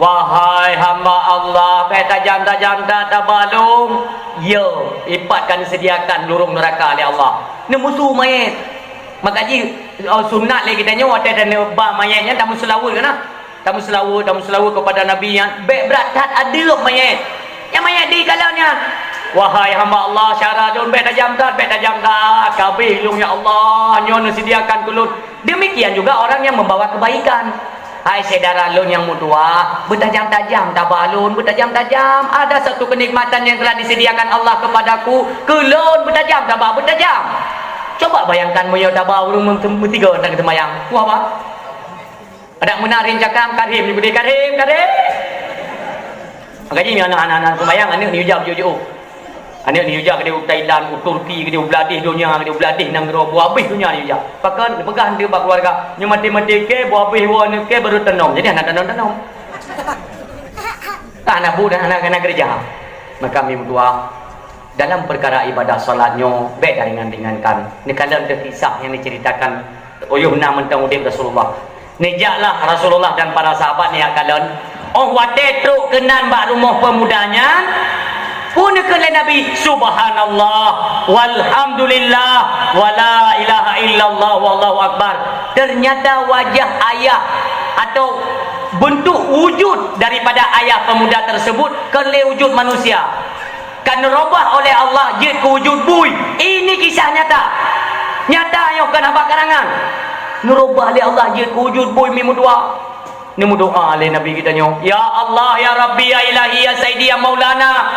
"Wahai hamba Allah, bék tajam-tajam that taba lôn." Ya, ipat ka neuseudiakan lurông nuraka lé Allah. Neumusu manyét. Maka jih, oh, sunat lé geutanyoe watée taneuba manyét nyan tameuseulaweuet keunan. Tameuseulaweuet, tameuseulaweuet keupada Nabi nyan. Bék brat that adeueb manyét. Nyang manyét di kalon nyan. "Wahai hamba Allah, syara lôn, bék tajam that, bék tajam that. Ka abéh lôn, ya Allah, nyoe neuseudiakan keu lôn." Demikian juga orang yang membawa kebaikan. Hai syedara lôn nyang meutuah, beutajam-tajam taba lôn, beutajam-tajam. Ada satu kenikmatan yang telah disediakan Allah kepadaku, keu lôn beutajam taba, beutajam. Coba bayangkan meunyoe taba ureuëng meuti-, meusigoe dan seumayang. Wah, bah. Adak meunan rin cakam, "Karim," nyebut dia, "Karim, Karim." Maka jih nyoe aneuk-aneuk seumayang, aneuk ni uja beujiôh-jiôh. Aneuk ni uja keudéh u Thailand, u Turki, keudéh u bladeh donya, keudéh u bladeh nanggroe, boh abéh donya ni uja. Pakon, neupeugah deuh bak keuluwarga, nyoe maté-maté kée, boh abéh woe aneuk kée baru tanom. Jadi hana tanom-tanom. Hana bu dan hana, hana keureuja. Maka mi meutuah, dalam perkara ibadah salat nyoe, bék taringan-ringankan. Neukalon teuh kisah nyang diceritakan Uyuh na mantong udeb Rasulullah. Neujaklah Rasulullah dan para sahabat nyan kalon. Óh watée trok keunan bak rumoh peumuda nyan, peue neukheun lé Nabi, "Subhanallah, walhamdulillah, wala ilaha illallah, wallahu akbar." Ternyata wajah ayah atau bentuk wujud daripada ayah pemuda tersebut kon lé wujud manusia. Ka neurubah oleh Allah jeuet keu wujud bui. Ini kisah nyata. Nyata nyoe kon haba karangan. Neurubah lé Allah jeuet keu wujud bui mi meudoa. Neumeudoa lé Nabi geutanyoe, "Ya Allah, ya Rabbi, ya Ilahi, ya Saidi, ya Maulana,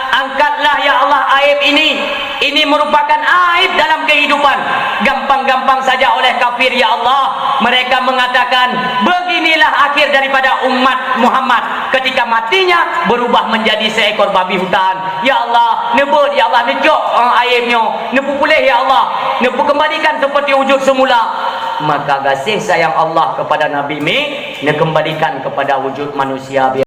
angkatlah ya Allah aib ini. Ini merupakan aib dalam kehidupan. Gampang-gampang saja oleh kafir, ya Allah. Mereka mengatakan, beginilah akhir daripada umat Muhammad." Ketika matinya berubah menjadi seekor babi hutan. Ya Allah, neubeuet, ya Allah, neucok, eh, aib nyoe, neupeupuléh, ya Allah, neupeukeumbalikan seperti wujud semula. Maka gaséh sayang Allah kepada Nabi mi neukeumbalikan kepada wujud manusia